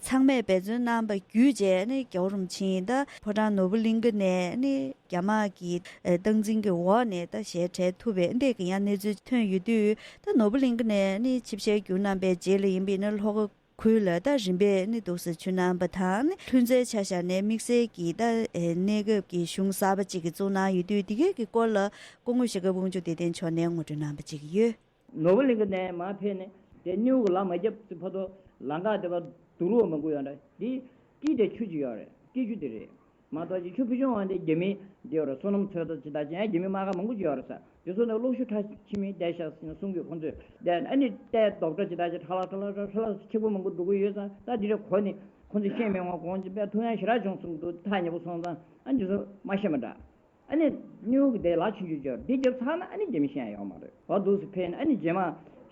ཚང་མས་འབད་བརྩོན་གནང་པ་བརྒྱུད་བྱས་ནི་རྒྱལ་བ་རིན་པོ་ཆེ་ད་ཕོ་བྲང་ནོར་བུ་གླིང་ག་ནས་ནི། རྒྱ་དམར་གྱི་སྟངས་འཛིན་གྱི་འོག་ནས་ད་ཞལ་བྲལ་ཐུབ་པའི་འདི་གི་ཡང་གནས་ཚུལ་ཐོན་ཡོད་དུས། ད་ནོར་བུ་གླིང་ག་ནས་ནི་ཆིབས་ཞལ་བསྒྱུར་གནང་པའི་རྗེས་ལ་ཡིན་པས་ན་ལྷོ་ཁ་ཁུལ་ལ་ད་རིམ་པས་ནི་འདུག་སེ་ཆུ་ནང་པ་དང་ནི་ལྷུན་རྩེའི་ཆ་བཞག་ནས་དམིགས་བསལ་གྱི་ད་གནས་སྐབས་ཀྱི་གཞུང་གསར་པ་ཅིག་གི་བཙུགས་གནང་ཡོད་དུས། འདི་གའི་གི་སྐོར་ལ་སྐུ་ངོ་ཞྭ་སྒབ་དབང་ཕྱུག་བདེ་ལྡན་མཆོག་ནས་ངོ་སྤྲོད་གནང་པ་ཅིག་ཡོད། ནོར་བུ་གླིང་ག་ནས་མར་ཕེབས་ནས་དེ་སྣེའུ་གི་ལག་མ་བརྒྱབ་ཙམ་བར་དུ་ལམ་ཁ་དེ་བར་རྡོ་རུག་མང་པོ་ཡོད་འདྲ། འདི་སྐྱིད་དེ་ཆུ་ཅིག་ཡོད་རེད། སྐྱིད་ཆུ་དེ་རེད། མ་གཏོགས་ཅིག་ཆུ་ཕུལ་བྱུང་བ་འདི་རྒྱ་མི་འདི་ཡོད་རེད། བསོད་ནམས་ཚོད་ལྟ་ཅི་ལྟ་ཅི་ཡང་རྒྱ་མི་དམག་སྒར་མང་པོ་ཅིག་ཡོད་རེད་ས། དེ་ཚོ་ནས་གློག་ཤུགས་ཁྲ་ཆི་མི་བསྡད་ཤག་ཟེར་ནས་གསུང་གི། ཁོང་ཚོས་བསྡད་ཨ་ནི་ལྟའི་རྡོག་སྒྲ་ཅི་ལྟ་ཅི་ཁྲ་ལ་ཁྲ་ལ་ཁྲ་ལ་ཁྲ་ལ་ཆེ་པོ་མང་པོ་འགྲོ་གི་ཡོད་ཙང་། ད་འདི་འདྲ་གོ་ནས་ཁོང་ཚོས་བཤད་མི་འོང་། གོང་ཅི་དཔེ་ཐུགས་ཡང་ཞེ་དྲག་བྱུང་གསུང་འདུག་ཐག་ཉེ་པོ་སོང་ཙང་ཨ་འདི་ཚོ་མ་ཤེས་མ་འདྲ། ཨ་ནི་སྣེའུ་གི་དེ་ལག་ཆུང་ཆུང་ཅིག་ཡོད་རེད། འདི་རྒྱབ་ཚར་ན་ཨ་ནི་རྒྱ་མི་ཤེས་ཡ་ཡོད་མ་རེད། བར་དུ་སུ་ཕན། ཨ་ནི་རྗེས་མ་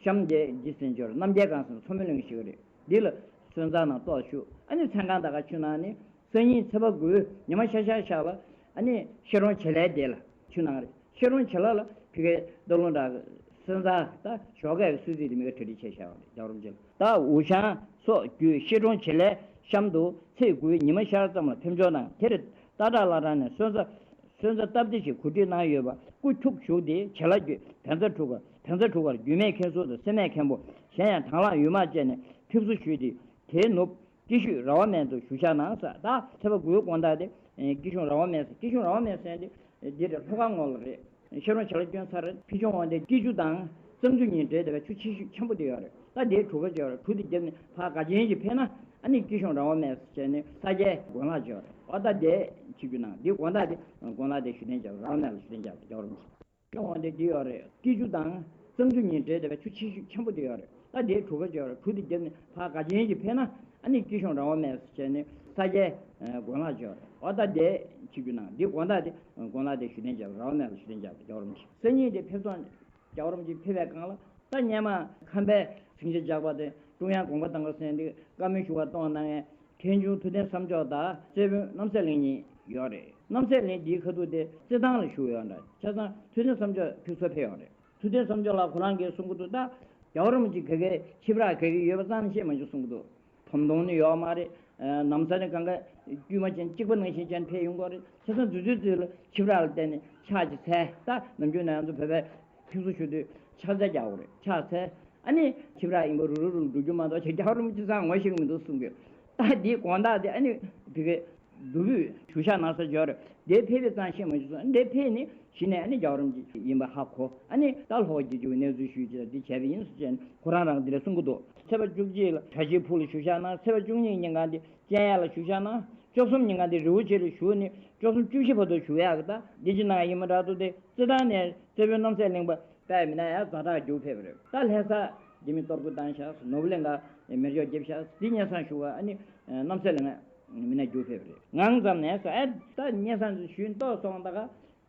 གཤམ་དེ་འདི་ཟིན་འབྱོར་རྣམ་རྒྱལ་སྒང་ཟིན་མཚོ་མོ་གླིང་ཞིག་རེད། འདི་ལ་སོན་རྩ་ནང་ཏོག་བཞུགས། ཨ་ནི་མཚན་གང་ད་ག་ཆུ་ནང་ནི་སང་ཉིན་ཚེས་པ་དགུའི་ཉི་མ་ཤར་ཤར་ཤར་བ། ཨ་ནི་ཤེ་རོང་བྱེ་ལའི་དེ་ལ་ཆུ་ནང་རེད། ཤེ་རོང་བྱེ་ལ་ལ་ཕི་གའི་སྟོད་ལུང་འདྲ་སོན་རྩ་ད་ཞོགས་ཀའི་སུད་སི་དེ་མི་ག་གྲ་སྒྲིག་བྱས་བཞག་པ་རེད། རྒྱལ་བ་རིན་པོ་ཆེ་ལ། ད་འུ་ཤང་སོགས་བརྒྱུད་ཤེ་རོང་བྱེ་ལའི་གཤམ་དུ་ཚེས་དགུའི་ཉི་མ་ཤར་ཙམ་ལ་ཕེབས་འབྱོར་གནང་། དེར་སྟག་བྲག་བླ་བྲང་ནས་སོན་རྩ་སོན་རྩ་སྟབས་བདེ་ཞིག་གོ་སྒྲིག་གནང་ཡོད་པ་སྐུ་འཁྱུག་བཞུགས་ཏེ། བྱེ་ལ་བརྒྱུད་བལ་བཟའ་གྲུ་ཁར། བལ་བཟའ་གྲུ་ཁར་རྒྱུད་སྨད་མཁན་ཟུར་དང་སེར་སྨད་མཁན་པོ་གཞན་ཡང་དང་བླངས་ཡུལ་དམག་བཅས་ནས་ཕེབས་བསུ་ཞུས་ཏེ། དེའི་ནུབ་སྐྱིད་ཤོད་ར་བ་སྨད་དུ་བཞུགས་ཞག་གནང་ས། ད་ཚེས་པ་དགུའི་དགོང་དག་དེ་སྐྱིད་གཤོངས་ར་བ་སྨད་ཟེར། སྐྱིད་གཤོངས་ར་བ་སྨད་ཟེར་དེ་འདི་རེད། ལྷོ་ཁ་ངོས་ལ་རེད། ཤེ་རོང་བྱེ་ལ་བསྐྱོན་ཚར་རེད། ཕི་ཆུང་བ་འདི་སྐྱིད་ཆུ་དང་གཙང་ཆུ་གཉིས་འདྲེས་བསྡད་པའི་ཆུ་ཆེ་ཤོས་ཆེན་པོ་དེ་ཡོད་རེད། ད་དེའི་གྲུ་ཁ་ཅིག་ཡོད་རེད། གྲུ་དེ་བརྒྱབ་ནས་ཕར་དགའ་ཆེན་གྱིས་ཕེབས་ན་ཨ་ནི་སྐྱིད་གཤོངས་ར་བ་སྨད་ཟེར་བྱས་ནས་ས་སྐྱའི་དགོན་ལག་ཅིག་ཡོད་རེད། འོ་ད་དེ་ཆིབས་བསྒྱུར་གནང་། འདི་དགོང་དག་དེ་དགོན་ལག་དེ་བཞུགས་གདན་འཇགས། ར་བ་སྨད་ལ་བཞུགས་གདན་འཇགས། རྒྱལ་བ་རིན་པོ་ཆེ། སྐྱོང་བ་འདི་འདི་ཡོད་རེད། སྐྱིད་ཆུ་དང་གཙང་ཆུ་གཉིས་འདྲེས་བསྡད་པའི་ཆུ་ཆེ་ཤོས་ཆེན་པོ་དེ་ཡོད་རེད། ད་དེའི་གྲུ་ཁ་ཅིག་ཡོད་རེད། གྲུ་དེ་བརྒྱབ་ནས་ཕར་དགའ་ཆེན་གྱིས་ཕེབས་ན་ཨ་ནི་སྐྱིད་གཤོངས་ར་བ་སྨད་ཟེར་བྱས་ནས་ས་སྐྱའི་དགོན་ལག་ཅིག་ཡོད་རེད། འོ་ད་དེ་ཆིབས་བསྒྱུར་གནང་། འདི་དགོང་དག་དེ་དགོན་ལག་དེ་བཞུགས་གདན་འཇགས། ར་བ་སྨད་ལ་བཞུགས་གདན་འཇགས། རྒྱལ་བ་རིན་པོ་ཆེ། སང་ཉིན་དེ་ཕེབས་སོང་། རྒྱལ་བ་རིན་པོ་ཆེ་ཕེབས་པའི་སྒང་ལ་ད་སྔོན་མ་ཁམས་པའི་སེང་ཆེན་ཇག་པ་དེ་ཀྲུང་དབྱང་དགོངས་པ་དང་བ་གསན་ཏེ་བཀའ་མོལ་ཞུ་བ་གཏོང་གནང་མཁན་མཁན་ཆུང་ཐུབ་བསྟན་བསམ་འཇོག་དང་རྩེ་དཔོན་རྣམ་སྲས་གླིང་གཉིས་ཡོད་རེད། རྣམ་སྲས་གླིང་འདིའི་ཁ་ཐུག་དེ་རྩེད་ཐང་ལ་བཞུགས་ཡོད་འདྲ། བྱས་ཙང་ཐུབ་བསྟན་བསམ་འཇོག་ཕེབས་སོ་ཕེབས་ཡོད་རེད། ཐུབ་བསྟན་བསམ་འཇོག་ལགས་ཁོ་རང་གིས་གསུང་གི་འདུག་ད་རྒྱལ་བ་རིན་པོ་ཆེ་ག་གེ་ཁྱི་ཕྲུག་ག་གེ་ཡོད་པ་རྩ་ནས་བཤད་མ་བྱུང་གསུང་གི་འདུག་བུ་མོ་གདོང་ནི་ཡོད་མ་རེད། ཨ་ན་བཟའ་ནི་གང་ག་དཀྱུས་མ་ཅན་གཅིག་པ་ནང་བཞིན་ཅན་ཕེབས་ཡོང་གི་རེད། བྱས་ཙང་དུས་ཚོད་དུས་ལ་ཁྱི་ཕྲུག་ལ་བརྟེན་ནས་ཕྱག་ཅིག་འཚལ། ད་ནམ་རྒྱུན་ནས་ང་ཚོ་བོད་པའི་ཕེབས་བསུ་ཞུ་དུས་ཕྱག་འཚལ་རྒྱག་དགོས་རེད། ཕྱག་འཚལ། ཨ་ནི་ཁྱི་ཕྲུག་ཡིན་པ་རུག་རུག་རུག་འགྲོ་རྒྱུ་མ་གཏོགས་ཅིག་རྒྱལ་བ་རིན་པོ་ཆེ་ཚང་ངོ་ཤེས་ཀྱི་མི་འདུག་གསུང་གི། ད་འདིའི་དགོང་དག་དེ་ཨ་ནི་བི་གའི་བསྡུ་བུས་བཞུགས་ཞག་གནང་ས་འབྱོར་རེད། དེ་ཕེབས་པའི་རྩ་ཤེས་མ་བྱུང་སོང་། འདི་ཕེབས་ནས་གཞི་ནས་ཨ་ནི་རྒྱལ་བ་རིན་པོ་ཆེ་ཡིན་པ་ཧ་གོ། ཨ་ནི་ད་ལྷོ་རྒྱལ་རྒྱུ་གནས་ཚུལ་ཞུས་ཀྱི་ལ་འདི་བྱས་པ་ཡིན་ཟེར་བྱས་ནས་ཁོ་རང་རང་འདི་ལ་གསུང་གི་འདུག་ཚེས་པ་བཅུ་གཅིག་ལ་གྲྭ་ཆས་ཕུག་ལ་བཞུགས་ཞག་གནང་། ཚེས་པ་བཅུ་གཉིས་ཉིན་གང་དེ་སྤྱན་གཡས་ལ་བཞུགས་ཞག་གནང་། བཅུ་གསུམ་ཉིན་གང་དེ་རི་བོ་ཆེ་ལ་བཞུགས་ནས་བཅུ་གསུམ་བཅུ་བཞི་བར་དུ་བཞུགས་ཡག་གི་ད་འདི་ཅི་གནང་ཡིན་མ་འདྲ་འདུག་དེ་རྩེད་ཐང་ནས་རྩེ་དཔོན་རྣམ་སྲས་གླིང་པ་དཔལ་མི་ནག་ཡང་ཛ་དྲག་རྒྱུགས་ཕེབས་པ་རེད། ད་ལྷ་ས་རྒྱ་མི་གཏོར་རྒོལ་བཏང་ཤག་ནོར་བུ་གླིང་ག་མེ་སྒྱོགས་བརྒྱབ་ཤག་འདི་སྙན་སེང་ཞུ་བ་ཨ་ནི་རྣམ་སྲས་གླིང་ང་མི་ནག་རྒྱུགས་ཕེབས་པ་རེད། ངང་ཙམ་ནས་སོ་ཨེ་ད་སྙན་སེང་ཞུས་ཏོག་སོང་ད་ག་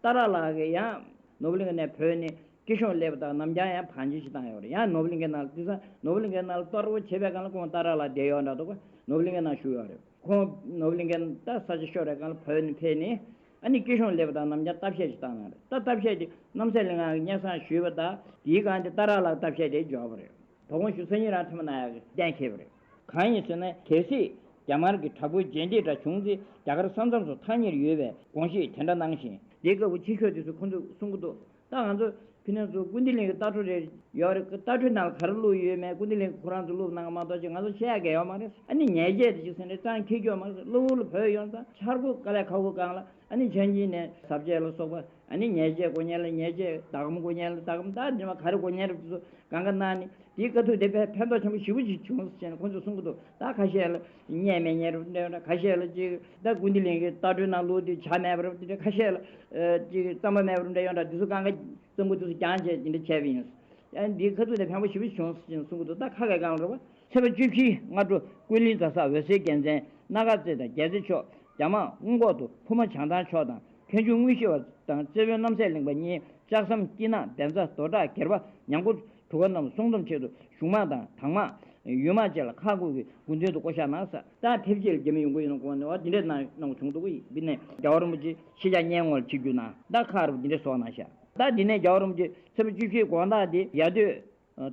སྟག་བྲག་ལགས་ཀྱིས་ཡང་ནོར་བུ་གླིང་ག་ནས་བོས་ནས་སྐྱིད་གཤོངས་སླེབས་པ་དང་ནམ་རྒྱང་ཡང་བང་ཆེན་ཞིག་བཏང་ཡོད་རེད། ཡང་ནོར་བུ་གླིང་གའི་ནང་ལ་དེང་སང་ནོར་བུ་གླིང་གའི་ནང་ལ་གཏོར་རྒོལ་བྱེད་པའི་སྒང་ལ་ཁོང་སྟག་བྲག་ལགས་བསྡད་ཡོད་འདྲ་འདུག་ནོར་བུ་གླིང་གའི་ནང་བཞུགས་ཡོད་རེད། ཁོང་ནོར་བུ་གླིང་གའི་ད་ས་ཆ་ཤོར་བའི་སྒང་ལ་བོད་ནས་ཕེབས་ནས་ཨ་ནི་སྐྱིད་གཤོངས་སླེབས་པ་དང་ནམ་རྒྱང་སྟབས་ཤད་ཅིག་བཏང་གནང་རེད། ད་སྟབས་ཤད་དེ་རྣམ་སྲས་གླིང་ང་གིས་སྙན་སེང་ཞུས་པ་དང་དེའི་སྒང་དེ་སྟག་བྲག་ལགས་སྟབས་ཤད་དེ་འབྱོར་བ་རེད། དོ་དགོང་ཞུ་སང་ཉིན་རང་ཐེངས་མ་གནང་ཡག་གཏན་འཁེལ་བ་རེད། གང་ཡིན་ཟེར་ན་གལ་སྲིད་རྒྱ་དམར་གྱི་དྲག་པོའི་རྗེས་འདེད་འདྲ་བྱུང་ཚེ་རྒྱ་གར་ས་མཚམས་སུ་ཐག་ཉེ་རུ་ཡོད་པའི་དགོངས་བཞེས་དེ་འདྲ་གནང་བཞིན། དེའི་སྐབས་སུ་ཕྱི་ཕྱོགས་དེ་ཚོས་ཁོང་ཚོས་གསུང་གི་འདུག་ད་ང་ཚོ་ཕི་ནང་ཚོ་ཀུན་བདེ་གླིང་གི་ལྟ་གྲུ་རེ་ཡོད་རེད། ལྟ་གྲུའི་ནང་ལ་ག་རེ་བླུགས་ཡོད་མེད་ཀུན་བདེ་གླིང་གི་ཁོ་རང་ཚོ་བླུགས་གནང་མ་གཏོགས་ཅིག་ང་ཚོ་ཤེས་ཡག་གི་ཡོད་མ་རེད། ཨ་ནི་ཉེས་ཆད་དེ་ཅིག་ཟེར་ནས་ཅང་འཁྱེར་གྱི་ཡོད་མ་རེད། གློ་བུར་ལ་བོད་ཡོང་ཙང་འཆར་སྒོ་དཀའ་ལས་ཁག་པོའི་སྒང་ལ་ཨ་ནི་ཆང་སྦྱིན་ནས་ཟབ་ཆས་ལ་སོགས་པ་ཨ་ནི་ཉེས་ཆད་དགོས་མཁན་ལ་ཉེས་ཆད། ཟླ་གམ་དགོས་མཁན་ལ་ཟླ་གམ། ད་འདི་མ་ག་རེ་དགོས་མཁན་རེད། དེ་ཚོ་གང་ག་གནང་ནས་དེའི་དཀའ་སྡུག་དེ་ཕན་ཕན་ཐོགས་ཆེན་པོ་ཞེ་པོ་ཅིག་བྱུང་ཟེར་ནས་ཁོང་ཚོས་གསུང་གི་འདུག་ད་ཁ་ཤས་ལ་བརྙས་མི་ཉན་རབས་འདྲ་ཡོད་འདྲ། ཁ་ཤས་ལ་ཅིག་ད་ཀུན་བདེ་གླིང་གི་ལྟ་གྲུའི་ནང་བླུགས་དེ་ཇ་མེད་པ་རབས་དེ་འདྲ། ཁ་ཤས་ལ་ཨ་ཅིག་རྩམ་པ་མེད་པ་རབས་འདྲ་ཡོད་འདྲ། དེ་ཚོ་གང་ག་རྩམ་པ་དེ་ཚོ་རྒྱང་བྱས་དེ་འདྲ་བྱས་པ་ཡིན། ཡང་འདིའི་ཁ་ཐུག་དེ་ཕན་པོ་ཞེ་པོ་བྱུང་ཟེར་ནས་གསུང་གི་འདུག་ད་ཁ་གའི་སྒང་ལ་རེད་པ། ཚེས་པ་བཅུ་བཞི་སྔ་དྲོ་ཀུན་གླིང་རྫ་ས་འོད་ཟེར་རྒྱལ་མཚན་སྣ་དཀར་རྩེ་དང་རྒྱལ་རྩེ་ཕྱོགས་རྒྱ་དམག་སྔོན་འགོག་ཏུ་ཕུ་མ་བྱང་ཐང་ཕྱོགས་དང་། མཁན་ཆུང་དངོས་གཞི་བ་དང་རྩེ་དཔོན་རྣམ་སྲས་གླིང་པ་གཉིས་ལྕགས་ཟམ་དཀྱིལ་ནག་འདན་རྩ་རྡོ་བྲག་སྒེར་པ་ཉང་མགོ་གྲུ་ཁ་རྣམས་སྲུང་སྡོམ་ཆེད་དུ་གཞུང་དམག་དང་དྭངས་དམག་ཡུལ་དམག་བཅས་ལ་ཁག་བགོས་ཀྱིས་དགོས་འདུན་དུ་བསྐོ་བཞག་གནང་ས། ད་ཕེབས་རྗེས་ལ་རྒྱ་མི་ཡོང་གི་ཡོད་ན་དགོངས་ནས་འོ་འདི་འདྲས་གནང་གནང་བྱུང་འདུག་གི། འདི་ནས་རྒྱལ་བ་རིན་པོ་ཆེ་ཕྱི་རྒྱལ་སྙན་ངོ་ལ་ཆིབས་བསྒྱུར་གནང་། ད་ཁག་རུ་འདི་འདྲས་བཟོ་གནང་ཤག་ད་འདི་ནས་རྒྱལ་བ་རིན་པོ་ཆེ་ཚེས་པ་བཅུ་བཞིའི་དགོང་དག་འདི་ཡ་སྟོད་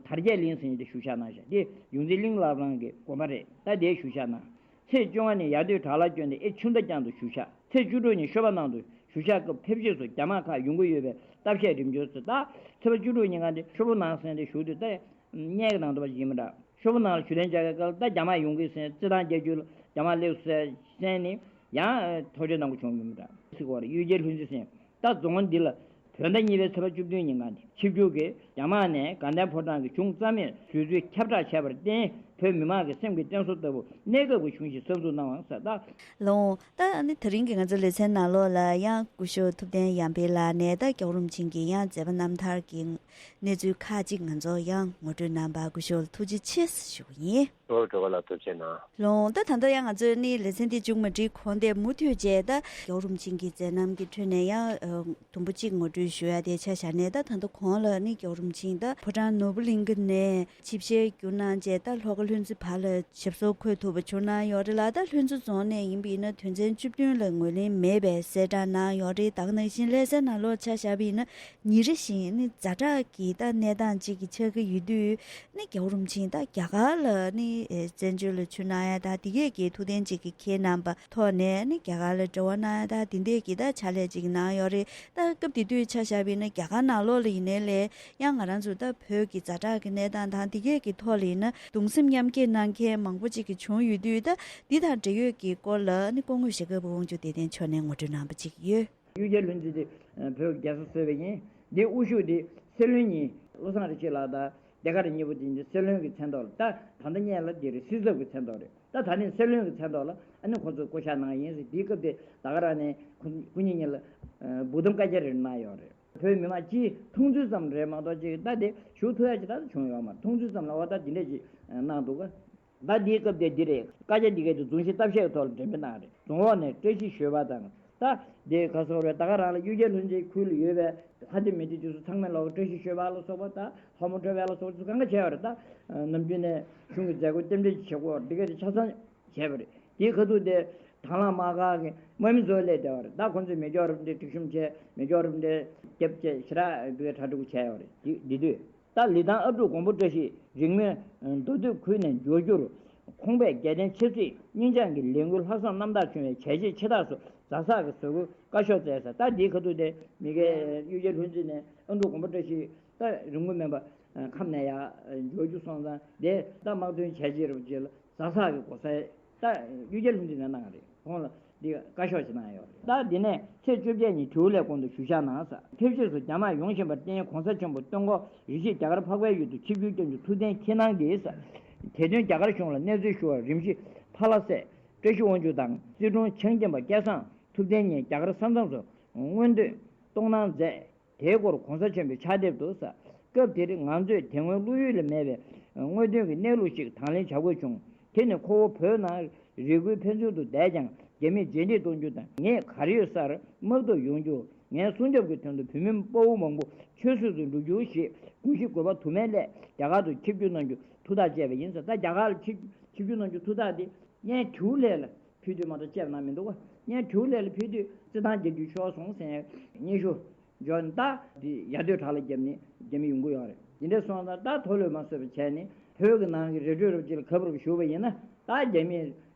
དར་རྒྱས་གླིང་ཟེར་ཡས་དེ་བཞུགས་ཞག་གནང་ཤག་དེ་ཡོངས་འཛིན་གླིང་བླ་བྲང་གི་དགོན་པ་རེད། ད་དེ་བཞུགས་ཞག་གནང་། ཚེས་བཅོ་ལྔ་ནས་ཡ་སྟོད་བྲག་ལ་བསྐྱོན་ཏེ་ཨེ་ཆུ་མདའ་རྐྱང་དུ་བཞུགས་ཤག་ཚེས་བཅུ་དྲུག་ཉིན་ཤོ་པ་ནང་དུ་བཞུགས་ཞག་སྐབས་ཕེབས་རྗེས་སུ་རྒྱ་དམག་ཁག་ཡོང་གི་ཡོད་པའི་སྟབས་ཤད་རིམ་བྱོན་སུ། ད་ཚེས་པ་བཅུ་དྲུག་ཉིན་གང་དེ་ཤོ་པོ་ནང་ཟེར་ཏེ་བཞུགས་དུས་ད་བརྙས་ཀྱི་ནང་དུ་བ་ཡིན་མི་འདྲ། ཤོ་པོ་ནང་ལ་བཞུགས་གདན་འཇགས་ཀྱི་སྐབས་ད་རྒྱ་དམག་ཡོང་གི་ཟེར། རྩེད་ཐང་རྒྱག་རྒྱུ་ལ་རྒྱ་དམག་སླེབས་སོང་ཟེར་ནས་ཡང་ཐུགས་རྗེ་གནང་གི་བྱུང་ཡོད་མི་འདྲ་ཟེར་གི་བ་རེད། གཡུལ་རྒྱལ་ལྷུན་རྩེ་ཟེར། ད་རྫོང་འདི་ལ་བོད་ཟླ་གཉིས་པའི་ཚེས་པ་བཅུ་བདུན་ཉིན་གང་དེ་ ཆིབས་བསྒྱུར་གྱིས་རྒྱ་དམག་ནས་དགའ་ལྡན་ཕོ་བྲང་གི་གཞུང་རྩ་མེད་བཟོ་ཚུལ་ཁྱབ་བསྒྲགས་བྱས་པར་བརྟེན། བོད་མི་མང་གི་སེམས་ཀྱི་བརྟན་གཟུགས་ལྟ་བུ་གནས་སྐབས་ཀྱི་གཞུང་ཞིག་གསར་འཛུགས་གནང་བ་ཟེར། ད་ལོང་། ད་ཨ་ནི་དེ་རིང་གི་ང་ཚོའི་ལེ་ཚན་ནང་ལོགས་ལ་ཡང་སྐུ་ཞབས་ཐུབ་བསྟན་ཡར་འཕེལ་ལགས་ནས་ད་རྒྱལ་བ་རིན་པོ་ཆེ་གི་ཡང་མཛད་པ་རྣམ་ཐར་གྱི་གནས་ཚུལ་ཁག་ཅིག་ང་ཚོར་ཡང་ངོ་སྤྲོད་གནང་བར་སྐུ་ཞབས་ལ་ཐུགས་རྗེ་ཆེ་ཞུ་གི་ཡིན། ཨོ། གྲོགས་པོ་ལགས་ཐུགས་རྗེ་གནང་། ལོང་། ད་ད་ལྟ་ཡང་ང་ཚོས་ནི་ལེ་ཚན་འདི་མཇུག་མ་སྒྲིལ་གོང་དེ་མུ་མཐུད་བྱས་ད་རྒྱལ་བ་རིན་པོ་ཆེ་གི་མཛད་རྣམ་གྱི་ཁྲོད་ནས་ཡང་དུམ་བུ་གཅིག་ངོ་སྤྲོད་ཞུ་ཡ་དེ་ཆ་བཞག་ནས། ད་ད་ལྟ་གོང་ལ་ནི་རྒྱལ་བ་རིན་པོ་ཆེ་ད་ཕོ་བྲང་ནོར་བུ་གླིང་ག་ནས་ཆིབས་ཞལ་བསྒྱུར་གནང་བྱས། ད་ལྷོ་ཁ་ལྷུན་རྩེ་བར་ལ་ཞབས་སོར་འཁོད་ཐུབ་པ་བྱུང་གནང་ཡོད་རེད་ལ། ད་ལྷུན་རྩེ་རྫོང་ནས་ཡིན་པ་ཡིན་ན་དོན་ཚན་བཅུ་བདུན་ལ་ངོས་ལེན་མེད་པའི་གསལ་བསྒྲགས་གནང་ཡོད་རེད། ད་ག་ནང་བཞིན་ལྷ་སའི་ནང་ལོགས་ཆ་བཞག་པ་ཡིན་ན་ཉིན་རེ་བཞིན་ནི་ཛ་དྲག་གི་ད་གནས་སྟངས་གཅིག་གི་ཆགས་ཀྱི་ཡོད་དུས། ནི་རྒྱལ་བ་རིན་པོ་ཆེ་ད་རྒྱ་གར་ལ་ནི་ཨེ་བཙན་བྱོལ་ལ་ཆིབས་གནང་ཡ་ད་འདི་གས་ཀྱི་ཐུགས་འདུན་ཅིག་གི་འཁྱེར་གནང་པ་ཐོག་ནས་ནི་རྒྱ་གར་ལ་འབྲེལ་བ་གནང་ཡ་ད་འདི་འདྲས་ཀྱི་ད་ཕྱག་ལས་ཅིག་གནང་ཡོད་རེད། ད་སྐབས་དེ་དུས་ཆ་བཞག་པ་ཡིན་ན་རྒྱ་གར་ནང་ལོགས་ལ་ཡིན་ནའི་ལས་ཡང་ང་རང་ཚོ་ད་བོད་ཀྱི་ཛ་དྲག་གི་གནས་སྟངས་དང་འདི་གས་ཀྱི་ཐོག་ལ་ཡིན་ན་གདུང་སེམས་མཉམ་སྐྱེད་གནང་མཁན་མང་པོ་ཅིག་གི་བྱུང་ཡོད་དུས། ད་འདི་དང་འབྲེལ་ཡོད་ཀྱི་སྐོར་ལ་ནི་སྐུ་ངོ་ཞྭ་སྒབ་པ་དབང་ཕྱུག་བདེ་ལྡན་མཆོག་ནས་ངོ་སྤྲོད་གནང་པ་ཅིག་ཡོད། གཡུ་རྒྱལ་ལྷུན་རྩེ་དེ་བོད་ཀྱི་རྒྱལ་ས་བཟོས་པ་ཡིན། འདིའི་དབུ་བཞུགས་དེ་སྲིད་བློན་གཉིས་བློ་བཟང་རིན་ཆེན་ལགས་དང་ཟློས་གར་གཉིས་པོ་དེ་འདི་སྲིད་བློན་གྱི་མཚན་ཐོག་ལ། ད་ད་ལྟ་ཉལ་ལ་འདི་རེད། སྲིད་ཚབ་ཀྱི་མཚན་ཐོག་རེད། ད་ད་ནི་སྲིད་བློན་གྱི་མཚན་ཐོག་ལ་ཨ་ནི་ཁོང་ཚོས་བསྐོ་བཞག་གནང་ཡིན་ཟེར། དེའི་སྐབས་དེ་ད་ག་རང་ནས་ཁོ་ཁོ་གཉིས་གཉིས་ལ་འབུལ་གཏམ་བཀའ་རྒྱ་རེ་གནང་ཡོད་རེད། བོད་མི་མང་སྤྱིའི་མཐོང་ཚུལ་ཙམ་རེད་མ་གཏོགས་ཅིག་ད་དེ་ཞུ་ཐུབ་ཡ་ཅིག་ད་བྱུང་ཡོད་མ་རེད། མཐོང་ཚུལ་ཙམ་ལ་འོ་ད་འདི་འདྲས་ཅིག་གནང་འདུག་ག་ད་འདིའི་སྐབས་དེ་འདི་རེད། བཀའ་རྒྱ་འདི་གའི་དུ་རྫོང་གཞི་བཏབ་བཞག་གི་ཐོག་ལ་འགྲེམས་སྤེལ་གནང་རེད། རྫོང་འོག་ནས་བཀྲ་ཤིས་ཞོལ་པ་དང་། ད་འདི་ག་སོགས་རེད། ད་ག་རང་ལ་གཡུ་རྒྱལ་ལྷུན་རྩེའི་ཁུལ་ལ་ཡོད་པའི་ལྷ་སྡེ་མི་སྡེ་དེ་ཚོ་ཚང་མས་ལོག་བཀྲ་ཤིས་ཞོལ་པ་ལ་སོགས་པ། ད་ལྷ་མོ་སྒྲོལ་བ་ལ་སོགས་པ་ཚོ་གང་ག་བྱས་པ་རེད། ད་ནམ་རྒྱུན་ནས་གཞུང་གི་མཛད་སྒོ་རྟེན་འབྲེལ་བྱེད་སྒོ་འདི་གའི་དུ་ཆ་ཚང་བྱས་པ་རེད། དེའི་ཁ་ཐུག་དེ་དང་བླངས་དམག་ཁག་གི་དམག་མི་ཚོ་སླེབས་བསྡད་པ་རེད། ད་ཁོང་ཚོས་མེ་སྒྱོགས་རུབ་འདྲེ་སྒྲིག་གཤོམ་བྱས། མེ་སྒྱོགས་རུབ་འདྲེ་རྒྱབ་བྱས་ཞེ་དྲག་བི་གའི་གྲ་སྒྲིག་བྱས་ཡོད་རེད། དེ་འདི་དུས། ད་ལི་ཐང་ཨ་ཀྲུག་མགོན་པོ་བཀྲ་ཤིས་རིང་མོའི་མདོ་སྟོད་ཁུལ་ནས་འབྱོར་རྒྱུར། ཁོང་པས་རྒྱལ་བསྟན་ཆབ་སྲིད་སྙིང་བཅངས་ཀྱི་ལས་འགུལ་ལྷག་བསམ་རྣམ་དག་བྱུང་བའི་བྱས་རྗེས་ཆེ་རྟགས་སུ་རྫ་སག་གི་བཟོ་བཀོད་བཀའ་ཤོག་བསྩལ་ས། ད་འདིའི་ཁ་ཐུག་དེ་མི་གའི་གཡུ་རྒྱལ་ལྷུན་རྩེ་ནས་ཨ་ཀྲུག་མགོན་པོ་བཀྲ་ཤིས་ད་རིང་མོ་མིན་པ་ཁམས་ནས་ཡར་འབྱོར་རྒྱུ་སོང་ཙང་། དེ་ད་དམག་དོན་བྱས་རྗེས་རུ་རྗེས་ལ་རྫ་སག་གི་སྒོ་སའི་ད་གཡུ་རྒྱལ་ལྷུན་རྩེ་ནས་གནང་བ་རེད། ཁོང་ལ་འདི་བཀའ་ཤོག་ཅིག་གནང་ཡོད་རེད། ད་འདི་ནས་ཚེས་བཅོ་བརྒྱད་ཉིན་དྲིའུ་ལའི་དགོན་དུ་བཞུགས་ཞག་གནང་ས། ཕེབས་བཞུགས་སུ་རྒྱ་དམག་ཡོང་བཞིན་པར་བརྟེན་༸གོང་ས་ཆེན་པོ་སྟོན་འཁོར་རིམ་བཞིན་རྒྱ་གར་འཕགས་པའི་ཡུལ་དུ་ཆིབས་བསྒྱུར་བསྐྱངས་རྒྱུ་ཐུགས་གཏན་འཁྱེར་གནང་གིས། དེ་དོན་རྒྱ་གར་གཞུང་ལ་གནས་ཚུལ་ཞུ་བར་རིམ་བཞིན་ཕ་ལྷ་སྲས་བཀྲ་ཤིས་དབང་ཕྱུག་དང་སྲིད་དྲུང་ཆེན་མཁན་པ་སྐལ་བཟང་ཐུབ་བསྟན་གཉིས་རྒྱ་གར་ས་མཚམས་སུ་མངོན་འདོད་གཏོང་གནང་མཛད། དེའི་སྐོར་༸གོང་ས་ཆེན་པོའི་ཕྱག་དེབ་ཏུ་ཟེར། སྐབས་དེར་ང་ཚོས་དེ་སྔོན་བློ་ཡུལ་ལ་མེད་པའི་དངོས་དོན་གྱི་གནས་ལུགས་ཤིག་དང་ལེན་བྱ་དགོས་བྱུང་། དེ་ནི་ཁོ་བོ་བོད་ནང་རེ་སྐུལ་ཕན་ཚུན་དུ་བསྡད་ཀྱང་རྒྱ་མིས་རྗེས་འདེད་གཏོང་རྒྱུ་དང་། ངས་གར་ཡོད་སར་དམག་འཐབ་ཡོང་རྒྱུ། ངའི་སྲུང་སྐྱོབ་ཀྱི་དོན་དུ་བོད་མི་དཔའ་བོ་མང་པོ་ཆོས་སྲིད་དུ་འགྲོ་རྒྱུ་ཞེས་དགོངས་གཞི་དགོས་པ་དུ་མའི་སླད་རྒྱ་གར་དུ་ཆིབས་བསྒྱུར་གནང་རྒྱུ་ཐུགས་ཐག་བཅད་པ་ཡིན་ཟེར། ད་རྒྱ་གར་ལ་ཆིབས་ཆིབས་བསྒྱུར་གནང་རྒྱུ་ཐུགས་ཐག་དེ་སྔོན་དྲིའུ་ལའི་ལ་ཕེབས་དུས་མ་གཏོགས་བཅད་པ་གནང་མི་འདུག་ག་སྔོན་དྲིའུ་ལའི་ལ་ཕེབས་དུས་རྩེད་ཐང་རྒྱག་རྒྱུ་ཤོར་སོང་ཟེར་སྙན་ཞུ་འབྱོར་ནས། ད་དེ་ཡར་ཐོན་དྲག་ལ་བརྒྱབ་ནས་རྒྱ་མི་ཡོང་གི་ཡོད་རེད། དེ་འདྲ་སོང་ཙང་ད་མཐོ་ལོས་མ་བཟོད་པ་བྱས་ནས་བོད་ཀྱི་ནང་གི་རི་ཁྲོད་རུ་ཅིག་ལ་གབ་རུབ་ཞུགས་པ་ཡིན་ན། ད་རྒྱ་མིས་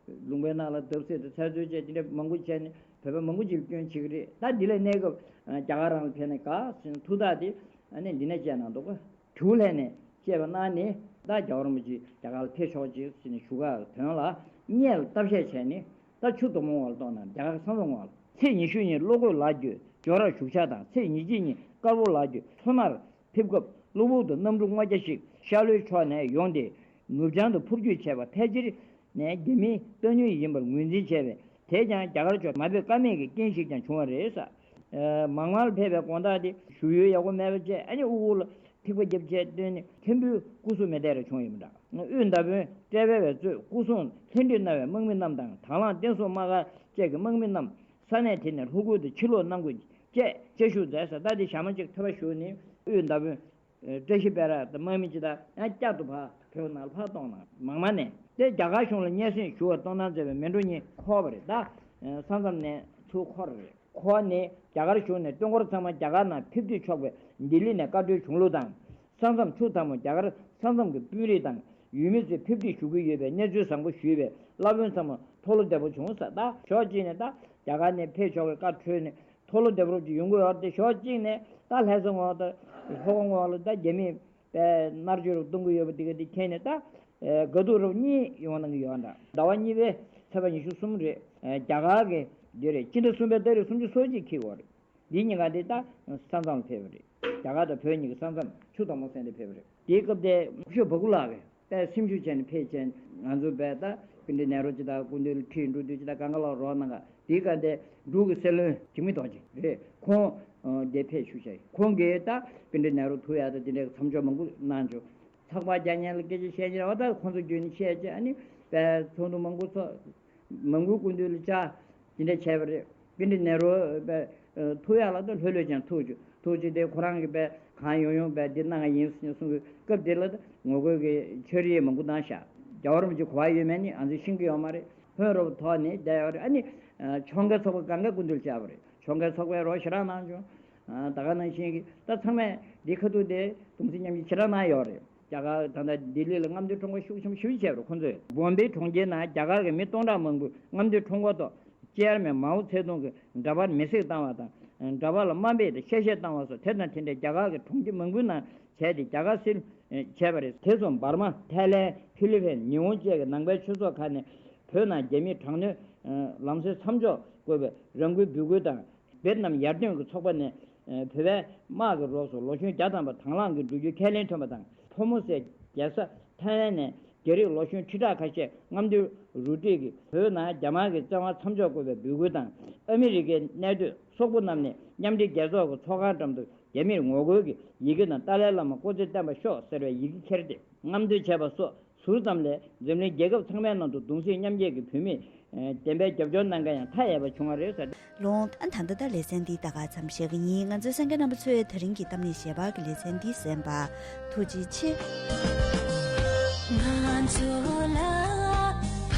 ལུང་པའི་ནང་ལ་བརྡབ་གསིག་དང་ཚར་གཅོད་བྱས། དེ་འདྲ་མང་པོ་བྱས་ནས་བོད་པ་མང་པོ་ཅིག་ལ་སྐྱོན་བྱེད་ཀྱི་རེད། ད་འདི་ལ་གནས་སྐབས་རྒྱ་གར་རང་ལ་ཕན་ནས་དགའ་ཟེར་ནས་ཐུགས་ཐག་དེ་ཨ་ནི་འདི་ནས་བཅད་གནང་འདུག་ག་དྲིའུ་ལའི་ནས་བཅད་པ་གནང་ནས། ད་རྒྱལ་བ་རིན་པོ་ཆེ་རྒྱ་གར་ལ་ཕེབས་ཆོག་ཅིག་ཟེར་ནས་ཞུ་ག་དོན་ལ་སྙན་ལ་བཏབ་བཤད་བྱས་ནས། ད་ཆུ་དོག་མོ་འོག་ལ་གཏོང་ན་རྒྱ་གར་ས་མཚམས་འོག་ལ། ཚེས་ཉི་ཤུ་ཉིན་གློ་རྒོད་ལགས་ཀྱིས་ཇོ་རར་བཞུགས་ཞག་དང་། ཚེས་ཉེར་གཅིག་ཉིན་དཀར་པོ་ལགས་ཀྱིས་མཚོ་སྣར་ཕེབས་སྐབས་གློ་བུར་དུ་གནམ་གྲུ་སྔོ་སྐྱ་ཞིག་ཤར་ལྷོའི་ཕྱོགས་ནས་ཡོང་སྟེ་ནུབ་བྱང་དུ་འཕུར་སྐྱོད་བྱས་པ་ཕལ་ཆེར་ནས་རྒྱ་མིའི་རྟ་དངོས་ཡིན་པར་ངོས་འཛིན་བྱས་པས། དེས་ཀྱང་རྒྱ་གར་ཕྱོགས་མ་ཕེབས་ཀ་མེད་ཀྱི་རྐྱེན་ཞིག་ཀྱང་བྱུང་བ་རེད་ཟེར། མང་མང་ལ་ཕེབས་པའི་དགོང་དག་དེ་བཞུགས་ཡུལ་ཡག་པོ་མེད་པ་བྱས། ཨ་ནི་དབུ་གུར་ལ་ཐིགས་པ་བརྒྱབ་བྱས་བཏོན་ནས་མཁན་པོའི་སྐུ་གཟུགས་མེ་མདས་རེ་བྱུང་ཡོད་པ་འདྲ། དབུས་མདའ་དཔོན་བཀྲས་པའི་བས་གཙོས་སྐུ་སྲུང་ལྷན་སྡོད་གནང་བའི་དམག་མི་རྣམས་དང་། དང་བླངས་བསྟན་སྲུང་དམག་སྒར་བཅས་ཀྱི་དམག་མི་རྣམས་ས་གནས་དེ་ནས་ལྷོ་ཁུལ་དུ་ཕྱིར་ལོག་གནང་དགོས་བཅས་བཅའ་ཞུགས་མཛད་ཟེར། ད་དེ་ཞག་མ་གཅིག་ཐོས་པ་ཞུས་ནས་དབུས་མདའ་དཔོན་བཀྲ་ཤིས་སྤེན་ར་དང་དམག་མི་སྤྱི་དང་ཡང་བསྐྱར་དུ་ཕར་བོད་ནང་ལ་ཕར་གཏོང་གནང་། མང་མ་ནས་དེ་རྒྱ་གར་གཞུང་ལ་སྙན་སེང་ཞུ་བར་གཏོང་གནང་མཛད་པའི་མལ་གྲོ་གཉིས་འཁོར་བ་རེད། ད་ས་མཚམས་ནས་ཚུར་འཁོར་བ་རེད། ཁོ་ནི་རྒྱ་གར་གཞུང་ནས་སྟོན་འཁོར་ཚང་མ་རྒྱ་གར་ནང་ཕེབས་བསྡུ་ཆོག་པའི་ལྡི་ལི་ནས་བཀའ་འཁྲོལ་བྱུང་ལུགས་དང་། ས་མཚམས་ཚུར་དང་པོ་རྒྱ་གར་ས་མཚམས་ཀྱི་དཔོན་རིགས་དང་ཡུལ་མི་ཚོས་ཕེབས་བསྡུ་ཞུ་གི་ཡོད་པའི་གནས་ཚུལ་བཟང་པོ་ཞུས་པས་བླ་དཔོན་ཚང་མ་མཐོ་ལོ་བདེ་པོ་བྱུང་ཟེར། ད་ཕྱོགས་གཅིག་ནས་ད་རྒྱ་གར་ནས་ཕེབས་ཆོག་པའི་བཀའ་འཁྲོལ་ནས་མཐོ་ལོ་བདེ་པོ་ཅིག་ཡོང་གི་ཡོད་རེད་དེ། ཕྱོགས་གཅིག་ནས་ད་ལྷ་ས་ངོས་ད་ལྷོ་ཁ་ངོས་ལ་ད་རྒྱ་མིས་པའི་མནར་གཅོད་རུ་གཏོང་གི་ཡོད་པ་དེ་ག་དེ་མཁྱེན་ནས་ད་དགའ་སྡུག་རུ་གཉིས་ཡོང་གནང་གི་ཡོད་འདྲ། ཟླ་བ་གཉིས་པའི་ཚེས་པ་ཉི་ཤུ་གསུམ་རེད། རྒྱ་གར་གྱི་འདི་རེད། སྤྱི་ཟླ་གསུམ་པའི་ཏ་རིག་སུམ་ཅུ་སོ་གཅིག་འཁེལ་ཡོད་རེད། འདི་གཉིས་ཀ་འདི་ད་ས་མཚམས་ལ་ཕེབས་པ་རེད། རྒྱ་གར་དང་བོད་གཉིས་ཀྱི་ས་མཚམས་ཆུ་དྭངས་མོ་ཟེར་ནས་ཕེབས་པ་རེད། དེའི་སྐབས་དེ་སྐུ་ཞབས་བ་ཀུ་ལགས་ཀྱིས་དཔེ་སེམས་ཤུགས་བྱས་ནས་ཕེབས་བྱས། ང་ཚོ་བས་ད་པཎྜི་ཏ་ནེ་རུ་ཅིག་དང་སྐུ་མདུན་ལ་ཁྲིད་འགྲོ་དུས་ཅིག་དང་གང་ག་ལ་རོགས་གནང་ག་དེའི་སྐབས་དེ་འབྲུག་གི་སྲིད་བློན་འཇིགས་མེད་རྡོ་རྗེ་རེད། ཁོང་དེ་ཕེབས་བཞུགས་བྱས། ཁོང་གིས་ད་པཎྜི་ཏ་ནེ་རུ་ཐུག་ཡག་དང་དེ་འདྲའི་མཚམས་འཇོག་མང་པོ་གནང་བྱུང་། ཚགས་པར་རྒྱག་མཁན་ལ་སྐད་ཆ་བཤད་མཁན་རེད་བ། ད་ཁོང་ཚོ་བརྒྱུད་ནས་བཤད་བྱས། ཨ་ནི་བས་ཚོགས་འདུ་མང་པོ་ཚོགས། མང་པོའི་སྐུ་མདུན་ལ་བཅར། དེ་འདྲ་བྱས་པ་རེད། པཎྜི་ཏ་ནེ་རུ་བས་ཐུག་ཡག་ལ་ད་ལྷོད་ལྷོད་ཀྱང་ཐུག་བྱུང་། ཐུག་བྱས་དེ་ཁོ་རང་གིས་བས་གང་ཡོང་ཡོང་བས་འདི་གནང་ཡིན་གསུང་གི། སྐབས་དེ་ལ་ད་ངོ་རྒོལ་གྱི་ཕྱག་བྲིས་མང་པོ་བཏང་བཞག་རྒྱལ་བ་རིན་པོ་ཆེ་གོ་བ་ཡོད་མེད་ནི་ང་ཚོས་ཤེས་ཀྱི་ཡོད་མ་རེད། ལྷོད་རུ་ཐོག་ནས་བསྡད་ཡོད་རེད། ཨ་ནི་ཕྱོགས་འགལ་ཚོགས་པ་གང་ག་སྐུ་མདུན་ལ་བཅར་བ་རེད། ཕྱོགས་འགལ་ཚོགས་པས་རོགས་ཞེ་དྲག་གནང་བྱུང་། ད་ག་ནང་བཞིན་གྱི་ད་ཚང་མས་འདི་ཁ་ཐུག་དེ་གདུང་སེམས་མཉམ་སྐྱེད་ཞེ་དྲག་གནང་ཡོད་རེད། རྒྱ་གར་ད་ལྟ་ལྡི་ལི་ལ་རྔམ་སྟོན་ཁྲོམ་སྐོར་ཤུགས་ཆེན་པོ་ཞེ་པོ་བྱས་པ་རེད། ཁོང་ཚོས་བོམ་བེ་གྲོང་ཁྱེར་ནང་རྒྱ་གར་གྱི་མི་སྟོང་ཕྲག་མང་པོས་རྔམ་སྟོན་ཁྲོམ་སྐོར་ཐོག་ཅེར་མེན་མའོ་ཚེ་ཏུང་གི་འདྲ་པར་མེ་བསྲེགས་བཏང་བ་དང་། འདྲ་པར་ལ་དམའ་འབེབས་དང་གཤེ་གཤེ་བཏང་བ་སོགས་དེ་དང་དེ་འདྲའི་རྒྱ་གར་གྱི་གྲོང་ཁྱེར་མང་པོའི་ནང་བྱས་ཏེ་རྒྱ་གར་སྲིད་བྱས་པ་རེད། དེ་མཚུངས་འབར་མ། ཐའི་ལེན། ཧྥི་ལི་ཕིན། ཉི་ཧོང་བཅས་ཀྱི་ནང་པའི་ཆོས་ཚོགས་ཁག་ནས་བོད་ནང་རྒྱ་མིའི་དྲག་གནོན་ལམ་སྲོལ་མཚམས་འཇོག་དགོས་པའི་རང་འགུལ་འབོད་སྐུལ་དང་། བེད་ནམ་ཡར་ཐོན་གྱི་ཚོགས་པ་ནས་བོད་པའི་དམག་གི་རོགས་སུ་ལོ་གཞོན་བརྒྱ་ཐམ་པ་དང་བླངས་ཀྱིས་འགྲོ་རྒྱུའི་ཁས་ལེན་ཐོན་པ་དང་། ཕོ་མོ་སའི་རྒྱལ་ས་ཐའི་ལན་ནས་རྒྱ་རིགས་ལོ་གཞོན་ཁྲི་ཕྲག་ཁ་ཤས་རྔམ་སྟོན་རུ་སྒྲིག་གིས་བོད་ནང་རྒྱ་དམར་གྱི་བཙན་དབང་མཚམས་འཇོག་དགོས་པའི་འབོད་སྐུལ་དང་། ཨ་མི་རི་ཀའི་གནས་སྡོད་སོག་པོ་རྣམས་ནས་མཉམ་འབྲེལ་རྒྱལ་ཚོགས་ཀྱི་ཚོགས་ཁང་འགྲམ་དུ་རྒྱ་མིར་ངོ་རྒོལ་གྱི་ཡི་གེ་དང་ཏཱ་ལའི་བླ་མ་སྐུ་ཚེ་བརྟན་པར་ཤོག་ཟེར་བའི་ཡི་གེ་ཁྱེར་ཏེ་རྔམ་སྟོན་བྱས་པ་སོགས་ཟུར་ཙམ་ལས་འཛམ་གླིང་རྒྱལ་ཁབ་ཚང་མའི་ནང་དུ་གདུང་སེམས་མཉམ་སྐྱེད་ཀྱི་བོད་མིས་བདེན་པའི་རྒྱབ་སྐྱོར་གནང་མཁན་ཡང་མཐའ་ཡས་པ་བྱུང་བ་རེད་ཟེར། ལོང་ཨ་ད་ལྟ་ད་ལེ་ཚན་འདི་ད་ག་མཚམས་བཞག་གི་ཡིན། ང་ཚོའི་གསན་མཁན་རྣམ་པ་ཚོས་ད་རིང་གི་གཏམ་གླེང་ཞལ་པར་གྱི་ལེ་ཚན་འདི་གསན་པ་ཐུགས་རྗེ་ཆེ། ང་ཚོ་ལ་ཕ་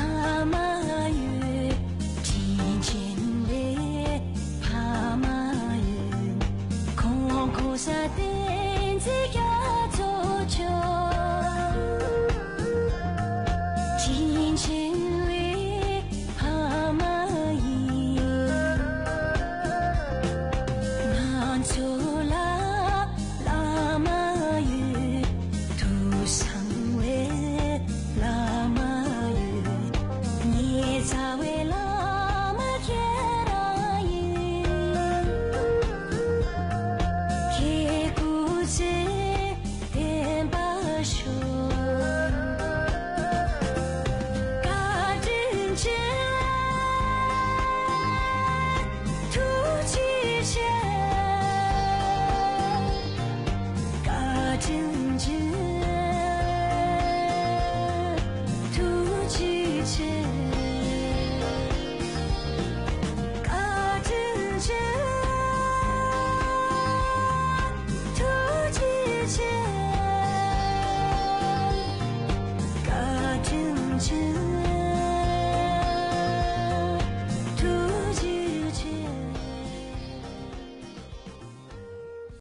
མ་ཡོད། དྲིན་ཆེན་པའི་ཕ་མ་ཡོད། ཁོང་གོ་ས་བསྟན་འཛིན་